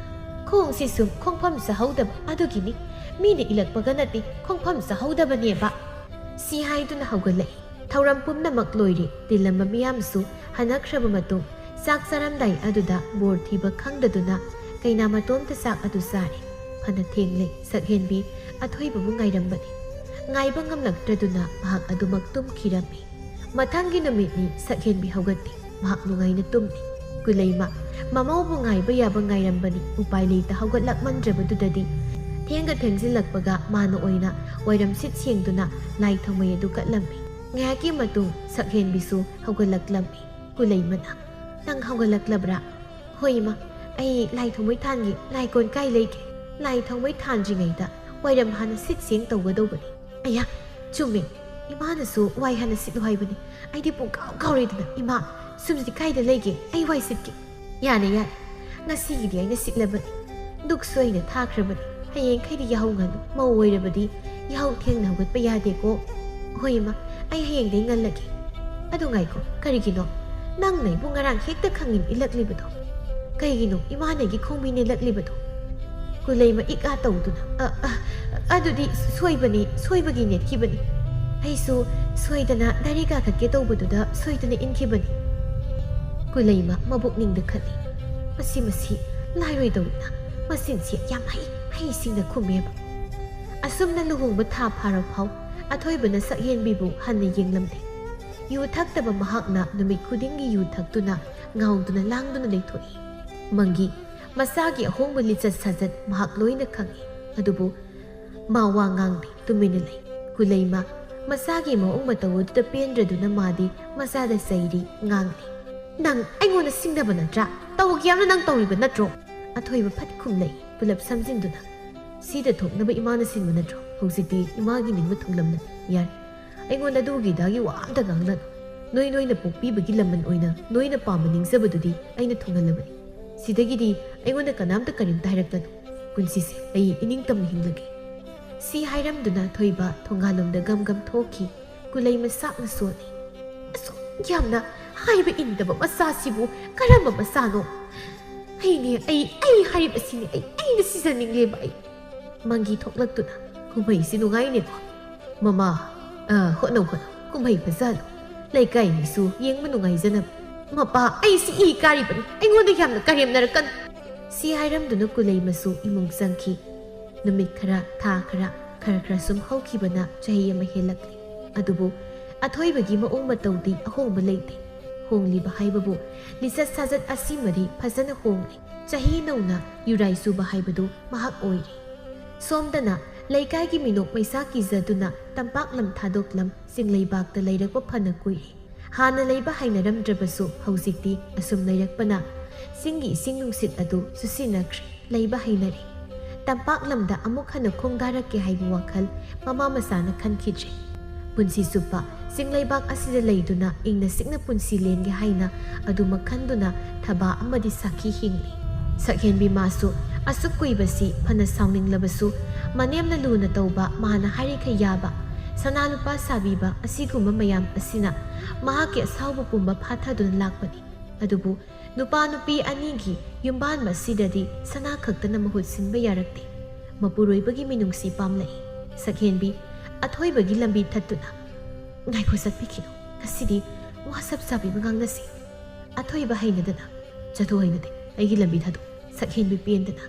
"ꯈꯣꯡꯁꯤ ꯁꯨꯝ ꯈꯣꯡꯐꯝ ꯆꯥꯍꯧꯗꯕ ꯑꯗꯨꯒꯤꯅꯤ꯫ ꯃꯤꯅ ꯏꯜꯂꯛꯄꯒ ꯅꯠꯇꯦ, ꯈꯣꯡꯐꯝ ꯆꯥꯍꯧꯗꯕꯅꯦꯕ꯫" ꯁꯤ ꯍꯥꯏꯗꯨꯅ ꯍꯧꯒꯠꯂꯛꯏ꯫ ꯊꯧꯔꯝ ꯄꯨꯝꯅꯃꯛ ꯂꯣꯏꯔꯦ꯫ ꯇꯤꯜꯂꯝꯕ ꯃꯤꯌꯥꯝꯁꯨ ꯍꯟꯅꯈ꯭ꯔꯕ ꯃꯇꯨꯡ, ꯆꯥꯛ ꯆꯥꯔꯝꯗꯥꯏ ꯑꯗꯨꯗ ꯕꯣꯔ ꯊꯤꯕ ꯈꯪꯗꯗꯨꯅ ꯀꯩꯅꯥ ꯃꯇꯣꯝꯇ ꯆꯥꯛ ꯑꯗꯨ ꯆꯥꯔꯦ꯫ ꯐꯅ ꯊꯦꯡꯂꯦ꯫ ꯁꯛꯍꯦꯟꯕꯤ ꯑꯊꯣꯏꯕꯕꯨ ꯉꯥꯏꯔꯝꯕꯅꯤ꯫ ꯉꯥꯏꯕ ꯉꯝꯂꯛꯇ꯭ꯔꯗꯨꯅ ꯃꯍꯥꯛ ꯑꯗꯨꯃꯛ ꯇꯨꯝꯈꯤꯔꯝꯃꯤ꯫ ꯃꯊꯪꯒꯤ ꯅꯨꯃꯤꯠꯅꯤ꯫ ꯁꯛꯍꯦꯟꯕꯤ ꯍꯧꯒꯠꯇꯦ꯫ ꯃꯍꯥꯛ ꯅꯨꯡꯉꯥꯏꯅ ꯇꯨꯝꯃꯤ꯫ ꯀꯨꯂꯩꯃ ꯃꯃꯧꯕꯨ ꯉꯥꯏꯕ ꯌꯥꯕ ꯉꯥꯏꯔꯝꯕꯅꯤ꯫ ꯎꯄꯥꯏ ꯂꯩꯇ ꯍꯧꯒꯠꯂꯛꯃꯟꯗ꯭ꯔꯕꯗꯨꯗꯗꯤ ꯊꯦꯡꯒ ꯊꯦꯡꯖꯤꯜꯂꯛꯄꯒ ꯃꯥꯅ ꯑꯣꯏꯅ ꯋꯥꯏꯔꯝ ꯁꯤꯠ ꯁꯦꯡꯗꯨꯅ ꯂꯥꯏ ꯊꯥꯎꯃꯩ ꯑꯗꯨ ꯀꯠꯂꯝꯃꯤ꯫ ꯉꯥꯏꯍꯥꯛꯀꯤ ꯃꯇꯨꯡ ꯁꯛꯍꯦꯟꯕꯤꯁꯨ ꯍꯧꯒꯠꯂꯛꯂꯝꯃꯤ꯫ ꯀꯨꯂꯩꯃꯅ, "ꯅꯪ ꯍꯧꯒꯠꯂꯛꯂꯕ꯭ꯔꯥ?" "ꯍꯣꯏ ꯏꯃꯥ, ꯑꯩ ꯂꯥꯏ ꯊꯥꯎꯃꯩ ꯊꯥꯟꯒꯦ꯫ ꯂꯥꯏ ꯀꯣꯟ ꯀꯥꯏ ꯂꯩꯒꯦ?" "ꯂꯥꯏ ꯊꯥꯎꯃꯩ ꯊꯥꯟꯗ꯭ꯔꯤꯉꯩꯗ ꯋꯥꯏꯔꯝ ꯍꯥꯟꯅ ꯁꯤꯠ ꯁꯦꯡ ꯇꯧꯒꯗꯧꯕꯅꯤ꯫" "ꯑꯌꯥ, ꯆꯨꯝꯃꯦ꯫ ꯏꯃꯥꯅꯁꯨ ꯋꯥꯏ ꯍꯥꯟꯅ ꯁꯤꯠꯂꯨ ꯍꯥꯏꯕꯅꯤ꯫ ꯑꯩꯗꯤ ꯄꯨꯡꯀꯥꯎ ꯀꯥꯎꯔꯦꯗꯅ꯫ ꯏꯃꯥ, ꯁꯨꯝꯁꯤꯗꯤ ꯀꯥꯏꯗ ꯂꯩꯒꯦ? ꯑꯩ ꯋꯥꯏ ꯁꯤꯠꯀꯦ꯫" "ꯌꯥꯅꯤ, ꯌꯥꯅꯤ꯫ ꯉꯁꯤꯒꯤꯗꯤ ꯑꯩꯅ ꯁꯤꯠꯂꯕꯅꯤ꯫ ꯗꯨꯛꯁꯨ ꯑꯩꯅ ꯊꯥꯈ꯭ꯔꯕꯅꯤ꯫ ꯍꯌꯦꯡꯈꯩꯗꯤ ꯌꯥꯍꯧ ꯉꯜꯂꯨ꯫ ꯃꯧ ꯑꯣꯏꯔꯕꯗꯤ ꯌꯥꯍꯧ ꯊꯦꯡꯅ ꯍꯧꯒꯠꯄ ꯌꯥꯗꯦꯀꯣ꯫" "ꯍꯣꯏ ꯏꯃꯥ, ꯑꯩ ꯍꯌꯦꯡꯗꯩ ꯉꯜꯂꯒꯦ꯫" "ꯑꯗꯨ ꯉꯥꯏꯈꯣ, ꯀꯔꯤꯒꯤꯅꯣ ꯅꯪꯅ ꯑꯩꯕꯨ ꯉꯔꯥꯡ ꯍꯦꯛꯇ ꯈꯪꯏꯟ ꯏꯜꯂꯛꯂꯤꯕꯗꯣ? ꯀꯩꯒꯤꯅꯣ ꯏꯃꯥꯅ ꯑꯩꯒꯤ ꯈꯣꯡꯕꯤ ꯅꯦꯠꯂꯛꯂꯤꯕꯗꯣ?" ꯀꯨꯂꯩꯃ ꯏꯛ ꯑꯥ ꯇꯧꯗꯨꯅ, "ꯑ, ꯑ, ꯑꯗꯨꯗꯤ ꯁꯣꯏꯕꯅꯤ, ꯁꯣꯏꯕꯒꯤ ꯅꯦꯠꯈꯤꯕꯅꯤ꯫ ꯑꯩꯁꯨ ꯁꯣꯏꯗꯅ ꯗꯥꯏꯔꯤ ꯀꯥꯈꯠꯀꯦ ꯇꯧꯕꯗꯨꯗ ꯁꯣꯏꯗꯅ ꯏꯟꯈꯤꯕꯅꯤ꯫" ꯀꯨꯂꯩꯃ ꯃꯕꯨꯛꯅꯤꯡꯗ ꯈꯜꯂꯤ, "ꯃꯁꯤ, ꯃꯁꯤ ꯂꯥꯏꯔꯣꯏꯗꯧꯔꯤꯅ ꯃꯆꯤꯟꯁꯤ ꯌꯥꯝ ꯍꯩ, ꯍꯩꯁꯤꯡꯅ ꯈꯨꯝꯃꯦꯕ"꯫ ꯑꯁꯨꯝꯅ ꯂꯨꯍꯣꯡꯕ ꯊꯥ ꯐꯥꯔ ꯐꯥꯎ ꯑꯊꯣꯏꯕꯅ ꯁꯛꯍꯦꯟꯕꯤꯕꯨ ꯍꯟꯅ ꯌꯦꯡꯂꯝꯗꯦ꯫ ꯌꯨ ꯊꯛꯇꯕ ꯃꯍꯥꯛꯅ ꯅꯨꯃꯤꯠ ꯈꯨꯗꯤꯡꯒꯤ ꯌꯨ ꯊꯛꯇꯨꯅ ꯉꯥꯎꯗꯨꯅ ꯂꯥꯡꯗꯨꯅ ꯂꯩꯊꯣꯛꯏ꯫ ꯃꯪꯒꯤ ꯃꯆꯥꯒꯤ ꯑꯍꯣꯡꯕ ꯂꯤꯆꯠ ꯁꯥꯖꯠ ꯃꯍꯥꯛ ꯂꯣꯏꯅ ꯈꯪꯏ꯫ ꯑꯗꯨꯕꯨ ꯃꯥ ꯋꯥ ꯉꯥꯡꯗꯦ, ꯇꯨꯃꯤꯟꯅ ꯂꯩ꯫ ꯀꯨꯂꯩꯃ ꯃꯆꯥꯒꯤ ꯃꯑꯣꯡ ꯃꯇꯧ ꯑꯗꯨꯗ ꯄꯦꯟꯗ꯭ꯔꯗꯨꯅ ꯃꯥꯗꯤ ꯃꯆꯥꯗ ꯆꯩꯔꯤ, ꯉꯥꯡꯂꯤ꯫ "ꯅꯪ ꯑꯩꯉꯣꯟꯗ ꯁꯤꯡꯅꯕ ꯅꯠꯇ꯭ꯔꯥ? ꯇꯧꯒꯦ ꯌꯥꯝꯅ ꯅꯪ ꯇꯧꯔꯤꯕ ꯅꯠꯇ꯭ꯔꯣ?" ꯑꯊꯣꯏꯕ ꯐꯠ ꯈꯨꯝꯂꯛꯏ, ꯄꯨꯂꯞ ꯁꯝꯖꯤꯟꯗꯨꯅ꯫ "ꯁꯤꯗ ꯊꯣꯛꯅꯕ ꯏꯃꯥꯅ ꯁꯤꯟꯕ ꯅꯠꯇ꯭ꯔꯣ? ꯍꯧꯖꯤꯛꯇꯤ ꯏꯃꯥꯒꯤ ꯅꯤꯡꯕ ꯊꯨꯡꯂꯝꯂꯅꯤ꯫ ꯌꯥꯔꯦ, ꯑꯩꯉꯣꯟꯗ ꯑꯗꯨꯒꯤ ꯑꯗꯥꯒꯤ ꯋꯥ ꯑꯝꯇ ꯉꯥꯡꯂꯅꯨ꯫ ꯅꯣꯏ ꯅꯣꯏꯅ ꯄꯣꯛꯄꯤꯕꯒꯤ ꯂꯃꯟ ꯑꯣꯏꯅ ꯅꯣꯏꯅ ꯄꯥꯝꯕ ꯅꯤꯡꯖꯕꯗꯨꯗꯤ ꯑꯩꯅ ꯊꯨꯡꯍꯜꯂꯕꯅꯤ꯫ ꯁꯤꯗꯒꯤꯗꯤ ꯑꯩꯉꯣꯟꯗ ꯀꯅꯥꯝꯇ ꯀꯔꯤꯝꯇ ꯍꯥꯏꯔꯛꯀꯅꯨ꯫ ꯄꯨꯟꯁꯤꯁꯦ ꯑꯩ ꯏꯅꯤꯡꯇꯝꯅ ꯍꯤꯡꯂꯒꯦ"꯫ ꯁꯤ ꯍꯥꯏꯔꯝꯗꯨꯅ ꯊꯣꯏꯕ ꯊꯣꯡꯒꯥꯜꯂꯣꯝꯗ ꯒꯝ ꯒꯝ ꯊꯣꯛꯈꯤ꯫ ꯀꯨꯂꯩ ꯃꯆꯥꯛꯅ ꯁꯣꯜꯂꯤ꯫ "ꯑꯁꯨꯛ ꯌꯥꯝꯅ ꯍꯥꯏꯕ ꯏꯟꯗꯕ ꯃꯆꯥꯁꯤꯕꯨ ꯀꯔꯝꯕ ꯃꯆꯥꯅꯣ? ꯑꯩꯅꯦ, ꯑꯩ, ꯑꯩ ꯍꯥꯏꯔꯤꯕꯁꯤꯅꯦ, ꯑꯩ, ꯑꯩꯅ ꯁꯤꯖꯅꯤꯡꯂꯦꯕ ꯑꯩ"꯫ ꯃꯪꯒꯤ ꯊꯣꯛꯂꯛꯇꯨꯅ, "ꯀꯨꯝꯍꯩꯁꯤ ꯅꯨꯡꯉꯥꯏꯅꯦꯀꯣ꯫ ꯃꯃꯥ, ꯑ, ꯍꯣꯠꯅꯧ, ꯍꯣꯠꯅꯧ, ꯀꯨꯝꯍꯩ ꯐꯖꯍꯜꯂꯨ꯫ ꯂꯩꯀꯥꯏ ꯃꯤꯁꯨ ꯌꯦꯡꯕ ꯅꯨꯡꯉꯥꯏꯖꯅꯕ"꯫ "ꯃꯄꯥ, ꯑꯩꯁꯤ ꯏ ꯀꯥꯔꯤꯕꯅꯤ, ꯑꯩꯉꯣꯟꯗ ꯌꯥꯝꯅ ꯀꯔꯦꯝꯅꯔꯛꯀꯅꯨ"꯫ ꯁꯤ ꯍꯥꯏꯔꯝꯗꯨꯅ ꯀꯨꯂꯩꯃꯁꯨ ꯏꯃꯨꯡ ꯆꯪꯈꯤ꯫ ꯅꯨꯃꯤꯠ ꯈꯔ, ꯊꯥ ꯈꯔ, ꯈꯔ ꯈꯔ ꯁꯨꯝ ꯍꯧꯈꯤꯕꯅ ꯆꯍꯤ ꯑꯃ ꯍꯦꯜꯂꯛꯂꯤ꯫ ꯑꯗꯨꯕꯨ ꯑꯊꯣꯏꯕꯒꯤ ꯃꯑꯣꯡ ꯃꯇꯧꯗꯤ ꯑꯍꯣꯡꯕ ꯂꯩꯇꯦ꯫ ꯍꯣꯡꯂꯤꯕ ꯍꯥꯏꯕꯕꯨ ꯂꯤꯆꯠ ꯁꯥꯖꯠ ꯑꯁꯤꯃꯗꯤ ꯐꯖꯅ ꯍꯣꯡꯂꯦ꯫ ꯆꯍꯤ ꯅꯧꯅ ꯌꯨꯔꯥꯏ ꯆꯨꯕ ꯍꯥꯏꯕꯗꯨ ꯃꯍꯥꯛ ꯑꯣꯏꯔꯦ꯫ ꯁꯣꯝꯗꯅ ꯂꯩꯀꯥꯏꯒꯤ ꯃꯤꯅꯣꯛ ꯃꯩꯁꯥ ꯀꯤꯖꯗꯨꯅ ꯇꯝꯄꯥꯛ ꯂꯝ ꯊꯥꯗꯣꯛꯂꯝ ꯆꯤꯡꯂꯩꯕꯥꯛꯇ ꯂꯩꯔꯛꯄ ꯐꯅ ꯀꯨꯏꯔꯦ꯫ ꯍꯥꯟꯅ ꯂꯩꯕ ꯍꯩꯅꯔꯝꯗ꯭ꯔꯕꯁꯨ ꯍꯧꯖꯤꯛꯇꯤ ꯑꯁꯨꯝ ꯂꯩꯔꯛꯄꯅ ꯆꯤꯡꯒꯤ ꯏꯁꯤꯡ ꯅꯨꯡꯁꯤꯠ ꯑꯗꯨ ꯆꯨꯁꯤꯟꯅꯈ꯭ꯔꯦ, ꯂꯩꯕ ꯍꯩꯅꯔꯦ꯫ ꯇꯝꯄꯥꯛ ꯂꯝꯗ ꯑꯃꯨꯛ ꯍꯟꯅ ꯈꯣꯡꯗꯥꯔꯛꯀꯦ ꯍꯥꯏꯕ ꯋꯥꯈꯜ ꯃꯃꯥ ꯃꯆꯥꯅ ꯈꯟꯈꯤꯗ꯭ꯔꯦ꯫ ꯄꯨꯟꯁꯤ ꯆꯨꯞꯄ ꯆꯤꯡꯂꯩꯕꯥꯛ ꯑꯁꯤꯗ ꯂꯩꯗꯨꯅ ꯏꯪꯅ ꯆꯤꯛꯅ ꯄꯨꯟꯁꯤ ꯂꯦꯟꯒꯦ ꯍꯥꯏꯅ ꯑꯗꯨꯃꯛ ꯈꯟꯗꯨꯅ ꯊꯕꯥ ꯑꯃꯗꯤ ꯁꯥꯈꯤ ꯍꯤꯡꯂꯤ꯫ ꯁꯛꯍꯦꯟꯕꯤ ꯃꯥꯁꯨ ꯑꯁꯨꯛ ꯀꯨꯏꯕꯁꯤ ꯐꯅ ꯁꯥꯎꯅꯤꯡꯂꯕꯁꯨ, ꯃꯅꯦꯝꯅ ꯂꯨꯅ ꯇꯧꯕ, ꯃꯥꯅ ꯍꯥꯏꯔꯤꯈꯩ ꯌꯥꯕ, ꯁꯅꯥ ꯂꯨꯄꯥ ꯁꯥꯕꯤꯕ ꯑꯁꯤꯒꯨꯝꯕ ꯃꯌꯥꯝ ꯑꯁꯤꯅ ꯃꯍꯥꯛꯀꯤ ꯑꯁꯥꯎꯕ ꯄꯨꯝꯕ ꯐꯥꯊꯗꯨꯅ ꯂꯥꯛꯄꯅꯤ꯫ ꯑꯗꯨꯕꯨ ꯅꯨꯄꯥ ꯅꯨꯄꯤ ꯑꯅꯤꯒꯤ ꯌꯨꯝꯕꯥꯟꯕ ꯑꯁꯤꯗꯗꯤ ꯁꯅꯥ ꯈꯛꯇꯅ ꯃꯍꯨꯠ ꯁꯤꯟꯕ ꯌꯥꯔꯛꯇꯦ꯫ ꯃꯄꯨꯔꯣꯏꯕꯒꯤ ꯃꯤꯅꯨꯡꯁꯤ ꯄꯥꯝꯂꯛꯏ꯫ ꯁꯛꯍꯦꯟꯕꯤ ꯑꯊꯣꯏꯕꯒꯤ ꯂꯝꯕꯤ ꯊꯠꯇꯨꯅ, "ꯉꯥꯏꯈꯣ, ꯆꯠꯄꯤꯈꯤꯅꯨ꯫ ꯉꯁꯤꯗꯤ ꯋꯥ ꯁꯞ ꯆꯥꯕꯤꯕ ꯉꯥꯡꯅꯁꯤ"꯫ ꯑꯊꯣꯏꯕ ꯍꯩꯅꯗꯅ, "ꯆꯠꯊꯣꯛ ꯍꯩꯅꯗꯦ, ꯑꯩꯒꯤ ꯂꯝꯕꯤ ꯊꯥꯗꯣꯛ꯫ ꯁꯛꯍꯦꯟꯕꯤ ꯄꯦꯟꯗꯅ,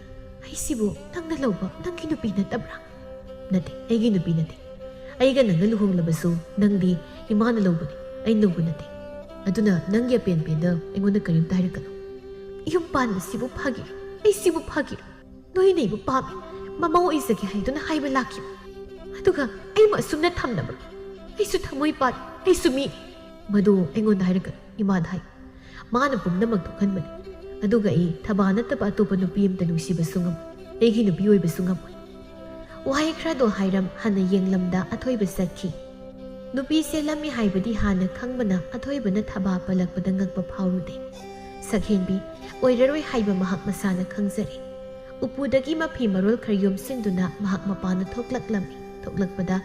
"ꯑꯩꯁꯤꯕꯨ ꯅꯪꯅ ꯂꯧꯕ ꯅꯪꯒꯤ ꯅꯨꯄꯤ ꯅꯠꯇꯕ꯭ꯔꯥ?" "ꯅꯠꯇꯦ, ꯑꯩꯒꯤ ꯅꯨꯄꯤ ꯅꯠꯇꯦ꯫ ꯑꯩꯒ ꯅꯪꯒ ꯂꯨꯍꯣꯡꯂꯕꯁꯨ ꯅꯪꯗꯤ ꯏꯃꯥꯅ ꯂꯧꯕꯅꯤ, ꯑꯩ ꯂꯧꯕ ꯅꯠꯇꯦ꯫ ꯑꯗꯨꯅ ꯅꯪꯒꯤ ꯑꯄꯦꯟ ꯄꯦꯟꯗ ꯑꯩꯉꯣꯟꯗ ꯀꯔꯤꯝꯇ ꯍꯥꯏꯔꯛꯀꯅꯨ꯫" "ꯌꯨꯝ ꯄꯥꯟꯕꯁꯤꯕꯨ ꯐꯥꯒꯤꯔꯣ? ꯑꯩꯁꯤꯕꯨ ꯐꯥꯒꯤꯔꯣ? ꯅꯣꯏꯅ ꯑꯩꯕꯨ ꯄꯥꯝꯃꯤ, ꯃꯃꯧ ꯑꯣꯏꯖꯒꯦ ꯍꯥꯏꯗꯨꯅ ꯍꯥꯏꯕ ꯂꯥꯛꯈꯤꯕ꯫ ꯑꯗꯨꯒ ꯑꯩꯕꯨ ꯑꯁꯨꯝꯅ ꯊꯝꯅꯕ꯭ꯔꯣ? ꯑꯩꯁꯨ ꯊꯃꯣꯏ ꯄꯥꯜꯂꯤ, ꯑꯩꯁꯨ ꯃꯤꯅꯤ꯫" "ꯃꯗꯨ ꯑꯩꯉꯣꯟꯗ ꯍꯥꯏꯔꯛꯀꯅꯨ", ꯏꯃꯥꯗ ꯍꯥꯏ꯫ "ꯃꯥꯅ ꯄꯨꯝꯅꯃꯛ ꯊꯣꯛꯍꯟꯕꯅꯤ꯫ ꯑꯗꯨꯒ ꯑꯩ ꯊꯕꯥ ꯅꯠꯇꯕ ꯑꯇꯣꯞꯄ ꯅꯨꯄꯤ ꯑꯃꯇ ꯅꯨꯡꯁꯤꯕꯁꯨ ꯉꯝꯃꯣꯏ꯫ ꯑꯩꯒꯤ ꯅꯨꯄꯤ ꯑꯣꯏꯕꯁꯨ ꯉꯝꯃꯣꯏ꯫" ꯋꯥꯍꯩ ꯈꯔꯗꯣ ꯍꯥꯏꯔꯝ ꯍꯟꯅ ꯌꯦꯡꯂꯝꯗ ꯑꯊꯣꯏꯕ ꯆꯠꯈꯤ꯫ ꯅꯨꯄꯤꯁꯦ ꯂꯝꯃꯤ ꯍꯥꯏꯕꯗꯤ ꯍꯥꯟꯅ ꯈꯪꯕꯅ ꯑꯊꯣꯏꯕꯅ ꯊꯕꯥ ꯄꯜꯂꯛꯄꯗ ꯉꯛꯄ ꯐꯥꯎꯔꯨꯗꯦ꯫ ꯁꯛꯍꯦꯟꯕꯤ ꯑꯣꯏꯔꯔꯣꯏ ꯍꯥꯏꯕ ꯃꯍꯥꯛ ꯃꯁꯥꯅ ꯈꯪꯖꯔꯦ꯫ ꯎꯄꯨꯗꯒꯤ ꯃꯐꯤ ꯃꯔꯣꯜ ꯈꯔ ꯌꯣꯝꯁꯤꯟꯗꯨꯅ ꯃꯍꯥꯛ ꯃꯄꯥꯟꯗ ꯊꯣꯛꯂꯛꯂꯝꯃꯤ꯫ ꯊꯣꯛꯂꯛꯄꯗ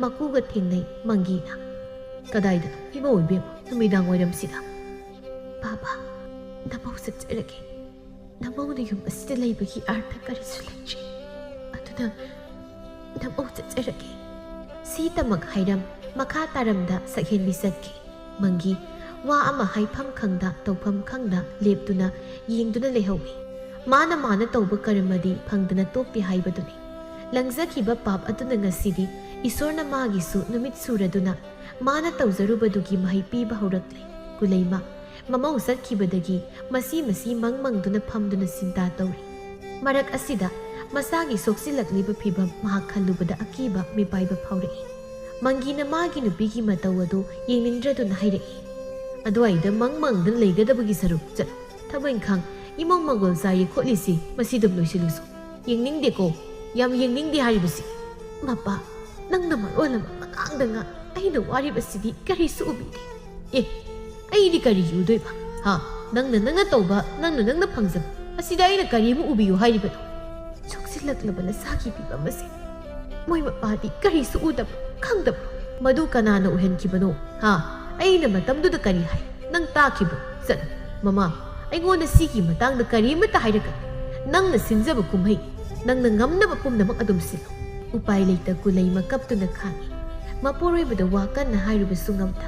ꯃꯀꯨꯒ ꯊꯦꯡꯅꯩ꯫ ꯃꯪꯒꯤꯅ, "ꯀꯗꯥꯏꯗ? ꯏꯃꯧ ꯏꯕꯦꯝꯃ, ꯅꯨꯃꯤꯗꯥꯡ ꯋꯥꯏꯔꯝꯁꯤꯗ?" "ꯕꯥꯕꯥ, ꯅꯃꯧ ꯆꯠꯆꯔꯒꯦ꯫ ꯅꯃꯧꯅ ꯌꯨꯝ ꯑꯁꯤꯗ ꯂꯩꯕꯒꯤ ꯑꯥꯔꯊ ꯀꯔꯤꯁꯨ ꯂꯩꯇ꯭ꯔꯦ꯫ ꯑꯗꯨꯅ ꯅꯃꯧ ꯆꯠꯆꯔꯒꯦ꯫" ꯁꯤꯇꯃꯛ ꯍꯥꯏꯔꯝ ꯃꯈꯥ ꯇꯥꯔꯝꯗ ꯁꯛꯍꯦꯟꯕꯤ ꯆꯠꯈꯤ꯫ ꯃꯪꯒꯤ ꯋꯥ ꯑꯃ ꯍꯥꯏꯐꯝ ꯈꯪꯗ ꯇꯧꯐꯝ ꯈꯪꯗ ꯂꯦꯞꯇꯨꯅ ꯌꯦꯡꯗꯨꯅ ꯂꯩꯍꯧꯏ꯫ ꯃꯥꯅ ꯃꯥꯅ ꯇꯧꯕ ꯀꯔꯃꯗꯤ ꯐꯪꯗꯅ ꯇꯣꯛꯇꯦ ꯍꯥꯏꯕꯗꯨꯅꯤ꯫ ꯂꯪꯖꯈꯤꯕ ꯄꯥꯞ ꯑꯗꯨꯅ ꯉꯁꯤꯗꯤ ꯏꯁꯣꯔꯅ ꯃꯥꯒꯤꯁꯨ ꯅꯨꯃꯤꯠ ꯁꯨꯔꯗꯨꯅ ꯃꯥꯅ ꯇꯧꯖꯔꯨꯕꯗꯨꯒꯤ ꯃꯍꯩ ꯄꯤꯕ ꯍꯧꯔꯛꯂꯦ꯫ ꯀꯨꯂꯩꯃ ꯃꯃꯧ ꯆꯠꯈꯤꯕꯗꯒꯤ ꯃꯁꯤ ꯃꯁꯤ ꯃꯪ ꯃꯪꯗꯨꯅ ꯐꯝꯗꯨꯅ ꯆꯤꯟꯇꯥ ꯇꯧꯔꯤ꯫ ꯃꯔꯛ ꯑꯁꯤꯗ ꯃꯁꯥꯒꯤ ꯁꯣꯛꯆꯤꯜꯂꯛꯂꯤꯕ ꯐꯤꯚꯝ ꯃꯍꯥꯛ ꯈꯜꯂꯨꯕꯗ ꯑꯀꯤꯕ ꯃꯤꯄꯥꯏꯕ ꯐꯥꯎꯔꯛꯏ꯫ ꯃꯪꯒꯤꯅ ꯃꯥꯒꯤ ꯅꯨꯄꯤꯒꯤ ꯃꯇꯧ ꯑꯗꯨ ꯌꯦꯡꯅꯤꯡꯗ꯭ꯔꯗꯨꯅ ꯍꯥꯏꯔꯛꯏ, "ꯑꯗꯨꯋꯥꯏꯗ ꯃꯪ ꯃꯪꯗꯨꯅ ꯂꯩꯒꯗꯕꯒꯤ ꯁꯔꯨꯛ ꯆꯠꯂꯨ꯫ ꯊꯕꯛ ꯏꯪꯈꯥꯡ, ꯏꯃꯧ ꯃꯪꯒꯣꯜ ꯆꯥꯏꯌꯦ ꯈꯣꯠꯂꯤꯁꯤ ꯃꯁꯤ ꯑꯗꯨꯝ ꯂꯣꯏꯁꯤꯜꯂꯨꯁꯨ꯫ ꯌꯦꯡꯅꯤꯡꯗꯦꯀꯣ, ꯌꯥꯝ ꯌꯦꯡꯅꯤꯡꯗꯦ ꯍꯥꯏꯔꯤꯕꯁꯤ꯫" "ꯃꯄꯥ, ꯅꯪꯅ ꯃꯔꯣꯜ ꯑꯃ ꯄꯉꯥꯡꯗ ꯉꯥꯡ, ꯑꯩꯅ ꯋꯥꯔꯤꯕꯁꯤꯗꯤ ꯀꯔꯤꯁꯨ ꯎꯕꯤꯗꯦ꯫" "ꯑꯦ, ꯑꯩꯗꯤ ꯀꯔꯤ ꯎꯗꯣꯏꯕ? ꯍꯥ? ꯅꯪꯅ ꯅꯪꯅ ꯇꯧꯕ, ꯅꯪꯅ ꯅꯪꯅ ꯐꯪꯖꯕ, ꯑꯁꯤꯗ ꯑꯩꯅ ꯀꯔꯤ ꯑꯃ ꯎꯕꯤꯌꯨ ꯍꯥꯏꯔꯤꯕꯅꯣ? ꯁꯣꯛꯆꯤꯜꯂꯛꯂꯕ ꯅꯁꯥꯒꯤ ꯐꯤꯕꯝ ꯑꯁꯦ ꯃꯣꯏ ꯃꯄꯥꯗꯤ ꯀꯔꯤꯁꯨ ꯎꯗꯕ꯭ꯔꯣ, ꯈꯪꯗꯕ꯭ꯔꯣ? ꯃꯗꯨ ꯀꯅꯥꯅ ꯎꯍꯟꯈꯤꯕꯅꯣ? ꯍꯥ? ꯑꯩꯅ ꯃꯇꯝꯗꯨꯗ ꯀꯔꯤ ꯍꯥꯏ? ꯅꯪ ꯇꯥꯈꯤꯕ꯭ꯔꯣ? ꯆꯠꯂꯨ, ꯃꯃꯥ, ꯑꯩꯉꯣꯟꯗ ꯁꯤꯒꯤ ꯃꯇꯥꯡꯗ ꯀꯔꯤꯃꯠꯇ ꯍꯥꯏꯔꯛꯀꯅꯨ꯫ ꯅꯪꯅ ꯁꯤꯟꯖꯕ ꯀꯨꯝꯍꯩ, ꯅꯪꯅ ꯉꯝꯅꯕ ꯄꯨꯝꯅꯃꯛ ꯑꯗꯨꯝ ꯁꯤꯜꯂꯨ꯫" ꯎꯄꯥꯏ ꯂꯩꯇ ꯀꯨꯂꯩꯃ ꯀꯞꯇꯨꯅ ꯈꯥꯡꯏ꯫ ꯃꯄꯨꯔꯣꯏꯕꯗ ꯋꯥ ꯀꯟꯅ ꯍꯥꯏꯔꯨꯕꯁꯨ ꯉꯝꯗ,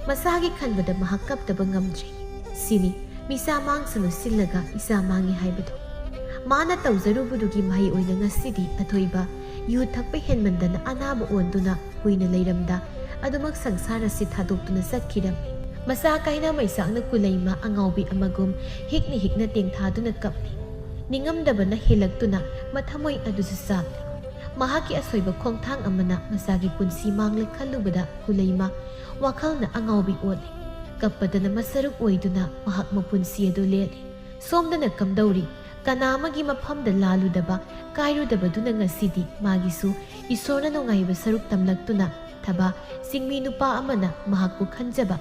ꯃꯁꯥꯒꯤ ꯈꯟꯕꯗ ꯃꯍꯥꯛ ꯀꯞꯇꯕ ꯉꯝꯗ꯭ꯔꯦ꯫ ꯁꯤꯅꯤ ꯃꯤꯁꯥ ꯃꯥꯡꯁꯅꯨ ꯁꯤꯜꯂꯒ ꯏꯆꯥ ꯃꯥꯡꯉꯤ ꯍꯥꯏꯕꯗꯣ꯫ ꯃꯥꯅ ꯇꯧꯖꯔꯨꯕꯗꯨꯒꯤ ꯃꯍꯩ ꯑꯣꯏꯅ ꯉꯁꯤꯗꯤ ꯑꯊꯣꯏꯕ ꯌꯨ ꯊꯛꯄ ꯍꯦꯟꯃꯟꯗꯅ ꯑꯅꯥꯕ ꯑꯣꯟꯗꯨꯅ ꯀꯨꯏꯅ ꯂꯩꯔꯝꯗ ꯑꯗꯨꯃꯛ ꯁꯪꯁꯥꯔ ꯑꯁꯤ ꯊꯥꯗꯣꯛꯇꯨꯅ ꯆꯠꯈꯤꯔꯝꯃꯤ꯫ ꯃꯆꯥ ꯀꯥꯏꯅ ꯃꯩꯁꯥꯛꯅ ꯀꯨꯂꯩꯃ ꯑꯉꯥꯎꯕꯤ ꯑꯃꯒꯨꯝ ꯍꯤꯛꯅ ꯍꯤꯛꯅ ꯇꯦꯡꯊꯥꯗꯨꯅ ꯀꯞꯂꯤ꯫ ꯅꯤꯡꯉꯝꯗꯕꯅ ꯍꯦꯜꯂꯛꯇꯨꯅ ꯃꯊꯃꯣꯏ ꯑꯗꯨꯁꯨ ꯆꯥꯛꯂꯤ꯫ ꯃꯍꯥꯛꯀꯤ ꯑꯁꯣꯏꯕ ꯈꯣꯡꯊꯥꯡ ꯑꯃꯅ ꯃꯆꯥꯒꯤ ꯄꯨꯟꯁꯤ ꯃꯥꯡꯂꯦ ꯈꯜꯂꯨꯕꯗ ꯀꯨꯂꯩꯃ ꯋꯥꯈꯜꯅ ꯑꯉꯥꯎꯕꯤ ꯑꯣꯜꯂꯤ꯫ ꯀꯞꯄꯗꯅ ꯃꯁꯔꯨꯛ ꯑꯣꯏꯗꯨꯅ ꯃꯍꯥꯛ ꯃꯄꯨꯟꯁꯤ ꯑꯗꯨ ꯂꯦꯜꯂꯤ꯫ ꯁꯣꯝꯗꯅ ꯀꯝꯗꯧꯔꯤ? ꯀꯅꯥ ꯑꯃꯒꯤ ꯃꯐꯝꯗ ꯂꯥꯜꯂꯨꯗꯕ, ꯀꯥꯏꯔꯨꯗꯕꯗꯨꯅ ꯉꯁꯤꯗꯤ ꯃꯥꯒꯤꯁꯨ ꯏꯁꯣꯔꯅ ꯅꯨꯡꯉꯥꯏꯕ ꯁꯔꯨꯛ ꯇꯝꯂꯛꯇꯨꯅ ꯊꯕꯥ ꯆꯤꯡꯃꯤ ꯅꯨꯄꯥ ꯑꯃꯅ ꯃꯍꯥꯛꯄꯨ ꯈꯟꯖꯕ,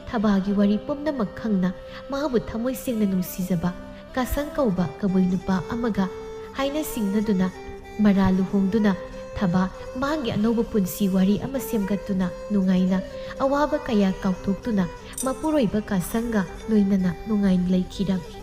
ꯊꯕꯥꯒꯤ ꯋꯥꯔꯤ ꯄꯨꯝꯅꯃꯛ ꯈꯪꯅ ꯃꯥꯕꯨ ꯊꯃꯣꯏ ꯁꯦꯡꯅ ꯅꯨꯡꯁꯤꯖꯕ ꯀꯥꯁꯪ ꯀꯧꯕ ꯀꯕꯨꯏ ꯅꯨꯄꯥ ꯑꯃꯒ ꯍꯥꯏꯅ ꯁꯤꯡꯅꯗꯨꯅ ꯃꯔꯥ ꯂꯨꯍꯣꯡꯗꯨꯅ ꯊꯕꯥ ꯃꯥꯒꯤ ꯑꯅꯧꯕ ꯄꯨꯟꯁꯤ ꯋꯥꯔꯤ ꯑꯃ ꯁꯦꯝꯒꯠꯇꯨꯅ ꯅꯨꯡꯉꯥꯏꯅ ꯑꯋꯥꯕ ꯀꯌꯥ ꯀꯥꯎꯊꯣꯛꯇꯨꯅ ꯃꯄꯨꯔꯣꯏꯕ ꯀꯥꯁꯪꯒ ꯂꯣꯏꯅꯅ ꯅꯨꯡꯉꯥꯏꯅ ꯂꯩꯈꯤꯔꯝꯃꯤ꯫